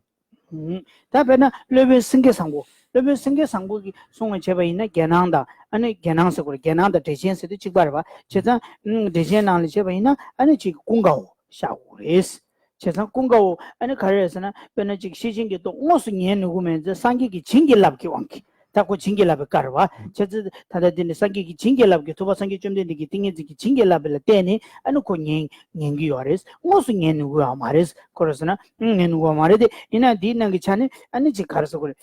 ད་དཔེར་ན་སློབ་དཔོན་སེང་གེ་བཟང་པོ། སློབ་དཔོན་སེང་གེ་བཟང་པོ་གིས་གསུང་བ་བྱས་པ་ཡིན་ན་རྒྱན་སྣང་དང་ཨ་ནི་རྒྱན་སྣང་ཟེར་དགོས་རེད། རྒྱན་སྣང་དང་འགྲེལ་ཆེན་ཟེར་དུས་གཅིག་པ་རེད་བ། བྱས་ཙང་འགྲེལ་ཆེན་ནང་ལ་བྱས་པ་ཡིན་ན་ཨ་ནི་ཅིག་ཀུན་དགའ་བོ་བཞག་དགོས་རེད། བྱས་ཙང་ཀུན་དགའ་བོ་ཨ་ནི་ག་རེ་རེད་ཟེར་ན་དཔེར་ན་ཅིག་ཤེར་ཕྱིན་གྱི་མདོ་དངོས་སུ་ཉན་ནུས་ཀྱི་མེད་ཙང་སངས་རྒྱས་ཀྱི་བྱིན་གྱིས་བརླབས་ཀྱི་དབང་གིས། ད་ཁོ་བྱིན་གྱིས་བརླབས་པའི་བཀའ་རེད་བ། བྱས་ཙང་ད་ལྟ་འདི་ནི་སངས་རྒྱས་ཀྱི་བྱིན་གྱིས་བརླབས་ཀྱི་ཐུབ་པ་སངས་རྒྱས་བཅོམ་ལྡན་འདས་ཀྱི་ཏིང་ངེ་འཛིན་གྱི་བྱིན་གྱིས་བརླབས་པ་ལ་བརྟེན་ནས་ཨ་ནི་ཁོ་ཉན་ཉན་གྱི་ཡོད་རེད། དངོས་སུ་ཉན་ནུས་ཀྱི་ཡོད་མ་རེད། ཁོ་རེད་ཟེར་ན་ཉན་ནུས་ཀྱི་ཡོད་མ་རེད་དེ། ཡིན་ན་འདིའི་ནང་གི་ཆ་ནས་ཨ་ནི་ཅིག་ག་རེ་ཟེར་དགོས་རེད།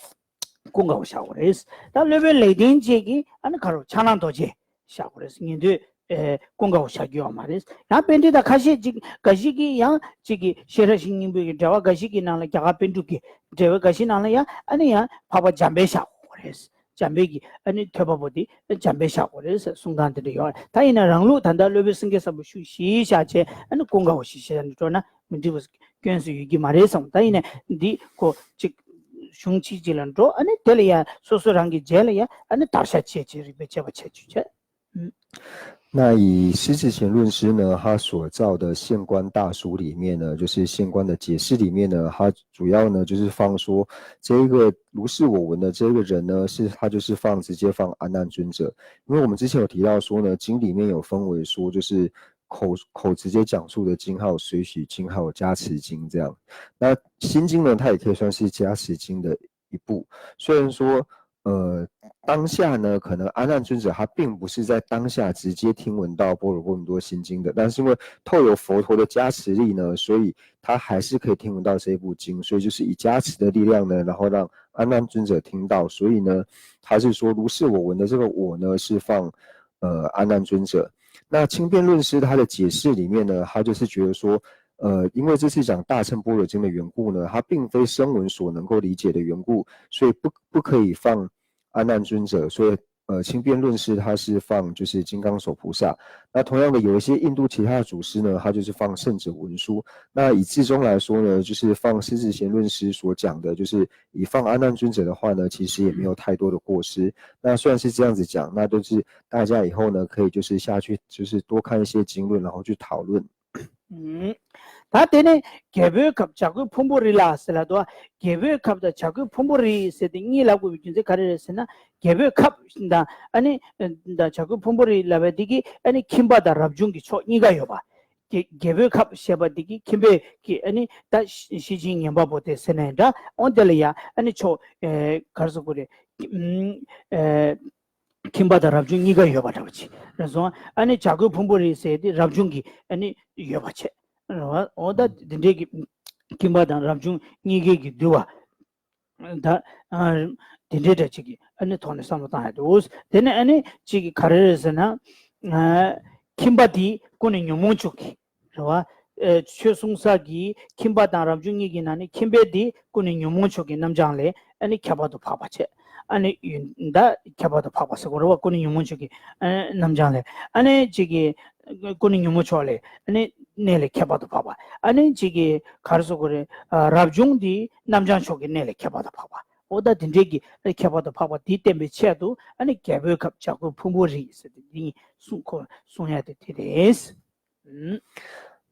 ཀུན་དགའ་བོ་བཞག་དགོས་རེད། ད་སློབ་དཔོན་ལེགས་ལྡན་འབྱེད་ཀྱིས་ཨ་ནི་ག་རེ་ཕྱག་ན་རྡོ་རྗེ་བཞག་དགོས་རེད་ཟེར་ཉན་དུས། ཀུན་དགའ་བོ་བཞག་རྒྱུ་ཡོད་མ་རེད། ཡང་པཎྜི་ཏ་ཁ་ཤས་ཅིག་འགའ་ཞིག་གིས་ཡང་ཅིག་གིས་ཤེས་རབ་ཞིང་སྙིང་པོའི་གི་འགྲེལ་པ་འགའ་ཞིག་གི་ནང་ལ་རྒྱ་གར་པཎ་གྲུབ་ཀྱི་འགྲེལ་པ་འགའ་ཞིག་ནང་ལ་ཡང་ཨ་ནི་ཡང་འཕགས་པ་འཇམ་དཔལ་བཞག་དགོས་རེད། འཇམ་དཔལ་གྱི་ཨ་ནི་ཐོས་པ་པོ་དེ་འཇམ་དཔལ་བཞག་དགོས་རེད་ཟེར་གསུང་སྟངས་དེ་འདྲ་ཡོད་རེད། ད་ཡིན་ན་རང་ལུགས་ད་ལྟ་སློབ་དཔོན་སེང་གེ་བཟང་པོ་ཤུགས་བཞེས་བཞག་བྱས་ཨ་ནི་ཀུན་དགའ་བོ་ཞེས་བྱ་ནས་འགྲོ་ན་མི་འགྲིག་པ་སྐྱོན་སུ་ཡོད་ཀྱི་མ་རེད་བསམ། ད་ཡིན་ན་འདི་ཁོ་ཅིག་གཞུང་གཅིག་ཅིག་ལ་འགྲོ་ཨ་ནི་དེ་ལ་ཡང་སོ་སོ་རང་གི་རྗེས་ལ་ཡང་ཨ་ནི་དར་ཤ་བཅད་བྱས་རིགས་པས་དཔྱད་པ་བྱས་བཅུག་བྱས། 那以施智贤论师呢，他所造的现观大疏里面呢，就是现观的解释里面呢，他主要呢就是放说这个如是我闻的这个人呢，是他就是放直接放阿难尊者，因为我们之前有提到说呢，经里面有分为说就是口口直接讲述的经，还有随喜经，还有加持经这样。那心经呢，它也可以算是加持经的一部，虽然说。呃，当下呢，可能阿难尊者他并不是在当下直接听闻到般若波罗蜜多心经的，但是因为透由佛陀的加持力呢，所以他还是可以听闻到这一部经，所以就是以加持的力量呢，然后让阿难尊者听到，所以呢，他是说如是我闻的这个我呢是放呃阿难尊者。那轻便论师他的解释里面呢，他就是觉得说，呃，因为这是讲大乘般若经的缘故呢，它并非声闻所能够理解的缘故，所以不不可以放阿难尊者，所以呃，轻便论师他是放就是金刚手菩萨。那同样的，有一些印度其他的祖师呢，他就是放圣者文殊。那以至中来说呢，就是放施智贤论师所讲的，就是以放阿难尊者的话呢，其实也没有太多的过失。那虽然是这样子讲，那就是大家以后呢，可以就是下去就是多看一些经论，然后去讨论。 ད་དེ་ནས་རྒྱལ་པོའི་ཁབ་བྱ་རྒོད་ཕུང་པོ་རི་ལ་ཟེར་ལ་དོ། རྒྱལ་པོའི་ཁབ་དང་བྱ་རྒོད་ཕུང་པོ་རི་ཟེར་དེ་གཉིས་ལབ་དགོས་པའི་རྒྱུ་མཚན་ག་རེ་རེད་ཟེར་ན། རྒྱལ་པོའི་ཁབ་དང་ཨ་ནི་དང་བྱ་རྒོད་ཕུང་པོ་རི་ལབ་པ་དེ་གི་ཨ་ནི་ཁྱིམ་པ་དང་རབ་བྱུང་གི་ཕྱོགས་གཉིས་ཀ་ཡོད་པ། རྒྱལ་རྒྱལ་པོའི་ཁབ་ཞེས་པ་དེ་གི་ཁྱིམ་པའི་གི་ཨ་ནི་ད་ཤེར་ཕྱིན་ངན་པ་པོ་དེ་ཟེར་ནའི་འདྲ། འོ་དེ་ལ་ཡང་ཨ་ནི་ཕྱོགས་ག་རེ་ཟེར་དགོས་རེད། ཁྱིམ་པ་དང་རབ་བྱུང་གཉིས་ཀ་ཡོད་པ་འདྲ་བ་ཅིག་རེད་སོང་། ཨ་ནི་བྱ་རྒོད་ཕུང་པོ་རི་ཟེར་དེ་རབ་བྱུང་གི་ཨ་ནི་ཡོད་པ་བྱས། རེད་བ། འོ་ད་འདི་འདྲའི་གི་ཁྱིམ་པ་དང་རབ་བྱུང་གཉིས་ཀའི་གི་འདུལ་བ་ད་འདི་འདྲའི་འདྲ་ཅིག་གི་ཨ་ནི་ཐོག་ནས་བསམ་བློ་བཏང་ཡ་འདུག་དེ་ནས་ཨ་ནི་ཅིག་གི་ག་རེ་རེད་ཟེར་ན། ཁྱིམ་པ་དེ་ཀུན་ནས་ཉོན་མོངས་ཕྱོགས་ཀྱི་རེད་བ། ཨེ་ཆོས་གསུང་ས་གི་ཁྱིམ་པ་དང་རབ་བྱུང་གཉིས་ཀྱི་ནང་ནས་ཁྱིམ་པའི་དེ་ཀུན་ནས་ཉོན་མོངས་ཕྱོགས་ཀྱི་རྣམ་བྱང་ལས་ཨ་ནི་ཁྱད་པར་དུ་འཕགས་པ་བྱས། ཨ་ནི་ཡོན་ད་ཁྱད་པར་དུ་འཕགས་པ་ཟེར་གོ་རེད་བ། ཀུན་ནས་ཉོན་མོངས་ཕྱོགས་ཀྱི་ཨ་ནི་རྣམ་བྱང་ལས། ཨ་ནི་གཅིག་གི་ཀུན་ནས་ཉོན་མོངས་ཕྱོགས་ལས་ཨ་ནི་གནས་ལས་ཁྱད་པར་དུ་འཕགས་པ། ཨ་ནི་གཅིག་གི་ག་རེ་ཟེར་གོ་རེད། ཨ་རབ་བྱུང་དེ་རྣམ་བྱང་ཕྱོགས་ཀྱི་གནས་ལས་ཁྱད་པར་དུ་འཕགས་པ། འོ་ད་དེ་འདྲའི་གི་ཨ་ནི་ཁྱད་པར་དུ་འཕགས་པ་དེ་བསྟན་པའི་ཆེད་དུ་ཨ་ནི་རྒྱལ་པོའི་ཁབ་བྱ་རྒོད་ཕུང་པོ་རི་ཟེར་ཏེ་འདི་གཉིས་གསུང་ཁོ་གསུང་ཡ་དེ་དེ་རེད། ཨུམ།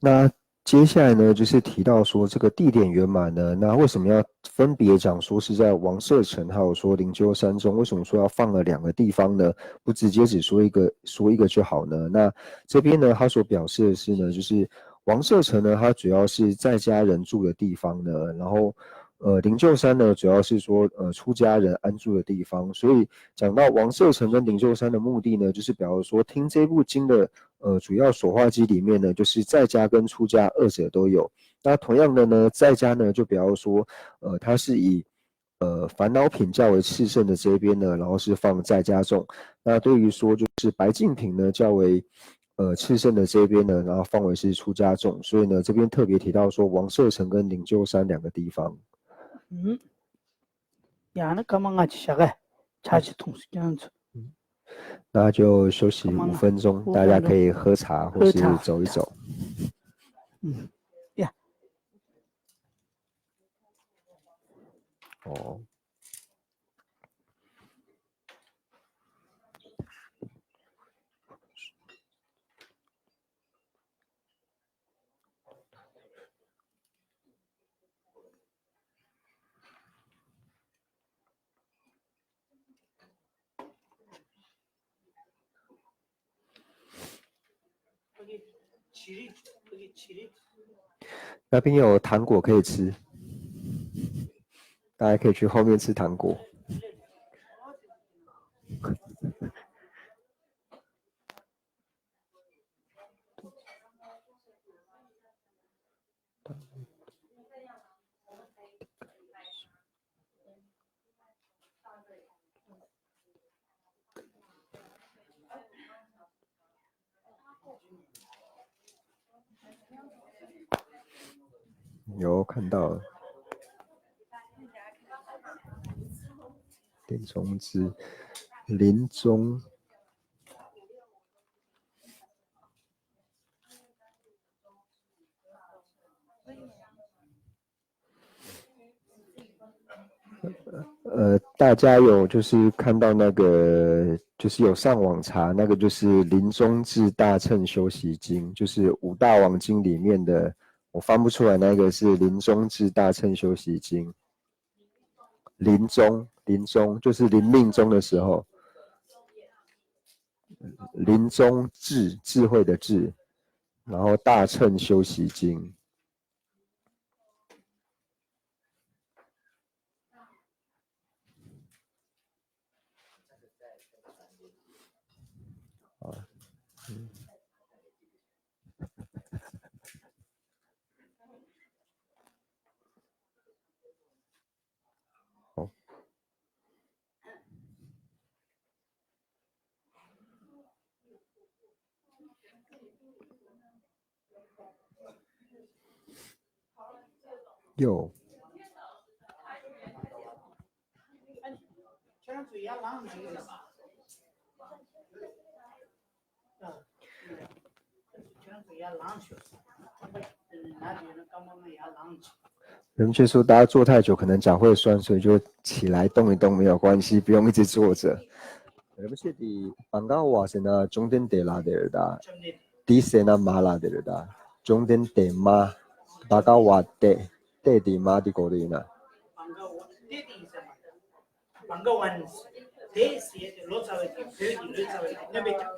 那接下来呢，就是提到说这个地点圆满呢，那为什么要分别讲说是在王舍城，还有说灵鹫山中，为什么说要放了两个地方呢？不直接只说一个，说一个就好呢？那这边呢，他所表示的是呢，就是王舍城呢，它主要是在家人住的地方呢，然后呃灵鹫山呢，主要是说呃出家人安住的地方。所以讲到王舍城跟灵鹫山的目的呢，就是表示说听这部经的呃主要说话机里面呢，就是在家跟出家二者都有。那同样的呢，在家呢，就比方说，呃，它是以呃烦恼品较为炽盛的这一边呢，然后是放在家众。那对于说就是白净品呢较为呃炽盛的这一边呢，然后放为是出家众。所以呢，这边特别提到说王舍城跟灵鹫山两个地方。嗯，呀，那干嘛啊？去下个，下去同时这样子。那就休息五分钟，大家可以喝茶或是走一走。嗯，呀。哦。那边有糖果可以吃，大家可以去后面吃糖果。有看到了。林宗志，林宗。呃，大家有就是看到那个，就是有上网查那个，就是临终至大乘修习经，就是五大王经里面的，我翻不出来那个是临终至大乘修习经。临终，临终就是临命终的时候，临终智，智慧的智，然后大乘修习经。 有。人却说大家坐太久可能脚会酸，所以就起来动一动没有关系，不用一直坐着。 རིན་པོ་ཆེ་དེ་བང་ག་བ་ཟེར་ན་བཅོམ་ལྡན་འདས་ལ་དེ་རེད་ད། དེ་ཟེར་ན་མ་ལ་དེ་རེད་ད། བཅོམ་ལྡན་འདས་མ། བ་ག་བ་ཏེ། ཏེ་དེ་མ་དེ་གོ་དེ་ཡིན་ན། བང་ག་བ་ཏེ་ཟེར་ཏེ་ལོ་ཙཱ་བ་དེ་བོད་ཀྱི་ལོ་ཙཱ་བ་དེ་སྣོན་པའི་ཀྱང་།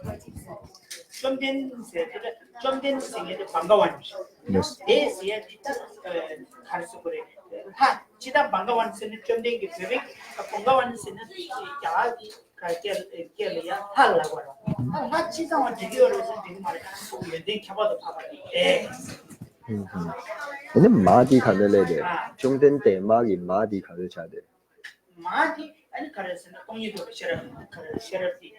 བཅོམ་ལྡན་ཟེར་ཏེ་བཅོམ་ལྡན་ཟེར་མཁན་དེ་བང་ག་བ་ཏེ་ཟེར་ཏེ་ད་ག་རེ་ཟེར་དགོས་རེད། ད་ཅི་ད་བང་ག་བ་ཟེར་ན་བཅོམ་ལྡན་གྱི་བོད་པའི་བང་ག་བ་ཟེར་ན་རྒྱ་གར་གྱི་སྐད་ལ་ཡང་ལྷ་ལབ་པ་རེད། ད་ལྷ་ཅི་ཙམ་བ་འགྲིག་གི་ཡོད་རེད་ཟེར་འགྲིག་གི་མ་རེད། ཡོན་ཏན་ཁྱད་པར་དུ་འཕགས་པ་རེད་དེ། ཨ་ནི་མ་དེ་ག་འདྲ་ལས་དེ། བཅོམ་ལྡན་འདས་མ་གི་མ་དེ་ག་འདྲ་ཆགས་དེ། མ་དེ་ཨ་ནི་ག་རེ་ཟེར་ན་སྟོང་ཉིད་རྟོགས་པའི་ཤེས་རབ་ག་རེ་ཤེས་རབ་དེ་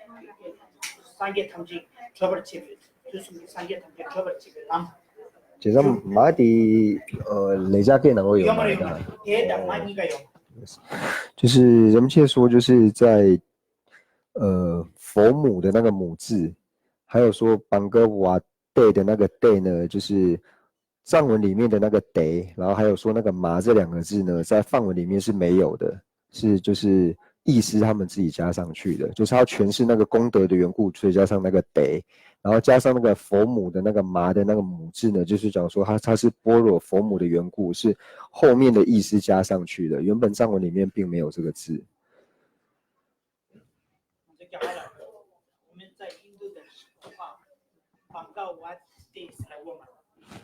སངས་རྒྱས་ཐམས་ཅད་གྲོལ་བར་བྱེད་པའི་དུས་གསུམ་གྱི་སངས་རྒྱས་ཐམས་ཅད་གྲོལ་བར་བྱེད་པའི་ལམ། བྱས་ཙང་མ་དེ་ལེགས་སྦྱར་སྐད་ནང་ལོགས་ཡོད་མ་རེད་ད། དེ་དང་མ་གཉིས་ཀ་ཡོད། 就是人们说就是在呃佛母的那个母字，还有说 བང་ག་བ་ཏེ་的那个ཏེ呢，就是藏文里面的那个ཏེ，然后还有说那个མ这两个字呢，在梵文里面是没有的，是就是译师他们自己加上去的，就是要诠释那个功德的缘故，所以加上那个ཏེ。然后加上那个佛母的那个麻的那个母字呢，就是讲说它它是般若佛母的缘故，是后面的意思加上去的，原本藏文里面并没有这个字。我们在印度的话，Bhagavan 的意思来问嘛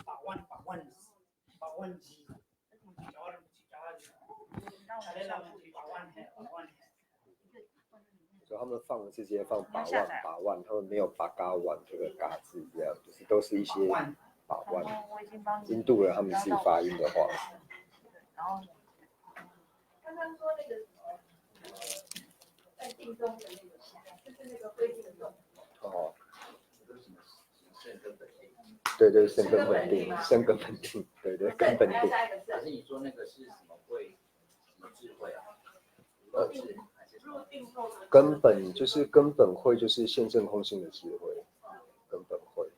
，Bhagavan，Bhagavan。所以他们放直接放 Bhagavan，Bhagavan，他们没有 Bhagavan 这个嘎字，这样就是都是一些 Bhagavan。印度人他们自己发音的话。刚刚说那个什么，在定中的那个，就是那个规定的动作。哦。对对，生根本定，生根本定，对对，根本定。可是你说那个是什么慧？什么智慧啊？根本就是根本慧，就是现证空性的智慧，根本慧。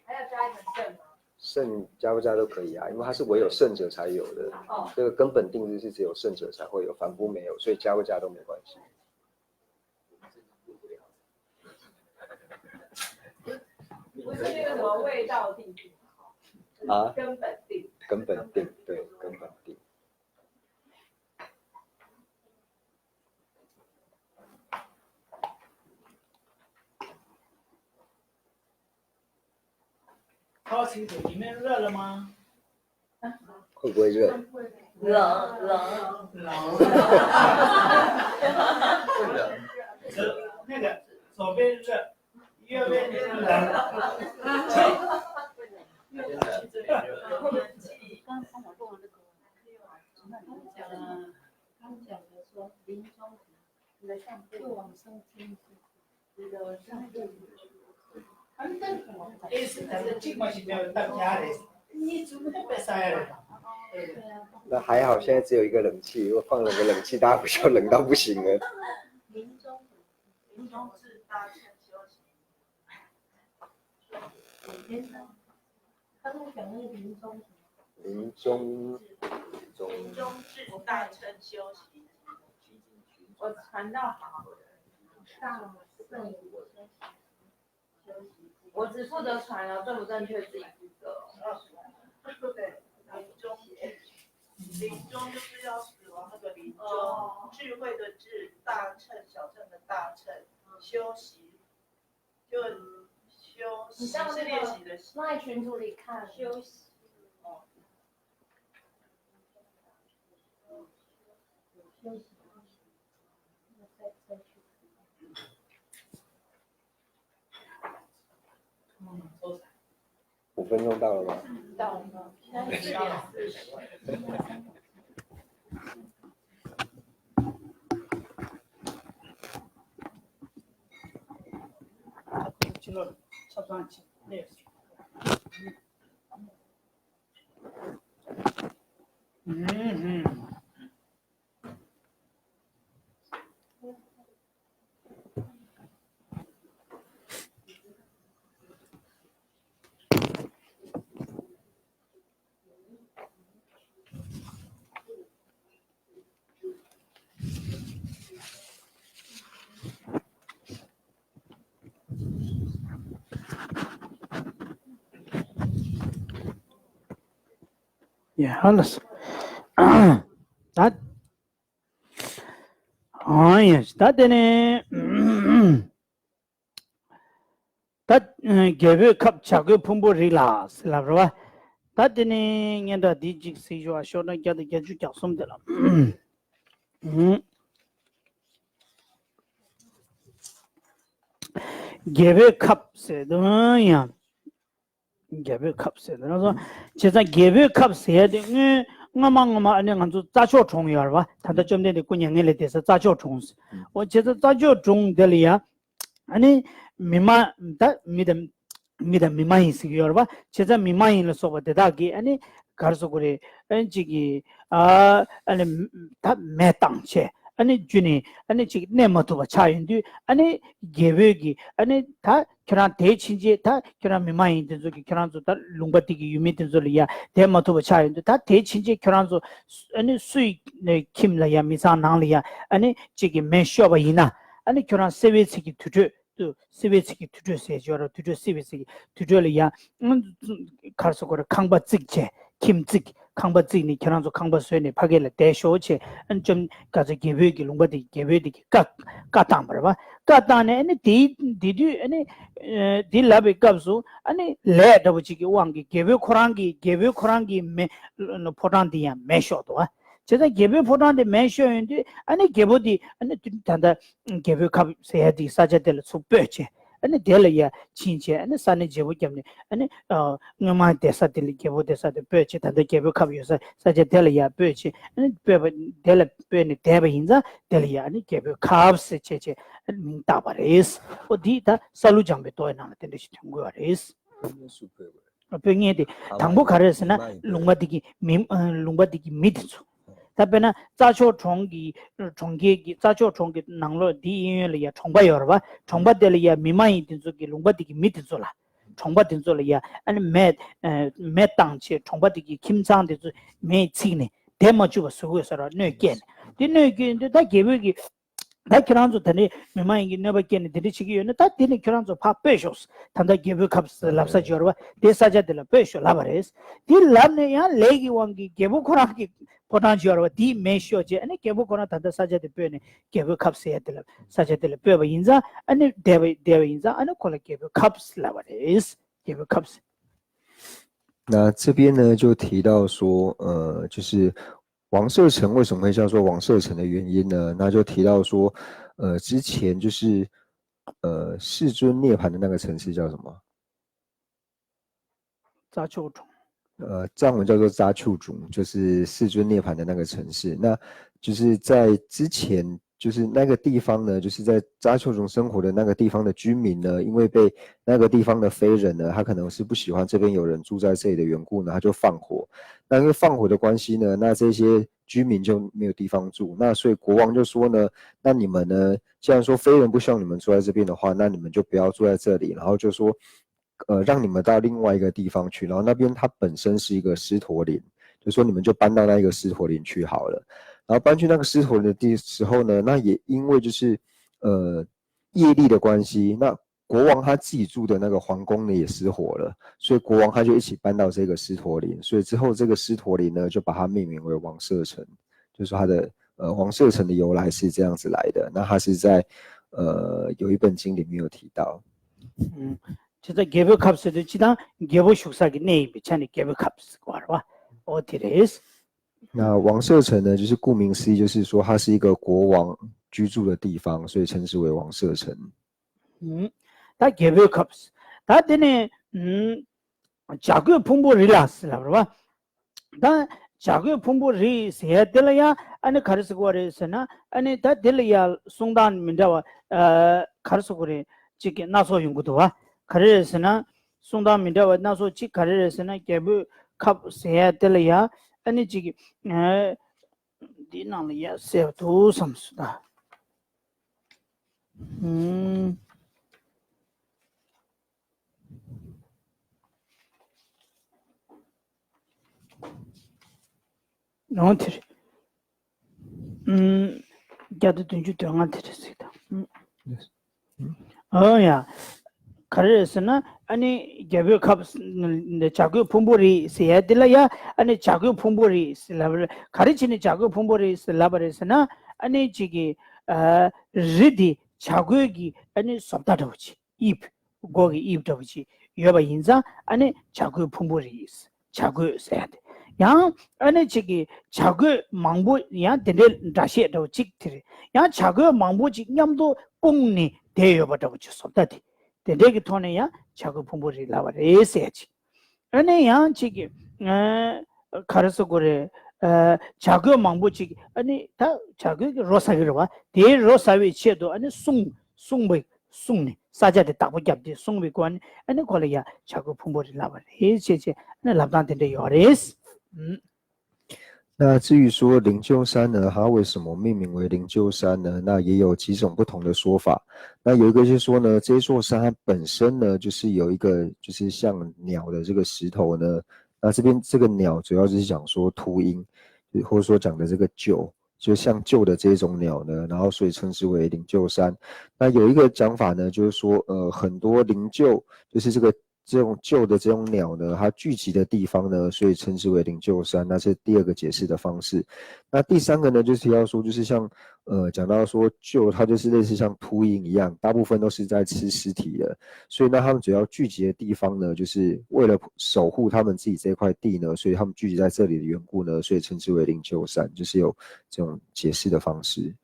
还要加一个圣吗？圣加不加都可以啊，因为它是唯有圣者才有的。这个根本定律是只有圣者才会有，凡夫没有，所以加不加都没关系。不是那个什么味道定律啊，根本定。根本定，对，根本定。好清楚，里面热了吗？会不会热？冷冷。冷。那个左边热，右边冷。刚刚我录了那个，刚讲的说临终就往生天去。那还好，现在只有一个冷气，如果放两个冷气，大家不是要冷到不行了。临终，临终是大乘修行。每天呢，他都讲那个临终什么？临终，临终至大乘修行。我传道好，大乘修行。我只负责传了，正不正确自己负责。对，临终临终就是要死亡那个临终，智慧的智，大乘小乘的大乘，修习，就修习是练习的习。赖群组里看，休息。五分钟到了吗？到了，现在四点四十。去了，差不多去累死。嗯嗯。 ཡ་ཧ་ལ་སོ། ད། ཨང་ཡ་ད་དེ་ནས། ད། རྒྱལ་པོའི་ཁབ་བྱ་རྒོད་ཕུང་པོའི་རིགས་ལ་ཟེར་ལབ་རེད་བ། ད་དེ་ནས་སྙན་གྲགས་འདི་གཅིག་གཟིགས་ཞུ་བ་ཤོག་གྲངས་བརྒྱ་དང་བརྒྱད་ཅུ་གྱ་གསུམ་དེ་ལ། རྒྱལ་པོའི་ཁབ་ཟེར་དུས་ཡང་། རྒྱལ་པོའི་ཁབ་ཟེར་དུས་ན་སོ། བྱས་ཙང་རྒྱལ་པོའི་ཁབ་ཟེར་ཡ་དེ་སྔོན་སྔོན་མ་སྔོན་མ་ཨ་ནི་ང་ཚོ་རྩྭ་མཆོག་གྲོང་ཡོད་རེད་བ། ད་ལྟ་བཅོམ་ལྡན་འདས་སྐུ་མྱ་ངན་ལས་འདས་ས་རྩྭ་མཆོག་གྲོང་ཟེར། འོ་བྱས་ཙང་རྩྭ་མཆོག་གྲོང་དེ་ལ་ཡ། ཨ་ནི་མི་མ་ད་མི་དང་མི་དང་མི་མ་ཡིན་ཟེར་གྱི་ཡོད་རེད་བ། བྱས་ཙང་མི་མ་ཡིན་ལ་སོགས་པ་དེ་དག་གིས་ཨ་ནི་ག་རེ་ཟེར་དགོས་རེད། ཨ་ནི་གཅིག་གིས་ཨ་ཨ་ནི་ད་མེ་བཏང་བྱས། ཨ་ནི་རྒྱུ་ནི་ཨ་ནི་གཅིག་གནས་མ་ཐུབ་པ་ཆགས་ཡོང་དུས། ཨ་ནི་རྒྱལ་པོས་ཀྱིས་ཨ་ནི་ད་ཁྱོད་རང་དེའི་ཕྱིན་ཆད་ད་ཁྱོད་རང་མི་མ་ཡིན་དེ་ཚོ་གིས་ཁྱོད་རང་ཚོ་ད་ལུང་པ་དེ་གི་ཡུལ་མི་དེ་ཚོ་ལ་ཡ་དེ་མ་ཐུབ་པ་ཆགས་ཡོང་དུས། ད་དེའི་ཕྱིན་ཆད་ཁྱོད་རང་ཚོ་ཨ་ནི་སུའི་ཁྱིམ་ལ་ཡ་མི་ཚང་ནང་ལ་ཡ་ཨ་ནི་གཅིག་གིས་མེ་ཤོར་བ་ཡིན་ན། ཨ་ནི་ཁྱོད་རང་སེར་བའི་ཚིག་གི་དུར་ཁྲོད་ བསིལ་བའི་ཚལ་གྱི་དུར་ཁྲོད་ཟེར་གྱི་ཡོད་རེད། དུར་ཁྲོད་བསིལ་བའི་ཚལ་གྱི་དུར་ཁྲོད་ལ་ཡ་གར་སོ་གོ་ར་ཁང་པ་བརྩིགས་བྱས་ཁྱིམ་བརྩིགས། ཁང་པ་བརྩིགས་ནས་ཁྱེད་རང་ཚོ་ཁང་པ་བཟོས་ནས་ཕ་གི་ལ་བསྡད་ཤོག་བྱས། ཨ་ནི་བཅོམ་ག་ཚོད་རྒྱལ་པོའི་གི་ལུང་པ་དེ་རྒྱལ་པོའི་དེ་གི་བཀའ་བཀའ་བཏང་བ་རེད་བ། བཀའ་བཏང་ནས་ཨ་ནི་དེ་དེ་དུས་ཨ་ནི་དེ་ལབ་པའི་སྐབས་སུ་ཨ་ནི་ལས་འདྲ་པོ་ཅིག་གི་དབང་གིས་རྒྱལ་པོའི་ཁོ་རང་གི་རྒྱལ་པོའི་ཁོ་རང་གི་མེ་ཕོ་བྲང་དེ་ཡང་མེ་ཤོར་འདུག་བ། བྱས་ཙང་རྒྱལ་པོའི་ཕོ་བྲང་དེ་མེ་ཤོར་ཡོང་དུས་ཨ་ནི་རྒྱལ་པོ་དེ་ཨ་ནི་ད་ལྟ་རྒྱལ་པོའི་ཁབ་ཟེར་ཡ་དེ་ས་ཆ་དེ་ལ་ཚུར་སྤོས་བྱས། ཨ་ནི་དེ་ལ་ཡ་ཕྱིན་བྱས་ཨ་ནི་ས་གནས་བརྗེ་པོ་བརྒྱབ་ནས་ཨ་ནི་སྔོན་མ་བསྡད་ས་དེ་ལ་རྒྱལ་པོ་བསྡད་ས་དེ་སྤོས་བྱས། ད་ལྟ་རྒྱལ་པོའི་ཁབ་ཡོད་ས་ས་ཆ་དེ་ལ་ཡ་སྤོས་བྱས། ཨ་ནི་སྤོས་པ་དེ་ལ་སྤོས་ནས་བསྡད་པ་ཡིན་ཙང་དེ་ལ་ཡ་ཨ་ནི་རྒྱལ་པོའི་ཁབ་ཟེར་བྱས་བྱས་ཨ་ནི་མིང་བཏགས་པ་རེད། ཨོ་འདི་ད་ས་ལུ་ལྗང་པའི་ཏོག་ཡི་ནང་ལ་དེ་འདྲ་ཞིག་ཐོན་དགོས་པ་རེད། སྤོས་ངེས་དེ་དང་པོ་ག་རེ་ཟེར་ན་ལུང་པ་འདི་གི་མི་ལུང་པ་འདི་གི་མི་དེ་ཚོ། ད་དཔེར་ན་རྩྭ་མཆོག་གྲོང་གི་གྲོང་ཁྱེར་གྱི་རྩྭ་མཆོག་གྲོང་གི་ནང་ལོགས་འདི་གཡས་གཡོན་ལ་ཡ་གྲོང་པ་ཡོད་རེད་བ། གྲོང་པ་དེ་ལ་ཡ་མི་མ་ཡིན་དེ་ཚོ་གི་ལུང་པ་འདི་གི་མི་དེ་ཚོ་ལ་གྲོང་པ་དེ་ཚོ་ལ་ཡ་ཨ་ནི་མེ་མེ་བཏང་བྱས་གྲོང་པ་དེ་གི་ཁྱིམ་ཚང་དེ་ཚོ་མེས་ཚིག་ནས་བསྡད་མ་བཅུག་པ་བཟོ་དགོས་ཟེར་བ་གནོད་སྐྱེལ་ནས་དེ་གནོད་སྐྱེལ་དུས་ད་རྒྱལ་པོས་ཀྱི་ད་ཁྱེད་རང་ཚོ་ད་ནི་མི་མ་ཡིན་གྱི་གནོད་པ་སྐྱེལ་ནས་དེ་འདྲ་བྱེད་ཀྱི་ཡོད་ན་ད་དེ་ནི་ཁྱེད་རང་ཚོ་ཕར་སྤོས་ཤོག་ད་ལྟ་རྒྱལ་པོའི་ཁབ་ལབ་ས་འབྱོར་བ་དེ་ས་ཆ་དེ་ལ་སྤོས་ཤོག་ལབ་པ་རེད། དེ་ལབ་ནས་ཡང་ལས་ཀྱི་དབང་གིས་རྒྱལ་པོ་ཁོ་རང་གི་ཕོ་བྲང་འབྱོར་བ་དེའི་མེ་ཤོར་རྗེས་ཨ་ནི་རྒྱལ་པོ་ཁོ་རང་ད་ལྟ་ས་ཆ་དེ་སྤོས་ནས་རྒྱལ་པོའི་ཁབ་ཟེར་ཡ་དེ་ལ་ས་ཆ་དེ་ལ་སྤོས་པ་ཡིན་ཙང་ཨ་ནི་བསྡད་པ་བསྡད་པ་ཡིན་ཙང་ཨ་ནི་ཁོ་ལ་རྒྱལ་པོའི་ཁབ་ལབ་པ་རེད། རྒྱལ་པོའི་ཁབ། 那这边呢，就提到说，呃，就是王舍城为什么会叫做王舍城的原因呢？那就提到说，呃，之前就是，呃，世尊涅槃的那个城市叫什么？ 扎丘中。呃，藏文叫做扎丘中，就是世尊涅槃的那个城市。那就是在之前，就是那个地方呢，就是在扎丘中生活的那个地方的居民呢，因为被那个地方的非人呢，他可能是不喜欢这边有人住在这里的缘故呢，他就放火。那因为放火的关系呢，那这些居民就没有地方住。那所以国王就说呢，那你们呢，既然说非人不希望你们住在这边的话，那你们就不要住在这里。然后就说，呃，让你们到另外一个地方去，然后那边它本身是一个狮驼林，就说你们就搬到那一个狮驼林去好了。然后搬去那个狮驼林的地时候呢，那也因为就是呃业力的关系，那国王他自己住的那个皇宫呢也失火了，所以国王他就一起搬到这个狮驼林，所以之后这个狮驼林呢就把它命名为王舍城，就是它的呃王舍城的由来是这样子来的。那它是在呃有一本经里面有提到。 ཅི་ད་རྒྱལ་པོའི་ཁབ་ཟེར་དུས་ཅི་དང་རྒྱལ་པོ་བཞུགས་ས་ཀྱི་གནས་ཡིན་པའི་ཆ་ནས་རྒྱལ་པོའི་ཁབ་ཟེར་གོ་བ་རེད་བ། ཨོ་དེ་རེད། 那王舍城呢，就是顾名思义，就是说它是一个国王居住的地方，所以称之为王舍城。 ད་རྒྱལ་པོའི་ཁབ་ཟེར། ད་དེ་ནས་བྱ་རྒོད་ཕུང་པོའི་རི་ལ་ཟེར་ལབ་རེད་བ། ད་བྱ་རྒོད་ཕུང་པོའི་རི་ཟེར་ཡ་དེ་ལ་ཡང་ཨ་ནི་ག་རེ་ཟེར་གོ་རེད་ཟེར་ན་ཨ་ནི་ད་དེ་ལ་ཡང་གསུང་སྟངས་མི་འདྲ་བ་ག་རེ་ཟེར་གོ་རེད་ཅིག་གི་སྣ་ཚོགས་ཡོང་གི་འདུག་བ། ག་རེ་རེད་ཟེར་ན་གསུང་སྟངས་མི་འདྲ་བ་སྣ་ཚོགས་ཅིག་ག་རེ་རེད་ཟེར་ན་རྒྱལ་པོའི་ཁབ་ཟེར་ཡ་དེ་ལ་ཡང་ཨ་ནི་ཅིག་གི་འདིའི་ནང་ལ་ཡང་གསལ་པོ་འདུག་བསམ་སོང་ད། ཧུམ། ནང་དེར། ཨུམ། བརྒྱ་དང་བདུན་ཅུ་དོན་ལྔ་དེ་རེད་ཟེར་དང་། ཨུམ། ཨོ་ཡ། ག་རེ་རེད་ཟེར་ན་ཨ་ནི་རྒྱལ་པོའི་ཁབ་བྱ་རྒོད་ཕུང་པོའི་རི་ཟེར་ཡ་དེ་ལ་ཡ་ཨ་ནི་བྱ་རྒོད་ཕུང་པོའི་རི་ཟེར་ལབ་རེད། ག་རེ་བྱས་ནས་བྱ་རྒོད་ཕུང་པོའི་རི་ཟེར་ལབ་པ་རེད་ཟེར་ན་ཨ་ནི་ཅིག་གི་རི་དེ་བྱ་རྒོད་ཀྱི་ཨ་ནི་བཟོ་ལྟ་འདྲ་བོ་ཅིག་དབྱིབས། སྒོ་གི་དབྱིབས་འདྲ་བོ་ཅིག་ཡོད་པ་ཡིན་ཙང་ཨ་ནི་བྱ་རྒོད་ཕུང་པོའི་རི། བྱ་རྒོད་ཟེར་ཡ་དེ། ཡང་ཨ་ནི་ཅིག་གི་བྱ་རྒོད་མང་པོ་ཡང་དེ་འདྲའི་འདྲ་བཤད་འདྲ་བོ་ཅིག་དེ་རེད། ཡང་བྱ་རྒོད་མང་པོ་ཅིག་མཉམ་དུ་སྤུངས་ནས་བསྡད་ཡོད་པ་འདྲ་བོ་ཅིག་བཟོ་ལྟ་དེ། དེ་འདྲའི་གི་ཐོག་ནས་ཡང་བྱ་རྒོད་ཕུང་པོའི་རི་ལབ་པ་རེད་ཟེར་ཡ་ཅིག་ཨ་ནི་ཡང་ཅིག་གི་ག་རེ་ཟེར་དགོས་རེད། བྱ་རྒོད་མང་པོ་ཅིག་ཨ་ནི་ད་བྱ་རྒོད་ཀྱི་རོ་ཟ་གི་རེད་བ། དེའི་རོ་ཟ་བའི་ཆེད་དུ་ཨ་ནི་སྲུང་སྲུང་བའི་སྲུང་ནས་ས་ཆ་དེ་བདག་པོ་བརྒྱབ་སྟེ་སྲུང་བའི་སྒོ་ནས་ཨ་ནི་ཁོ་ལ་ཡ་བྱ་རྒོད་ཕུང་པོའི་རི་ལབ་པ་རེད་ཅེས་བྱས་ཨ་ནི་ལབ་སྟངས་དེ་འདྲ་ཡོད་རེད། 那至于说灵鹫山呢，它为什么命名为灵鹫山呢？那也有几种不同的说法。那有一个是说呢，这座山它本身呢，就是有一个就是像鸟的这个石头呢。那这边这个鸟主要就是讲说秃鹰，或者说讲的这个鹫。就像鹫的这种鸟呢，然后所以称之为灵鹫山。那有一个讲法呢，就是说，呃，很多灵鹫，就是这个这种鹫的这种鸟呢，它聚集的地方呢，所以称之为灵鹫山。那是第二个解释的方式。那第三个呢，就是要说，就是像呃讲到说鹫，它就是类似像秃鹰一样，大部分都是在吃尸体的，所以那他们主要聚集的地方呢，就是为了守护他们自己这块地呢，所以他们聚集在这里的缘故呢，所以称之为灵鹫山，就是有这种解释的方式。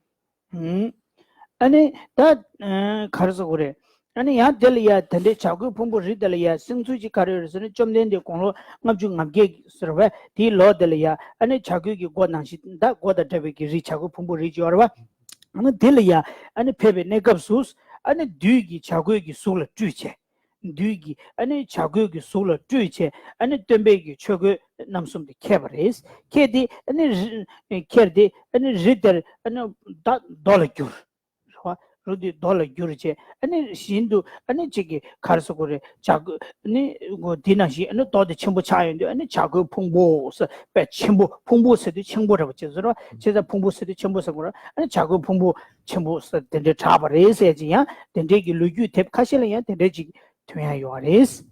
ཨ་ནི་ད་ག་རེ་ཟེར་དགོས་རེད། ཨ་ནི་ཡང་དེ་ལ་ཡ་དེ་འདྲའི་བྱ་རྒོད་ཕུང་པོ་རི་དེ་ལ་ཡ་གསུང་ཚུལ་ཅིག་ག་རེ་ཡོད་རེད་ཟེར་ན། བཅོམ་ལྡན་འདས་དགུང་ལོ་ལྔ་བཅུ་ང་བརྒྱད་ཟེར་བས། དེའི་ལོ་དེ་ལ་ཡ་ཨ་ནི་བྱ་རྒོད་ཀྱི་མགོ་ནང་བཞིན་ད་མགོ་དང་འདྲ་བའི་གི་རི་བྱ་རྒོད་ཕུང་པོ་རི་ཅིག་ཡོད་རེད་བ། ཨ་ནི་དེ་ལ་ཡ་ཨ་ནི་ཕེབས་པའི་གནས་སྐབས་སུ་ཨ་ནི་བདུད་ཀྱི་བྱ་རྒོད་ཀྱི་གཟུགས་ལ་སྤྲུལ་བྱས། བདུད་ཀྱི་ཨ་ནི་བྱ་རྒོད་ཀྱི་གཟུགས་ལ་སྤྲུལ་བྱས། ཨ་ནི་སྟོན་པའི་གི་ཆོས་གོས་རྣམ་གསུམ་དེ་ཁྱེར་བ་རེད། ཁྱེར་ཏེ་ཨ་ནི་རི་ཁྱེར་ཏེ་ཨ་ནི་རི་དེར་ཨ་ནི་ད་རྡོ་ལ་བསྒྱུར། རེད་བ། རི་དེ་རྡོ་ལ་བསྒྱུར་བྱས། ཨ་ནི་བཞིན་དུ་ཨ་ནི་གཅིག་གི་ག་རེ་ཟེར་དགོས་རེད། བྱ་རྒོད་ཨ་ནི་འོ་དེ་ནང་བཞིན་ཨ་ནི་རྡོ་དེ་ཆེན་པོ་ཆགས་ཡོང་དུས་ཨ་ནི་བྱ་རྒོད་ཕུང་པོ་ཟེར་བས། ཆེན་པོ་ཕུང་པོ་ཟེར་དུས་ཆེན་པོ་རེད་བ། བྱས་ཙང་ཕུང་པོ་ཟེར་དུས་ཆེན་པོ་ཟེར་དགོས་རེད། ཨ་ནི་བྱ་རྒོད་ཕུང་པོ་ཆེན་པོ་ཟེར་དེ་འདྲའི་གྲགས་པ་རེད་ཟེར་གྱི་ཡང་དེ་འདྲའི་གི་ལོ་རྒྱུས་དེབ་ཁ་ཤས་ལ་ཡང་དེ་འདྲའི་ཅིག་ཐོན་ཡ་ཡོད་རེད།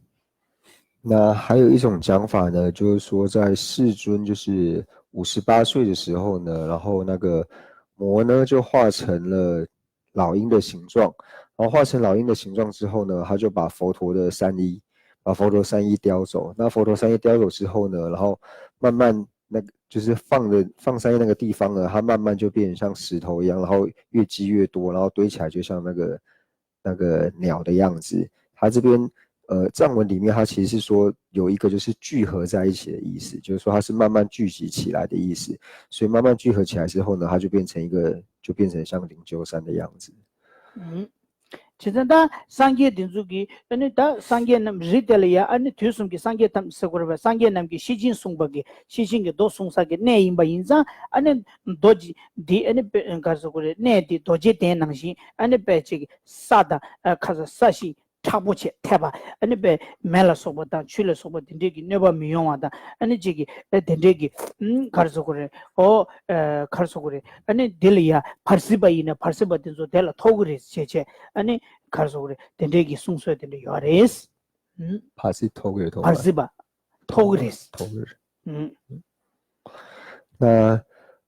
那还有一种讲法呢，就是说在世尊就是五十八岁的时候呢，然后那个魔呢就化成了老鹰的形状，然后化成老鹰的形状之后呢，他就把佛陀的三衣，把佛陀三衣叼走。那佛陀三衣叼走之后呢，然后慢慢那个就是放的放三衣那个地方呢，它慢慢就变成像石头一样，然后越积越多，然后堆起来就像那个那个鸟的样子。它这边呃藏文里面它其实是说有一个就是聚合在一起的意思，就是说它是慢慢聚集起来的意思。所以慢慢聚合起来之后呢，它就变成一个就变成像灵鹫山的样子。 ཨུམ། བྱས་ཙང་ད་སངས་རྒྱས་དེ་ཚོ་གི་ཨ་ནི་ད་སངས་རྒྱས་རྣམས་རི་དེ་ལ་ཡ་ཨ་ནི་དུས་གསུམ་གྱི་སངས་རྒྱས་ཐམས་ཅད་ཟེར་དགོས་རེད་པས། སངས་རྒྱས་རྣམས་ཀྱི་ཤེར་ཕྱིན་གསུངས་པ་གི་ཤེར་ཕྱིན་གྱི་མདོ་གསུང་ས་གི་གནས་ཡིན་པ་ཡིན་ཙང་། ཨ་ནི་རྡོ་རྗེ་འདི་ཨ་ནི་དཔེ་ག་རེ་ཟེར་དགོས་རེད། གནས་འདི་རྡོ་རྗེ་གདན་ནང་བཞིན་ཨ་ནི་དཔེ་ཅིག་ས་དང་ཁ་ས་ས་གཞི་མཁྲེགས་པོ་བྱས་ཐེབས་པ། ཨ་ནི་དཔེ་མེ་ལ་སོགས་པ་དང་ཆུ་ལ་སོགས་པ་དེ་འདྲས་ཀྱི་གནོད་པ་མི་ཡོང་བ་དང་། ཨ་ནི་ཅིག་གི་ཨ་དེ་འདྲས་ཀྱི་ཨུམ་ག་རེ་ཟེར་དགོས་རེད། ཨོ་ཨ་ག་རེ་ཟེར་དགོས་རེད། ཨ་ནི་དེ་ལ་ཡ་བར་སྲིད་པ་ཡིན་ན་བར་སྲིད་པ་དེ་ཚོ་དེ་ལ་ཐོགས་ཀྱི་རེད་ཟེར་བྱས། ཨ་ནི་ག་རེ་ཟེར་དགོས་རེད། དེ་འདྲས་ཀྱི་གསུང་སྲོལ་དེ་འདྲ་ཡོད་རེད། ཨུམ། བར་སྲིད་ཐོགས་ཀྱི་རེད། ཐོགས་པ་བར་སྲིད་པ་ཐོགས་ཀྱི་རེད། ཐོགས་ཀྱི་རེད། ཨུམ། 那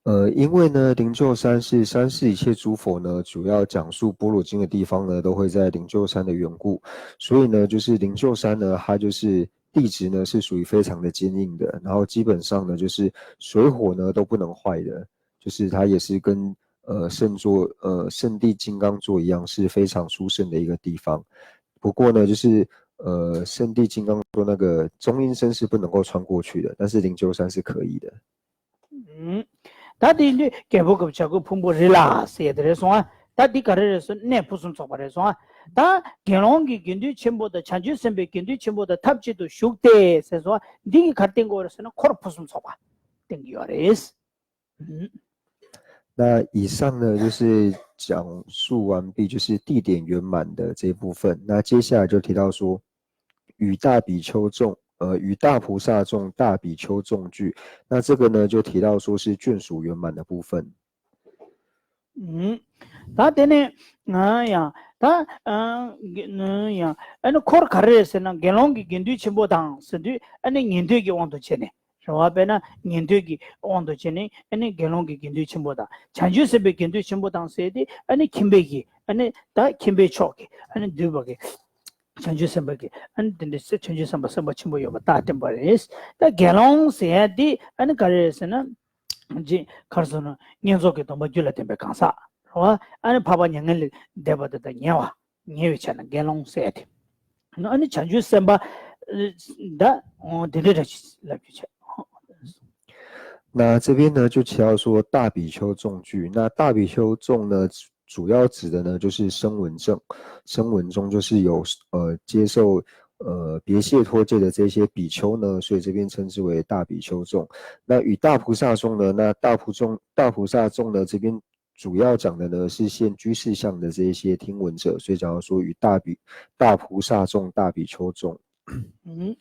呃，因为呢，灵鹫山是三世一切诸佛呢主要讲述般若经的地方呢，都会在灵鹫山的缘故，所以呢，就是灵鹫山呢，它就是地质呢是属于非常的坚硬的，然后基本上呢，就是水火呢都不能坏的，就是它也是跟呃圣座呃圣地金刚座一样是非常殊胜的一个地方。不过呢，就是呃圣地金刚座那个中阴身是不能够穿过去的，但是灵鹫山是可以的。 ཨུམ། ད་དེ་འདི་རྒྱལ་པོ་གི་བྱ་རྒོད་ཕུང་པོ་རི་ལ་ཟེར་ཡ་དེ་རེད་སོང་ཨ། ད་འདི་ག་རེ་རེད་ཟེར་ན་གནས་ཕུན་སུམ་ཚོགས་པ་རེད་སོང་ཨ། ད་དགེ་སློང་གི་དགེ་འདུན་ཆེན་པོ་དང་བྱང་ཆུབ་སེམས་དཔའི་དགེ་འདུན་ཆེན་པོ་དང་ཐབས་གཅིག་ཏུ་བཞུགས་ཏེ་ཟེར་སོང་ཨ། འདི་གིས་ག་རེ་བསྟན་གྱི་ཡོད་རེད་ཟེར་ན་འཁོར་ཕུན་སུམ་ཚོགས་པ་བསྟན་གྱི་ཡོད་རེད། ཨུམ། 那以上呢，就是讲述完毕，就是地点圆满的这一部分。那接下来就提到说，与大比丘众，呃，与大菩萨众、大比丘众俱。那这个呢，就提到说是眷属圆满的部分。 ཨུམ། ད་དེ་ནས་ང་ཡང་ད་ཨ་ཡང་ཨ་ནི་འཁོར་ག་རེ་རེད་ཟེར་ན་དགེ་སློང་གི་དགེ་འདུན་ཆེན་པོ་དང་ཟེར་དུས་ཨ་ནི་ཉན་ཐོས་ཀྱི་དབང་དུ་བྱས་ནས། རེད་བ། དཔེར་ན་ཉན་ཐོས་ཀྱི་དབང་དུ་བྱས་ནས་ཨ་ནི་དགེ་སློང་གི་དགེ་འདུན་ཆེན་པོ་དང་། བྱང་ཆུབ་སེམས་དཔའི་དགེ་འདུན་ཆེན་པོ་དང་ཟེར་ཏེ་ཨ་ནི་ཁྱིམ་པའི་གི་ཨ་ནི་ད་ཁྱིམ་པའི་ཕྱོགས་ཀྱི་ཨ་ནི་འདུས་པ་གི་བྱང་ཆུབ་སེམས་དཔའ་གི་ཨ་ནི་དེ་འདྲའི་བྱང་ཆུབ་སེམས་དཔའ་སེམས་དཔའ་ཆེན་པོ་ཡོད་པ་རྟགས་བསྟན་པ་རེད། ད་དགེ་སློང་ཟེར་ཡ་དེ་ཨ་ནི་ག་རེ་རེད་ཟེར་ན། ཅིག་ག་རེ་ཟེར་ན་བསྙེན་རྫོགས་ཀྱི་སྡོམ་པ་རྒྱུད་ལ་ལྡན་པའི་གང་ཟག་རེད་བ། ཨ་ནི་འཕགས་པ་མྱ་ངན་ལས་འདས་པ་དེ་དང་ཉེ་བ། ཉེ་བའི་ཆ་ནས་དགེ་སློང་ཟེར་ཏེ། ཨ་ནི་བྱང་ཆུབ་སེམས་དཔའ་ད་འོ་དེ་འདྲ་འདྲ་ཞིག་ལབ་རྒྱུ་བྱས། 那这边呢，就提到说大比丘众俱。那大比丘众呢，主要指的呢就是声闻众，声闻众就是有呃接受呃别解脱戒的这些比丘呢，所以这边称之为大比丘众。那与大菩萨众呢，那大菩众大菩萨众呢，这边主要讲的呢是现居士相的这一些听闻者，所以讲到说与大比大菩萨众、大比丘众。 ཨུམ།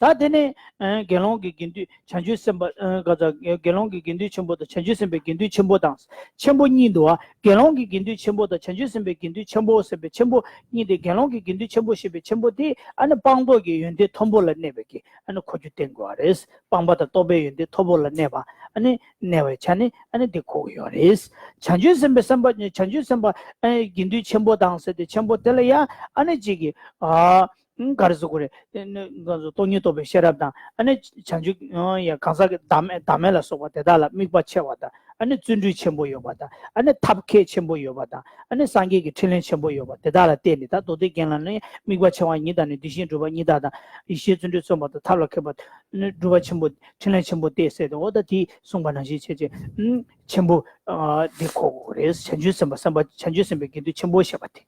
ད་དེ་ནས་ཨ་དགེ་སློང་གི་དགེ་འདུན་བྱང་ཆུབ་སེམས་དཔའ་ཨ་ག་ཚ་དགེ་སློང་གི་དགེ་འདུན་ཆེན་པོ་དང་བྱང་ཆུབ་སེམས་དཔའི་དགེ་འདུན་ཆེན་པོ་དང་ཆེན་པོ་གཉིས་འདུག་བ། དགེ་སློང་གི་དགེ་འདུན་ཆེན་པོ་དང་བྱང་ཆུབ་སེམས་དཔའི་དགེ་འདུན་ཆེན་པོ་ཟེར་བའི་ཆེན་པོ་གཉིས་དེ། དགེ་སློང་གི་དགེ་འདུན་ཆེན་པོ་ཞེས་པའི་ཆེན་པོ་དེ་ཨ་ནི་སྤངས་རྟོགས་ཀྱི་ཡོན་ཏན་མཐོན་པོ་ལ་གནས་པའི་གི་ཨ་ནི་འཁོར་རྒྱུག་བསྟན་དགོས་པ་རེད། སྤངས་པ་དང་རྟོགས་པའི་ཡོན་ཏན་མཐོན་པོ་ལ་གནས་པ། ཨ་ནི་གནས་པའི་ཆ་ནས་ཨ་ནི་འདི་གོ་གི་ཡོད་རེད། བྱང་ཆུབ་སེམས་དཔའི་སེམས་དཔའ་བྱང་ཆུབ་སེམས་དཔའ་ཨ་ནི་དགེ་འདུན་ཆེན་པོ་དང་ཟེར་ཏེ་ཆེན་པོ་དེ་ལ་ཡང་ཨ་ནི་གཅིག་གིས་ཨ་ག་རེ་ཟེར་དགོས་རེད། ཨ་ནི་ང་ཚོ་སྟོང་ཉིད་རྟོགས་པའི་ཤེས་རབ་དང་ཨ་ནི་བྱང་ཆུབ་ཡང་གང་ཟག་གི་བདག་མེད་བདག་མེད་ལ་སོགས་པ་དེ་དག་ལ་དམིགས་པ་ཆེ་བ་དང་། ཨ་ནི་བརྩོན་འགྲུས་ཆེན་པོ་ཡོད་པ་དང་། ཨ་ནི་ཐབས་མཁས་ཆེན་པོ་ཡོད་པ་དང་། ཨ་ནི་སངས་རྒྱས་ཀྱི་ཕྲིན་ལས་ཆེན་པོ་ཡོད་པ་དེ་དག་ལ་བརྟེན་ནས། ད་མདོ་སྡེ་རྒྱན་ལ་ནི་དམིགས་པ་ཆེ་བ་ཉིད་དང་ནི། དེ་བཞིན་སྒྲུབ་པ་ཉིད་དང་དང་། ཡེ་ཤེས་བརྩོན་འགྲུས་བརྩོན་པ་དང་། ཐབས་ལ་མཁས་པ་ནི་སྒྲུབ་པ་ཆེན་པོ་ཕྲིན་ལས་ཆེན་པོ་སྟེ་ཟེར་ཏེ། འོ་ད་དེ་གསུངས་པ་ནང་བཞིན་བྱས་རྗེས་ཨ་ཆེན་པོ་ཨ་འདི་གོ་དགོས་རེད། བྱང་ཆུབ་སེམས་དཔའ་སེམས་དཔའ་བྱང་ཆུབ་སེམས་དཔའི་དགེ་འདུན་ཆེན་པོ་ཞེས་པ་དེ།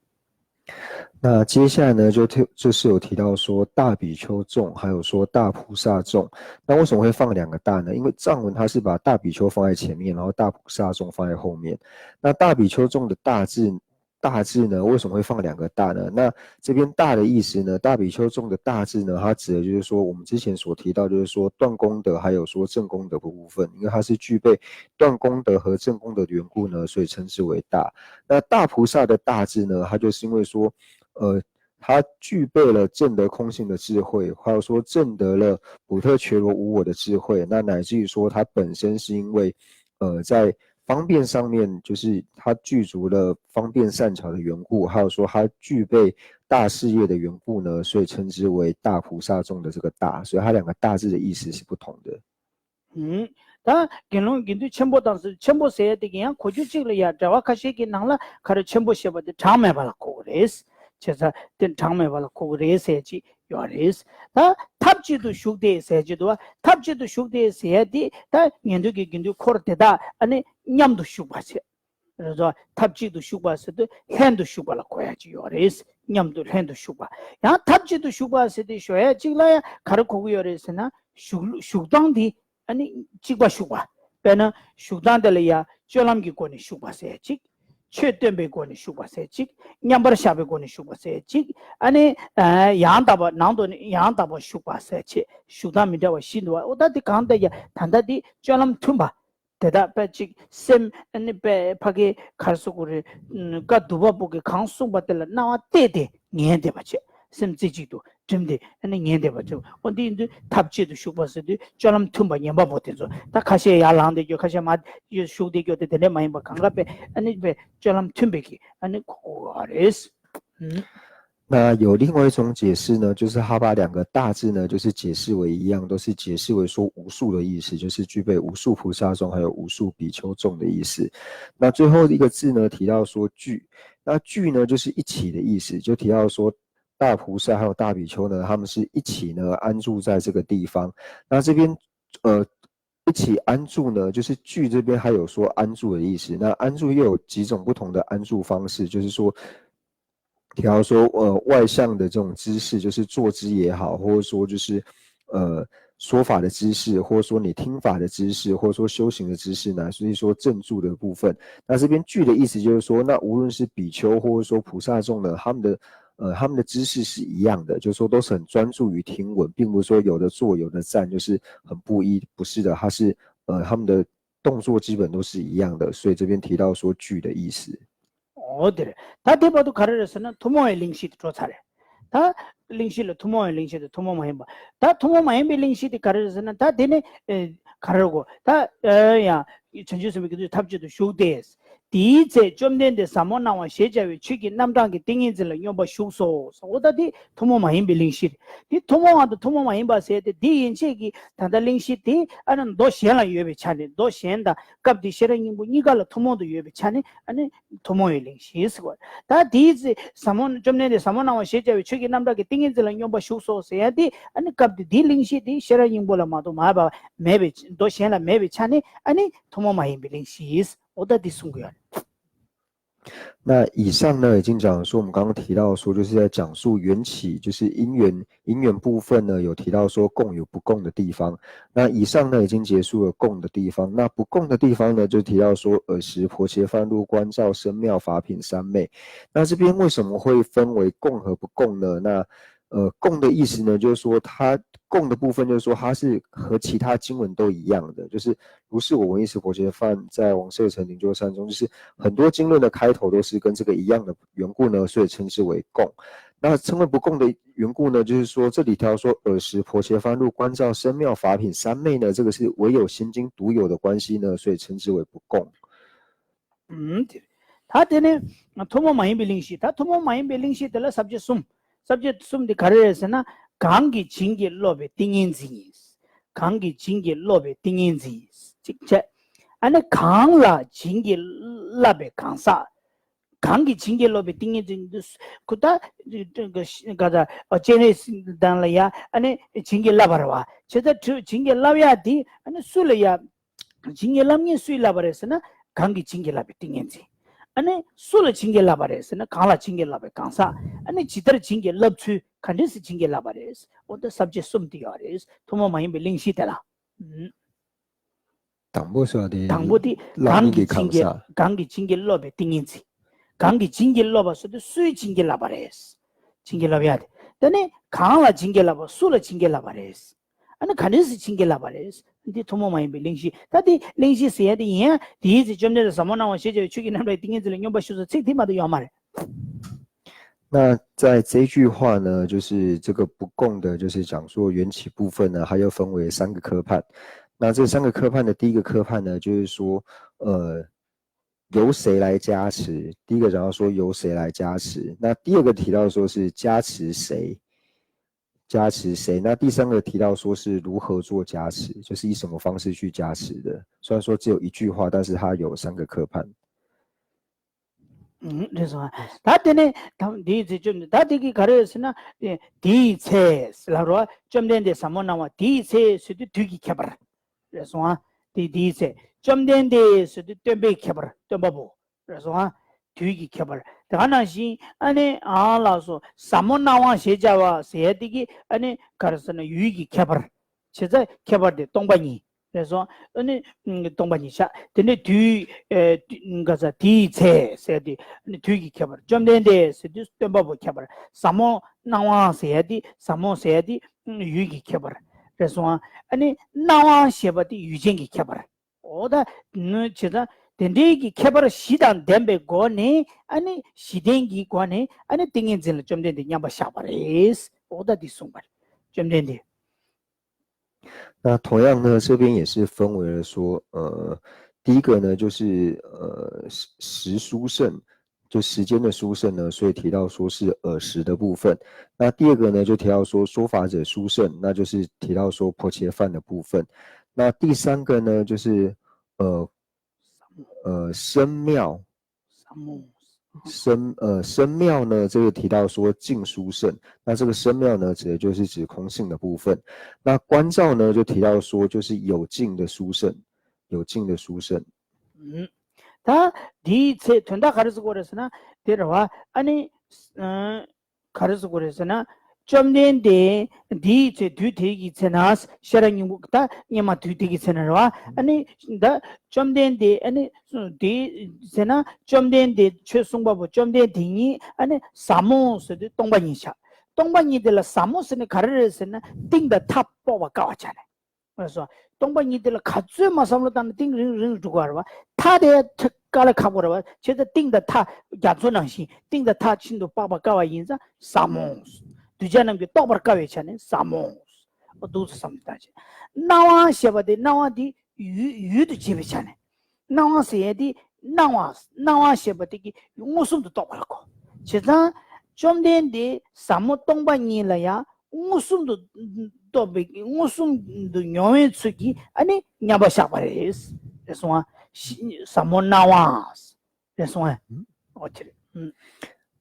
那接下来呢，就提就是有提到说大比丘众，还有说大菩萨众。那为什么会放两个大呢？因为藏文它是把大比丘放在前面，然后大菩萨众放在后面。那大比丘众的大字大字呢，为什么会放两个大呢？那这边大的意思呢，大比丘众的大字呢，它指的就是说我们之前所提到，就是说断功德还有说正功德的部分，因为它是具备断功德和正功德的缘故呢，所以称之为大。那大菩萨的大字呢，它就是因为说，呃，他具备了证得空性的智慧，还有说证得了普特伽罗无我的智慧，那乃至于说他本身是因为，呃，在方便上面，就是他具足了方便善巧的缘故，还有说他具备大事业的缘故呢，所以称之为大菩萨众的这个大，所以它两个大字的意思是不同的。 ད་དགེ་སློང་དགེ་འདུན་ཆེན་པོ་དང་ཟེར། ཆེན་པོ་ཟེར་ཡ་དེ་གི་ཡང་གོ་རྒྱུ་གཅིག་ལ་ཡ་འགྲེལ་བ་ཁ་ཤས་ཀྱི་ནང་ལ་ག་རེ་ཆེན་པོ་ཞེས་པ་དེ་གྲངས་མེད་པ་ལ་གོ་གི་རེད། བྱས་ཙང་དེ་གྲངས་མེད་པ་ལ་གོ་གི་རེད་ཟེར་ཡ་ཅིག་ཡོད་རེད། ད་ཐབས་ཅིག་ཏུ་ཞུགས་ཏེ་ཟེར་གྱི་འདུག་བ། ཐབས་ཅིག་ཏུ་ཞུགས་ཏེ་ཟེར་ཡ་དེ་ད་ཉན་ཐོས་ཀྱི་དགེ་འདུན་འཁོར་དེ་དག་ཨ་ནི་མཉམ་དུ་ཞུགས་པ་བྱས། རེད་དོ། ཐབས་ཅིག་ཏུ་ཞུགས་པ་ཟེར་དུས་ལྷན་དུ་ཞུགས་པ་ལ་གོ་ཡ་ཅིག་ཡོད་རེད། མཉམ་དུ་ལྷན་དུ་ཞུགས་པ། ཡང་ཐབས་ཅིག་ཏུ་ཞུགས་པ་ཟེར་དུས་ཞུ་ཡ་ཅིག་ལ་ཡང་ག་རེ་གོ་གི་ཡོད་རེད་ཟེར་ན། བཞུགས་བཞུགས་སྟངས་དེ་ཨ་ནི་གཅིག་པ་བཞུགས་པ། དཔེར་ན་བཞུགས་སྟངས་དེ་ལ་ཡང་སྤྱོད་ལམ་གྱི་སྒོ་ནས་ཞུགས་པ་ཟེར་ཡ་ཅིག་ཆོས་སྟོན་པའི་སྒོ་ནས་ཞུགས་པ་ཟེར་ཡ་ཅིག་མཉམ་པར་བཞག་པའི་སྒོ་ནས་ཞུགས་པ་ཟེར་ཡ་ཅིག་ཨ་ནི་ཡང་དག་པ་ནང་དུ་ནི་ཡང་དག་པ་ཞུགས་པ་ཟེར་ཡ་ཅིག་བཞུགས་སྟངས་མི་འདྲ་བ་བཞི་འདུག་བ། འོ་ད་དེ་གང་ལྟར་ཡང་ད་ལྟ་དེ་སྤྱོད་ལམ་མཐུན་པ། དེ་དག་དཔེ་གཅིག་སེམས་ཨ་ནི་དཔེ་ཕ་གི་ག་རེ་ཟེར་དགོས་རེད། བཀའ་བསྡུ་བ་པོ་གིས་གང་གསུངས་པ་དེ་ལ་རྣ་བ་གཏད་དེ་ཉན་བསྡད་པ་བྱས། སེམས་རྩེ་གཅིག་ཏུ་བསྒྲིམས་ཏེ་ཨ་ནི་ཉན་བསྡད་པ་བྱས། འོ་འདི་ཡིན་དུས་ཐབས་ཅིག་ཏུ་ཞུགས་པ་ཟེར་དུས་སྤྱོད་ལམ་མཐུན་པ་ཉན་པ་པོ་དེ་ཚོ། ད་ཁ་ཤས་ཡར་ལངས་བསྡད་རྒྱུ། ཁ་ཤས་མར་ཞུགས་བསྡད་རྒྱུ་དེ་དེ་འདྲས་མ་ཡིན་པ། གང་ག་དཔེ་ཨ་ནི་དཔེ་སྤྱོད་ལམ་མཐུན་པའི་གི་ཨ་ནི་གོ་དགོས་པ་རེད། ཨུམ། 那有另外一种解释呢，就是他把两个大字呢，就是解释为一样，都是解释为说无数的意思，就是具备无数菩萨众，还有无数比丘众的意思。那最后一个字呢，提到说俱，那俱呢，就是一起的意思，就提到说大菩萨还有大比丘呢，他们是一起呢安住在这个地方。那这边呃，一起安住呢，就是俱这边还有说安住的意思。那安住又有几种不同的安住方式，就是说，比方说呃外向的这种姿势，就是坐姿也好，或者说就是呃说法的姿势，或者说你听法的姿势，或者说修行的姿势呢，所以说正住的部分。那这边俱的意思就是说，那无论是比丘或者说菩萨众呢，他们的呃他们的姿势是一样的，就是说都是很专注于听闻，并不是说有的坐有的站，就是很不一，不是的，他是呃他们的动作基本都是一样的，所以这边提到说俱的意思。 འོ་དེ་རེད། ད་དེ་བར་དུ་ག་རེ་རེད་ཟེར་ན་ཐུན་མོང་བའི་གླེང་གཞི་དེ་འགྲོ་ཚར་རེད། ད་གླེང་གཞི་ལ་ཐུན་མོང་བའི་གླེང་གཞི་དང་ཐུན་མོང་མ་ཡིན་པ། ད་ཐུན་མོང་མ་ཡིན་པའི་གླེང་གཞི་དེ་ག་རེ་རེད་ཟེར་ན། ད་དེ་ནི་ཨེ་ག་རེ་གོ། ད་ཨེ་ཡང་བྱང་ཆུབ་སེམས་དཔའི་དགེ་འདུན་ཐབས་ཅིག་ཏུ་ཞུགས་ཏེ། དེའི་ཚེ་བཅོམ་ལྡན་འདས་ཟབ་མོ་སྣང་བ་ཞེས་བྱ་བའི་ཆོས་ཀྱི་རྣམ་གྲངས་ཀྱི་ཏིང་ངེ་འཛིན་ལ་སྙོམས་པར་ཞུགས་སོ། འོ་ད་དེ་ཐུན་མོང་མ་ཡིན་པའི་གླེང་གཞི་རེད། དེ་ཐུན་མོང་བ་དང་ཐུན་མོང་མ་ཡིན་པ་ཟེར་ཏེ་དེ་ཡན་ཆད་ཀྱི་ད་ལྟ་གླེང་གཞི་དེ་ཨ་ནི་མདོ་གཞན་ལ་ཡོད་པའི་ཆ་ནས། མདོ་གཞན་དང་སྐབས་དེའི་ཤེས་རབ་སྙིང་པོ་གཉིས་ཀ་ལ་ཐུན་མོང་དུ་ཡོད་པའི་ཆ་ནས་ཨ་ནི་ཐུན་མོང་བའི་གླེང་གཞི་ཟེར་བ། ད་དེའི་ཚེ་ཟབ་མོ་བཅོམ་ལྡན་འདས་ཟབ་མོ་སྣང་བ་ཞེས་བྱ་བའི་ཆོས་ཀྱི་རྣམ་གྲངས་ཀྱི་ཏིང་ངེ་འཛིན་ལ་སྙོམས་པར་ཞུགས་སོ་ཟེར་ཡ་དེ་ཨ་ནི་སྐབས་དེ་དེའི་གླེང་གཞི་དེ་ཤེས་རབ་སྙིང་པོ་ལ་མ་གཏོགས་མ་པ་མེད་པའི། མདོ་གཞན་ལ་མེད་པའི་ཆ་ནས་ཨ་ནི་ཐུན་མོང་མ་ཡིན་པའི་གླེང་གཞི་ཟེར། འོ་ད་དེ་གསུང་གི་ཡོད་རེད། 那以上呢，已经讲说，我们刚刚提到说，就是在讲述缘起，就是因缘，因缘部分呢，有提到说共有不共的地方。那以上呢，已经结束了共的地方。那不共的地方呢，就提到说，尔时婆伽梵入观照生妙法品三昧。那这边为什么会分为共和不共呢？那呃，供的意思呢，就是说它供的部分，就是说它是和其他经文都一样的，就是如是我闻一时婆伽梵在王舍城灵鹫山中，就是很多经论的开头都是跟这个一样的缘故呢，所以称之为供。那称为不供的缘故呢，就是说这里头说尔时婆伽梵入观照僧庙法品三昧呢，这个是唯有心经独有的关系呢，所以称之为不供。 ཨུམ། དེ་ད་དེ་ནས་ཐུན་མོང་མ་ཡིན་པའི་གླེང་གཞི། ད་ཐུན་མོང་མ་ཡིན་པའི་གླེང་གཞི་དེ་ལ་ས་བཅད་གསུམ། ས་བཅད་གསུམ་དེ་ག་རེ་རེད་ཟེར་ན། གང་གིས་བྱིན་གྱིས་རློབ་པའི་ཏིང་ངེ་འཛིན་ཡིན། གང་གིས་བྱིན་གྱིས་རློབ་པའི་ཏིང་ངེ་འཛིན་ཡིན། གཅིག་བྱས། ཨ་ནི་གང་ལ་བྱིན་གྱིས་བརླབས་པའི་གང་ཟག་གང་གིས་བྱིན་གྱིས་རློབ་པའི་ཏིང་ངེ་འཛིན་འདི་སུ། ཁོ་ད་ག་ད་སྤྱན་རས་གཟིགས་དང་ལ་ཡ་ཨ་ནི་བྱིན་གྱིས་བརླབས་པ་རེད་བ། བྱས་ཙང་བྱིན་གྱིས་བརླབས་ཡ་དེ་ཨ་ནི་སུ་ལ་ཡ། བྱིན་གྱིས་བརླབས་མཁན་སུས་བརླབས་པ་རེད་ཟེར་ན། གང་གིས་བྱིན་གྱིས་བརླབས་པའི་ཏིང་ངེ་འཛིན། ཨ་ནི་སུ་ལ་བྱིན་གྱིས་བརླབས་པ་རེད་ཟེར་ན། གང་ལ་བྱིན་གྱིས་བརླབས་པའི་གང་ཟག་ཨ་ནི་ཇི་ལྟར་བྱིན་གྱིས་བརླབས་ཚུལ། ག་འདྲས་སེ་བྱིན་གྱིས་བརླབས་པ་རེད། འོ་ད་ས་བཅད་གསུམ་དེ་ཡོད་རེད། ཐུན་མོང་མ་ཡིན་པའི་གླེང་གཞི་དེ་ལ། ཨུམ། དང་པོ་ཟེར་བ་དེ། དང་པོ་དེ་བརླབས་གང་མི་གི་གིས་བྱིན་གང་གྱིས། ཟག་གང་གིས་བྱིན་གྱིས་རློབ་པའི་ཏིང་ངེ་འཛིན། གང་གིས་བྱིན་གྱིས་རློབ་པ་ཟེར་དུས་སུས་བྱིན་གྱིས་བརླབས་པ་རེད། བྱིན་གྱིས་རློབ་ཡ་དེ། དེ་ནས་གང་ལ་བྱིན་གྱིས་བརླབས་པ། སུ་ལ་བྱིན་གྱིས་བརླབས་པ་རེད། ཨ་ནི་ག་འདྲས་སེ་བྱིན་གྱིས་བརླབས་པ་རེད། འདི་ཐུན་མོང་མ་ཡིན་པའི་གླེང་གཞི། ད་འདི་གླེང་གཞི་ཟེར་ཡ་དེ་ཡིན་ཡ། དེའི་ཚེ་བཅོམ་ལྡན་འདས་ཟབ་མོ་སྣང་བ་ཞེས་བྱ་བའི་ཆོས་ཀྱི་རྣམ་གྲངས་ཏིང་ངེ་འཛིན་ལ་སྙོམས་པར་ཞུགས་སོ། ཚིག་དེ་མ་གཏོགས་ཡོད་མ་རེད། 那在这句话呢，就是这个不共的，就是讲说缘起部分呢，它又分为三个科判。那这三个科判的第一个科判呢，就是说，呃，由谁来加持？第一个讲到说由谁来加持，那第二个提到说是加持谁，加持谁？那第三个提到说是如何做加持，就是以什么方式去加持的。虽然说只有一句话，但是它有三个科判。 ཨུམ། རེད་སོང་ཨ། ད་དེ་ནས་ད་འདིའི་ཚེ་བཅོམ་ལྡན། ད་དེ་གི་ག་རེ་ཟེར་ན། དེ་དེའི་ཚེ་ལབ་རོ། བཅོམ་ལྡན་འདས་ཟབ་མོ་སྣང་བ་དེའི་ཚེ་ཟེར་དུས་དུས་ཀྱི་ཁྱད་པར་རེད་སོང་ཨ། དེ་དེའི་ཚེ། བཅོམ་ལྡན་འདས་ཟེར་དུས་སྟོན་པའི་ཁྱད་པར། སྟོན་པ་པོ་རེད་སོང་ཨ། དུས་ཀྱི་ཁྱད་པར། དེ་ག་ནང་བཞིན་ཨ་ནི་ཨ་ལགས་སོ། ཟབ་མོ་སྣང་བ་ཞེས་བྱ་བ་ཟེར་ཡ་དེ་གི་ཨ་ནི་ག་རེ་ཟེར་ན། ཡུལ་གྱི་ཁྱད་པར། བྱས་ཙང་ཁྱད་པར་དེ་སྟོང་པ་ཉིད་རེད་སོང་། ཨ་ནི་སྟོང་པ་ཉིད་ཆགས། དེ་ནས་དུས་ཨེ་དུས་ག་ས་དེའི་ཚེ་ཟེར་དུས་ཨ་ནི་དུས་ཀྱི་ཁྱད་པར། བཅོམ་ལྡན་འདས་ཟེར་དུས་སྟོན་པ་པོ་ཁྱད་པར། ཟབ་མོ་སྣང་བ་ཟེར་ཡ་དེ། ཟབ་མོ་ཟེར་ཡ་དེ་ཡུལ་གྱི་ཁྱད་པར་རེད་སོང་། ཨ་ནི་སྣང་བ་ཞེས་པ་དེ་ཡུལ་ཅན་གྱི་ཁྱད་པར། འོ་ད་ནི་བྱས་ཙང་དེ་འདྲའི་གི་ཁྱད་པར་བཞི་དང་ལྡན་པའི་སྒོ་ནས་ཨ་ནི་བཞི་ལྡན་གྱི་སྒོ་ནས་ཨ་ནི་ཏིང་ངེ་འཛིན་ལ་བཅོམ་ལྡན་འདས་མཉམ་པར་བཞག་པ་རེད། འོ་ད་འདི་གསུངས་པ་རེད། བཅོམ་ལྡན་འདས། 那同样呢，这边也是分为了说，呃，第一个呢，就是呃时时殊胜，就时间的殊胜呢，所以提到说是尔时的部分。那第二个呢，就提到说说法者殊胜，那就是提到说婆伽梵的部分。那第三个呢，就是呃呃僧庙， ཟབ་མོ།僧呃僧庙呢，这个提到说尽殊胜，那这个僧庙呢，指的就是指空性的部分。那观照呢，就提到说就是有尽的殊胜，有尽的殊胜。 ཨུམ། ད་དེའི་ཚེ་དོན་དག་ག་རེ་ཟེར་དགོས་རེད་ཟེར་ན། དེ་རེད་བ། ཨ་ནི་ཨ་ག་རེ་ཟེར་དགོས་རེད་ཟེར་ན། བཅོམ་ལྡན་འདས་དེའི་ཚེ་དུས་དེ་གི་ཚེ་ན། ཤེས་རབ་སྙིང་པོ། ད་སྙིགས་མ་དུས་དེ་གི་ཚེ་ན་རེད་བ། ཨ་ནི་ད་བཅོམ་ལྡན་འདས་ཨ་ནི་དེའི་ཚེ་ན་བཅོམ་ལྡན་འདས་ཆོས་གསུངས་པ་པོ་བཅོམ་ལྡན་འདས་ཉིད་ཨ་ནི་ཟབ་མོ་ཟེར་དུས་སྟོང་པ་ཉིད་ཆགས། སྟོང་པ་ཉིད་དེ་ལ་ཟབ་མོ་ཟེར་ནས་ག་རེ་རེད་ཟེར་ན། གཏིང་དང་མཐའ་དཔོག་པར་དཀའ་བ་ཆགས་ནས། ལགས་སོ། སྟོང་པ་ཉིད་དེ་ལ་ག་ཚོད་མ་བསམ་བློ་བཏང་ན་གཏིང་རིང་རིང་འགྲོ་གི་རེད་བ། མཐའ་དེ་དཀའ་ལས་ཁག་པོ་རེད་བ། བྱས་ཙང་གཏིང་དང་མཐའ། རྒྱ་མཚོ་ནང་བཞིན་གཏིང་དང་མཐའ་ཤིན་ཏུ་དཔག་པ་དཀའ་བ་ཡིན་ཙང་ཟབ་མོ། གདུལ་བྱ་རྣམས་ཀྱིས་རྟོགས་པར་དཀའ་བའི་ཆ་ནས་ཟབ་མོ། འོ་འདུག་སེ་བསམ་བློ་བཏང་བྱས། སྣང་བ་ཞེས་པ་དེ། སྣང་བ་དེ་ཡུལ་ཡུལ་དུ་བྱེད་པའི་ཆ་ནས། སྣང་བ་ཟེར་ཡས་དེ་སྣང་བ། སྣང་བ་ཞེས་པ་དེ་གིས་མངོན་སུམ་དུ་རྟོགས་པ་ལ་གོ། བྱས་ཙང་བཅོམ་ལྡན་འདས་ཟབ་མོ་སྟོང་པ་ཉིད་ལ་ཡང་མངོན་སུམ་དུ་རྟོགས་པའི། མངོན་སུམ་དུ་མྱོང་བའི་ཚུལ་གྱིས་ཨ་ནི་མཉམ་པར་བཞག་པ་རེད། རེད་སོང་ཨ། ཟབ་མོ་སྣང་བ་རེད་སོང་ཨ། ཨོ་ཁེ་རེད།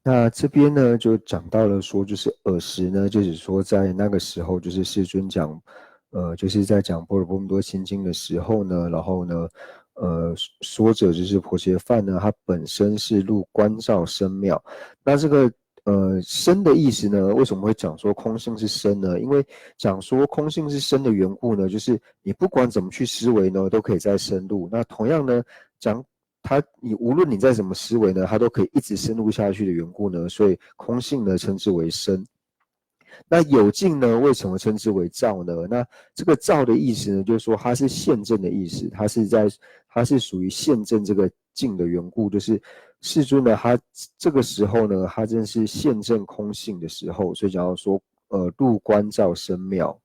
那这边呢，就讲到了说，就是尔时呢，就是说在那个时候，就是世尊讲，呃，就是在讲《般若波罗蜜多心经》的时候呢，然后呢，呃，说者就是婆伽梵呢，他本身是入观照僧庙。那这个呃僧的意思呢，为什么会讲说空性是僧呢？因为讲说空性是僧的缘故呢，就是你不管怎么去思维呢，都可以再深入。那同样呢，讲他，你无论你再怎么思维呢，他都可以一直深入下去的缘故呢，所以空性呢称之为僧。那有境呢，为什么称之为照呢？那这个照的意思呢，就是说它是现证的意思，它是在它是属于现证这个境的缘故，就是世尊呢，他这个时候呢，他正是现证空性的时候，所以讲到说，呃，入观照生妙。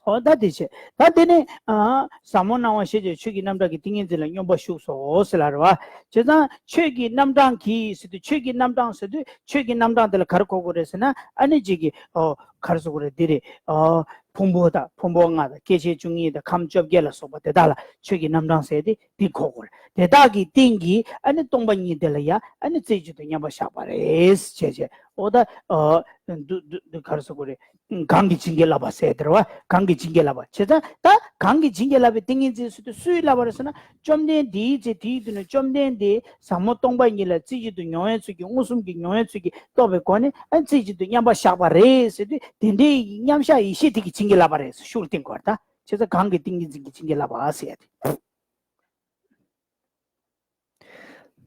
ཨོ་ད་དེ་བྱས། ད་དེ་ནས་ཨ་ཟབ་མོ་སྣང་བ་ཤེས་བྱའི་ཆོས་ཀྱི་རྣམ་གྲངས་ཀྱི་ཏིང་ངེ་འཛིན་ལ་སྙོམས་པར་ཞུགས་སོ་ཟེར་ལ་རེད་བ། བྱས་ཙང་ཆོས་ཀྱི་རྣམ་གྲངས་ཀྱིས་ཟེར་དུས་ཆོས་ཀྱི་རྣམ་གྲངས་ཟེར་དུས་ཆོས་ཀྱི་རྣམ་གྲངས་དེ་ལ་ག་རེ་གོ་དགོས་རེད་ཟེར་ན། ཨ་ནི་གཅིག་གི་ཨོ་ག་རེ་ཟེར་དགོས་རེད། འདི་རེད། ཨོ་ཕུང་པོ་དང་ཕུང་པོ་ལྔ་དང་སྐྱེ་མཆེད་བཅུ་གཉིས་དང་ཁམས་བཅོ་བརྒྱད་ལ་སོགས་པ་དེ་དག་ལ་ཆོས་ཀྱི་རྣམ་གྲངས་ཟེར་ཏེ་འདི་གོ་དགོས་རེད། དེ་དག་གི་སྟེང་གི་ཨ་ནི་སྟོང་པ་ཉིད་དེ་ལ་ཡ་ཨ་ནི་རྩེ་གཅིག་ཏུ་མཉམ་པར་བཞག་པ་རེད་ཟེར་བྱས། ཨོ་ད་ཨོ་འདུ་འདུ་འདུ་ག་རེ་ཟེར་དགོས་རེད། གང་གིས་བྱིན་གྱིས་བརླབས་པ་ཟེར་དེ་རེད་བ། གང་གིས་བྱིན་གྱིས་བརླབས་པ། བྱས་ཙང་ད་གང་གིས་བྱིན་གྱིས་བརླབས་པའི་ཏིང་ངེ་འཛིན་ཟེར་དུས་སུས་བརླབས་པ་རེད་ཟེར་ན། བཅོམ་ལྡན་འདས་ཀྱིས་དེའི་དུས་ནས་བཅོམ་ལྡན་འདས་ཟབ་མོ་སྟོང་པ་ཉིད་ལ་རྩེ་གཅིག་ཏུ་མྱོང་བའི་ཚུལ་གྱིས། མངོན་སུམ་གྱིས་མྱོང་བའི་ཚུལ་གྱིས་རྟོགས་པའི་སྒོ་ནས་ཨ་རྩེ་གཅིག་ཏུ་མཉམ་པར་བཞག་པ་རེད་ཟེར་དུས། དེ་འདྲའི་མཉམ་བཞག་ཡེ་ཤེས་དེ་གིས་བྱིན་གྱིས་བརླབས་པ་རེད་ཟེར་ཤུགས་ལ་བསྟན་དགོས་རེད་ད། བྱས་ཙང་གང་གིས་ཏིང་ངེ་འཛིན་གྱིས་བྱིན་གྱིས་བརླབས་པ་ཟེར་ཡ་དེ།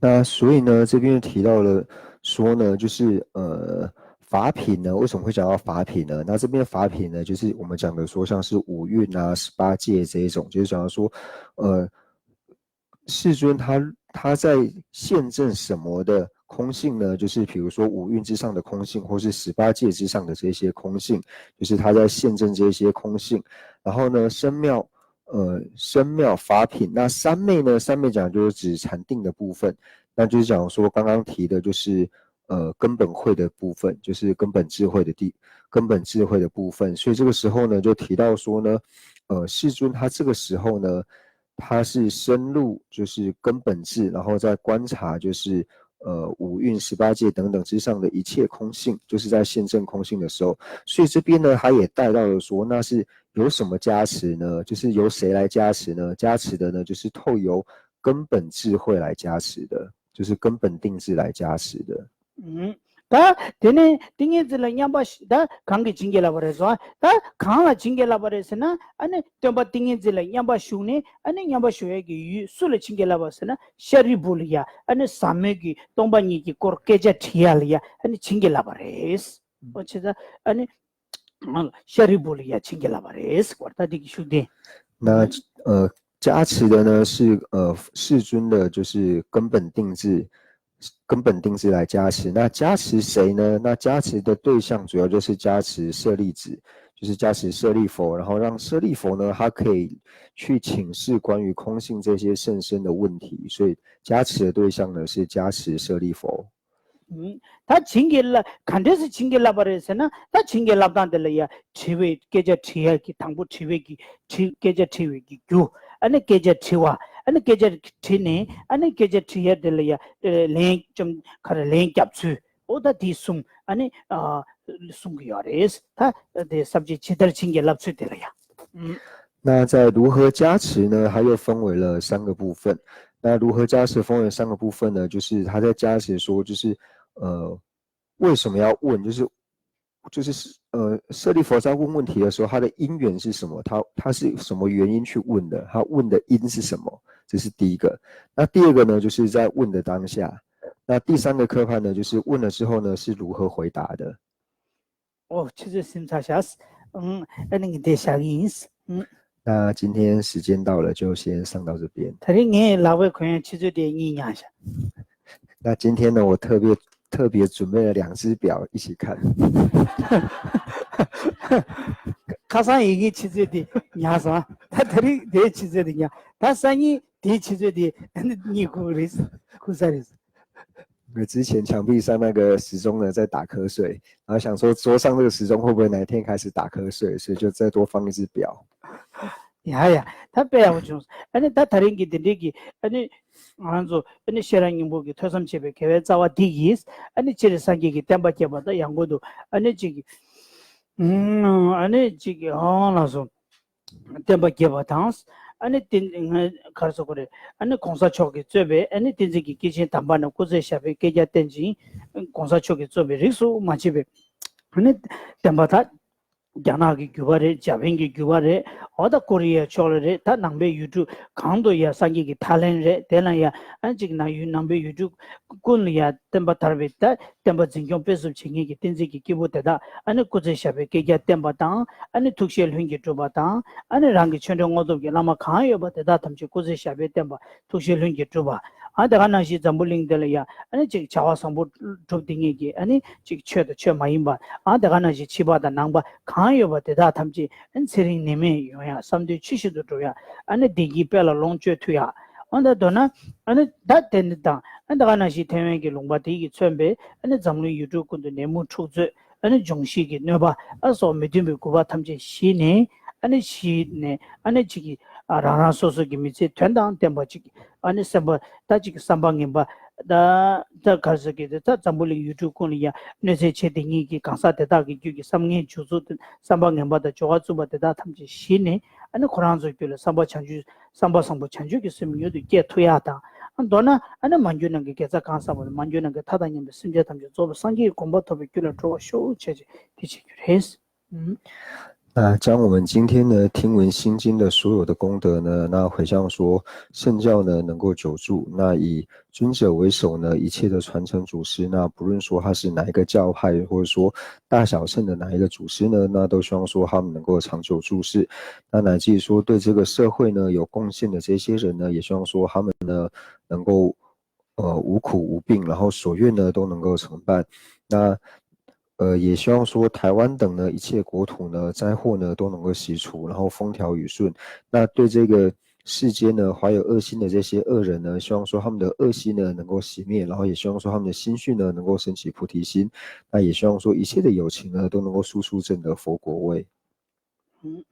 那所以呢，这边提到了说呢，就是呃，法品呢，为什么会讲到法品呢？那这边法品呢，就是我们讲的说，像是五蕴啊、十八界这一种，就是讲到说，呃，世尊他他在现证什么的空性呢？就是比如说五蕴之上的空性，或是十八界之上的这些空性，就是他在现证这些空性。然后呢，生妙呃，生妙法品。那三昧呢？三昧讲就是指禅定的部分，那就是讲说刚刚提的，就是呃根本慧的部分，就是根本智慧的地，根本智慧的部分。所以这个时候呢，就提到说呢，呃，世尊他这个时候呢，他是深入就是根本智，然后再观察就是呃五蕴十八界等等之上的一切空性，就是在现证空性的时候。所以这边呢，他也带到了说，那是由什么加持呢？就是由谁来加持呢？加持的呢，就是透由根本智慧来加持的，就是根本定智来加持的。 ད་དེ་ནས་ཏིང་ངེ་འཛིན་ལ་མཉམ་པར་ཞུགས། ད་གང་གིས་བྱིན་གྱིས་བརླབས་པ་རེད་ཟེར། ད་གང་ལ་བྱིན་གྱིས་བརླབས་པ་རེད་ཟེར་ན། ཨ་ནི་སྟོན་པ་ཏིང་ངེ་འཛིན་ལ་མཉམ་པར་ཞུགས་ནས། ཨ་ནི་མཉམ་པར་ཞུགས་ཡས་ཀྱི་ཡུལ་སུ་ལ་བྱིན་གྱིས་བརླབས་པ་ཟེར་ན། ཤཱ་རིའི་བུ་ལ་ཡ། ཨ་ནི་ཟབ་མོའི་གི་སྟོང་པ་ཉིད་ཀྱི་སྐོར་སྐད་ཆ་དྲི་ཡ་ལ་ཡ། ཨ་ནི་བྱིན་གྱིས་བརླབས་པ་རེད། ཨོ་བྱས་ཙང་ཨ་ནི་ཤཱ་རིའི་བུ་ལ་ཡ་བྱིན་གྱིས་བརླབས་པ་རེད་ཟེར་བ། ད་འདི་གི་ཤུགས་ལྡན། 那呃，加持的呢是呃世尊的，就是根本定智，根本定智来加持。那加持谁呢？那加持的对象主要就是加持舍利子，就是加持舍利佛，然后让舍利佛呢，他可以去请示关于空性这些甚深的问题。所以加持的对象呢是加持舍利佛。 ད་བྱིན་གྱིས་བརླབས། ག་འདྲས་སེ་བྱིན་གྱིས་བརླབས་པ་རེད་ཟེར་ན། ད་བྱིན་གྱིས་བརླབས་སྟངས་དེ་ལ་ཡ་དྲི་བའི་སྐད་ཆ་དྲི་ཡ་གི། དང་པོ་དྲི་བའི་གི་དྲི། སྐད་ཆ་དྲི་བའི་གི་རྒྱུ། ཨ་ནི་སྐད་ཆ་དྲི་བ། ཨ་ནི་སྐད་ཆ་དྲིས་ནས་ཨ་ནི་སྐད་ཆ་དྲི་ཡ་དེ་ལ་ཡ་ལན་བཅོམ་ག་རེ་ལན་རྒྱབ་ཚུལ། ཨོ་ད་དེ་གསུམ་ཨ་ནི་གསུང་གི་ཡོད་རེད། ད་དེ་ས་བཅད་ཇི་ལྟར་བྱིན་གྱིས་བརླབས་ཚུལ་དེ་ལ་ཡ། 那在如何加持呢？它又分为了三个部分。那如何加持分为三个部分呢？就是他在加持说，就是呃，为什么要问？就是就是呃，舍利佛在问问题的时候，他的因缘是什么？他他是什么原因去问的？他问的因是什么？这是第一个。那第二个呢，就是在问的当下。那第三个科判呢，就是问了之后呢，是如何回答的？ ཨོ་ཆུ་ཚོད་ཟིན་ཚར་ཤག་ཨང་། ཨ་ནི་ངས་འདི་བཞག་གི་ཡིན། ཨང་། 那今天时间到了，就先上到这边。 ད་རིང་ངས་ལག་པའི་གོན་ཡ་ཆུ་ཚོད་དེ་གཉིས་ཉར་ཤག 那今天呢，我特别特别准备了两只表一起看。 ཁ་སང་ཡིན་གྱི་ཆུ་ཚོད་དེ་ཉར་སོང་། ད་ད་རིང་དེའི་ཆུ་ཚོད་དེ་ཉར། ད་སང་ཉིན་དེའི་ཆུ་ཚོད་དེ་ཨ་ནི་གཉིས་ཁུག་རེད། ཁུག་ས་རེད། 因为之前墙壁上那个时钟呢在打瞌睡，然后想说桌上这个时钟会不会哪一天开始打瞌睡，所以就再多放一只表。 ཡ་ཡ། ད་དཔེ་ཡག་པོ་བྱུང་། ཨ་ནི་ད་ད་རིང་གི་འདི་འདྲའི་གི་ཨ་ནི་ང་རང་ཚོ་ཨ་ནི་ཤེས་རབ་སྙིང་པོ་གི་ཐོས་བསམ་བྱེད་པའི་དགེ་བའི་རྩ་བ་འདི་ཡིས། ཨ་ནི་སྤྱིར་སངས་རྒྱས་ཀྱི་བསྟན་པ་རྒྱས་པ་དང་ཡང་སྒོས་སུ་ཨ་ནི་གཅིག་གི་ཨ་ནི་གཅིག་གི་ཨང་ལགས་སོ། བསྟན་པ་རྒྱས་པ་དང་། ཨ་ནི་བསྟན་ག་རེ་ཟེར་དགོས་རེད། ཨ་ནི་གོང་ས་མཆོག་གིས་གཙོས་པའི་ཨ་ནི་བསྟན་འཛིན་གྱི་སྐྱེས་ཆེན་དམ་པ་རྣམས་སྐུ་ཚེ་ཞབས་པད་བསྐལ་བརྒྱར་བརྟན་ཅིང་། གོང་ས་མཆོག་གིས་གཙོས་པའི་རིས་སུ་མ་ཆད་པའི་ཨ་ནི་བསྟན་པ་དག་རྒྱ་ནག་གི་བརྒྱུད་པ་རེད། འཇར་པན་གྱི་བརྒྱུད་པ་རེད། འོ་ད་ཀོ་རི་ཡ་ཕྱོགས་ལ་རེད། ད་ནང་པའི་ཡུལ་གྲུ་གང་དུ་ཡ་སངས་རྒྱས་ཀྱི་ཐའི་ལན་རེད། དེ་ལ་ཡ་ཨ་ཅིག་ནང་ཡུལ་ནང་པའི་ཡུལ་གྲུ་ཀུན་ལ་ཡ་བསྟན་པ་དར་བའི་ད་ བསྟན་པ་འཛིན་སྐྱོང་སྤེལ་གསུམ་བྱེད་མཁན་གྱི་བསྟན་འཛིན་གྱི་སྐྱེས་བུ་དེ་དག་ཨ་ནི་སྐུ་ཚེ་ཞབས་པད་བསྐལ་བརྒྱར་བརྟན་པ་དང་། ཨ་ནི་ཐུགས་བཞེད་ལྷུན་གྱིས་གྲུབ་པ་དང་། ཨ་ནི་རང་གི་ཆོས་འབྲེལ་དངོས་སྟོབས་ཀྱི་བླ་མ་གང་ཡོད་པ་དེ་དག་ཐམས་ཅད་སྐུ་ཚེ་ཞབས་པད་བརྟན་པ། ཐུགས་བཞེད་ལྷུན་གྱིས་གྲུབ་པ། ཨ་དེ་ག་ནང་བཞིན་འཛམ་བུ་གླིང་འདི་ལ་ཡང་ཨ་ནི་ཅིག་བྱ་བ་བཟང་པོ་སྒྲུབ་བསྡད་མཁན་གྱི་ཨ་ནི་ཅིག་ཆོས་དང་ཆོས་མ་ཡིན་པ། ཨ་དེ་ག་ནང་བཞིན་ཕྱི་པ་དང་ནང་པ་གང་ཡོད་པ་དེ་དག་ཐམས་ཅད་ཨ་ནི་ཚེ་རིང་ནད་མེད་ཡོང་ཡ། བསམ་དོན་ཆེ་བཞིན་དུ་འགྲུབ་ཡ། ཨ་ནི་བདེ་སྐྱིད་དཔལ་ལ་ལོངས་སྤྱོད་ཐུབ་ཡ། ཨ་ད་མདོར་ན་ཨ་ནི་ད་དེ་འདི་དང་། ཨ་དེ་ག་ནང་བཞིན་ཐེ་ཝན་གྱི་ལུང་པ་དེ་ཡི་མཚོན་པའི་ཨ་ནི་འཛམ་གླིང་ཡུལ་གྲུ་ཀུན་ཏུ་ནད་མུག་འཁྲུག་རྩོད། ཨ་ནི་འབྱུང་བཞི་གི་གནོད་པ། ཨ་སོགས་མི་མཐུན་པའི་རྒུད་པ་ཐམས་ཅད་ཞི་ནས། ཨ་ནི་ཞི་ནས་ཨ་ནི་ཅིག་གི་ཨ་རང་རང་སོ་སོ་གི་མི་ཚེ་དོན་དང་ལྡན་པ་ཅིག་གི་ཨ་ནི་སེམས་པ་ད་ཅིག་གི་བསམ་པ་ངན་པ། ད་ད་ག་ཟེར་གི་ད་འཛམ་བུ་གླིང་ཡུལ་གྲུ་ཀུན་ལ་ཡང་གནོད་འཚེ་བྱེད་དེ་ཉིད་ཀྱི་གང་ཟག་དེ་དག་གི་རྒྱུད་ཀྱི་བསམ་ངན་འཇུག་ཚུལ་དེ། བསམ་པ་ངན་པ་དང་སྦྱོར་བ་རྩུབ་པ་དེ་དག་ཐམས་ཅད་ཞི་ནས། ཨ་ནི་ཁོ་རང་ཚོའི་རྒྱུད་ལ་བསམ་པ་བྱང་ཆུབ། བསམ་པ་བཟང་པོ་བྱང་ཆུབ་ཀྱི་སེམས་མྱུར་དུ་སྐྱེ་ཐུབ་ཡག་དང་། ཨ་མདོར་ན་ཨ་ནི་མ་གྱུར་ནམ་མཁའི་དགེ་རྩ་གང་བསགས་པ་དང་། མ་གྱུར་ནམ་མཁའི་མཐའ་དང་མཉམ་པའི་སེམས་ཅན་ཐམས་ཅད་རྫོགས་པའི་སངས་རྒྱས་ཀྱི་གོ་འཕང་ཐོབ་པའི་རྒྱུ་ལ་འགྲོ་བར་ཤོག་ཅེས་དེ་བྱེད་རྒྱུ་རེད། ཨ། 那将我们今天呢听闻心经的所有的功德呢，那回向说，圣教呢能够久住，那以尊者为首呢，一切的传承祖师，那不论说他是哪一个教派，或者说大小乘的哪一个祖师呢，那都希望说他们能够长久住世。那乃至于说对这个社会呢有贡献的这些人呢，也希望说他们呢能够呃无苦无病，然后所愿呢都能够成办。那呃也希望说台湾等呢一切国土呢灾祸呢都能够洗除，然后风调雨顺。那对这个世间呢怀有恶心的这些恶人呢，希望说他们的恶心呢能够熄灭，然后也希望说他们的心绪呢能够升起菩提心。那也希望说一切的有情呢都能够速速证得佛果位。嗯。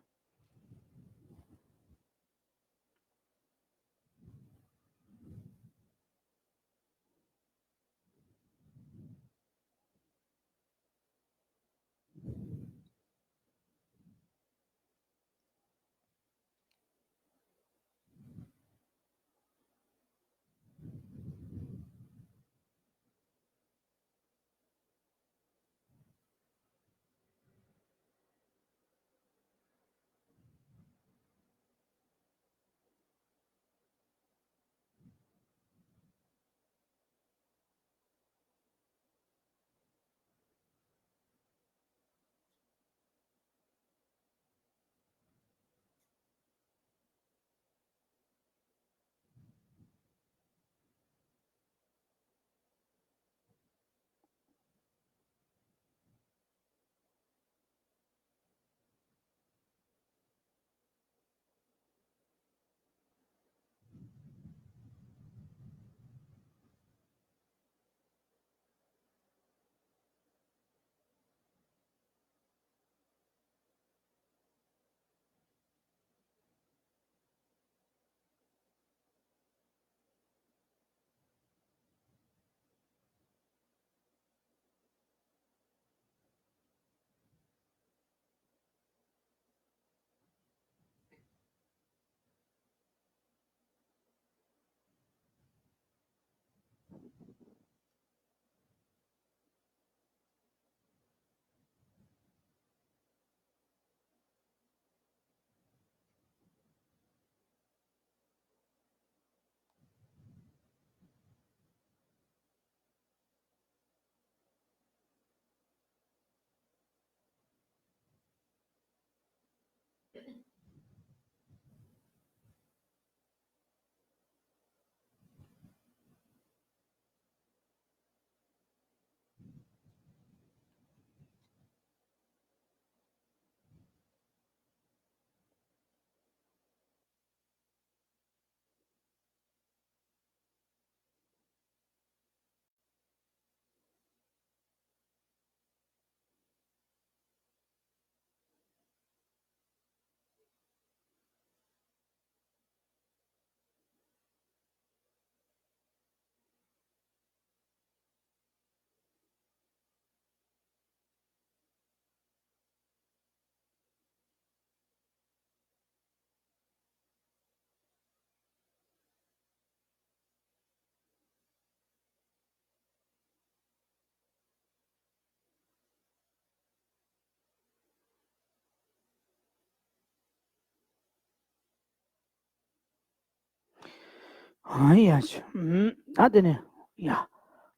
ཨ་ཡ་ཆུ། ཨ་དེ་ནས་ཡ།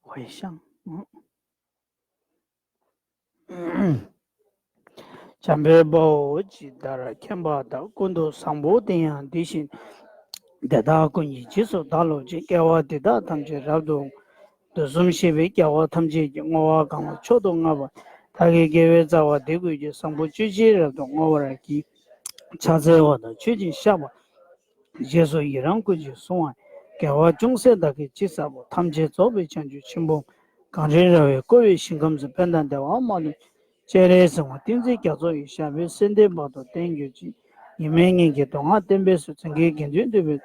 ཧོའེ་ཤང་། འཇམ་དཔལ་དཔའ་བོས་ཇི་ལྟར་མཁྱེན་པ་དང་། ཀུན་ཏུ་བཟང་པོ་དེ་ཡང་དེ་བཞིན་ཏེ། དེ་དག་ཀུན་གྱི་རྗེས་སུ་བདག་སློབ་ཅིང་། དགེ་བ་འདི་དག་ཐམས་ཅད་རབ་ཏུ། དུ་གསུམ་བཤད་པས་རྒྱལ་བ་ཐམས་ཅད་ཀྱི། བསྔོ་བ་གང་ལ་མཆོག་ཏུ་བསྔགས་པ། བདག་གི་དགེ་བའི་རྩ་བ་འདི་ཀུན་གྱི། བཟང་པོ་སྤྱོད་ཕྱིར་རབ་ཏུ་བསྔོ་བར་བགྱི། ཕྱག་འཚལ་བ་དང་མཆོད་ཅིང་བཤགས་པ། རྗེས་སུ་ཡི་རང་བསྐུལ་ཞིང་གསོལ་བ། དགེ་བ་ཅུང་ཟད་བདག་གིས་ཅི་བསགས་པ། ཐམས་ཅད་རྫོགས་པའི་བྱང་ཆུབ་ཆེན་པོ། གངས་རིའི་ར་བས་བསྐོར་བའི་ཞིང་ཁམས་སུ། ཕན་དང་བདེ་བ་མ་ལུས། སྤྱན་རས་གཟིགས་དབང་བསྟན་འཛིན་རྒྱ་མཚོ་ཡི། ཞབས་པད་སྲིད་མཐའི་བར་དུ་བརྟན་གྱུར་ཅིག །ཡིད་མེད་གཉིད་ཀྱི་སྡུག་བསྔལ་བརྟན་པའི་གསོས། མཚན་གྱི་དགེ་འདུན་འདུས་པའི།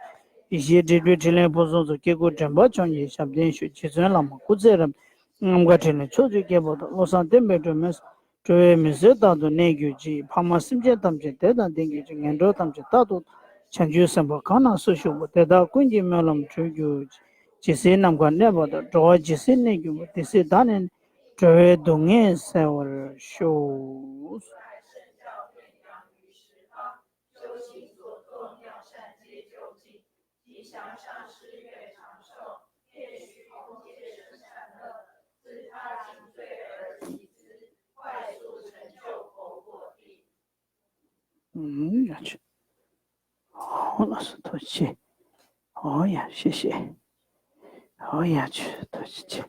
ཡེ་ཤེས་སྒྲིབ་སྒྲིབ་ཕྲིན་ལས་ཕུན་སུམ་ཚོགས། སྐྱེ་དགུའི་དྲན་པ་བྱང་ཞིང་ཞབས་བརྟན་ཞུ། རྗེ་བཙུན་བླ་མ་སྐུ་ཚེ་རབ། རྔམ་མཁའ་འཕྲིན་ལས་ཕྱོགས་བཅུར་ཁྱབ་པ་དང་། བློ་བཟང་བསྟན་པའི་སྒྲོན་མེ། སྤྲོ་བའི་མུན་སེལ་རྟག་ཏུ་གནས་གྱུར་ཅིག །ཕ་མ་སེམས་ཅན་ཐམས་ཅད་བདེ་དང་ལྡན་གྱུར་ཅིག །ངན་འགྲོ་ཐམས་ཅད་རྟག་ཏུ། བྱང་ཆུབ་སེམས་དཔའ་གང་ན་སུ་བཞུགས་པ། དེ་དག་ཀུན་གྱི་སྨོན་ལམ་འགྲུབ་གྱུར་ཅིག །ཇི་སྲིད་ནམ་མཁའ་གནས་པ་དང་། འགྲོ་བ་ཇི་སྲིད་གནས་གྱུར་པ། དེ་སྲིད་བདག་ནི་འགྲོ་བའི་སྡུག་བསྔལ་སེལ་བར་ཤོག ། ཨུམ། ཡ་ཆུ། ཨོ་ལགས་སོ། ཐུགས་རྗེ་ཆེ། ཨོ་ཡ། ཤེས་ཤེས། ཨོ་ཡ་ཆུ། ཐུགས་རྗེ་ཆེ།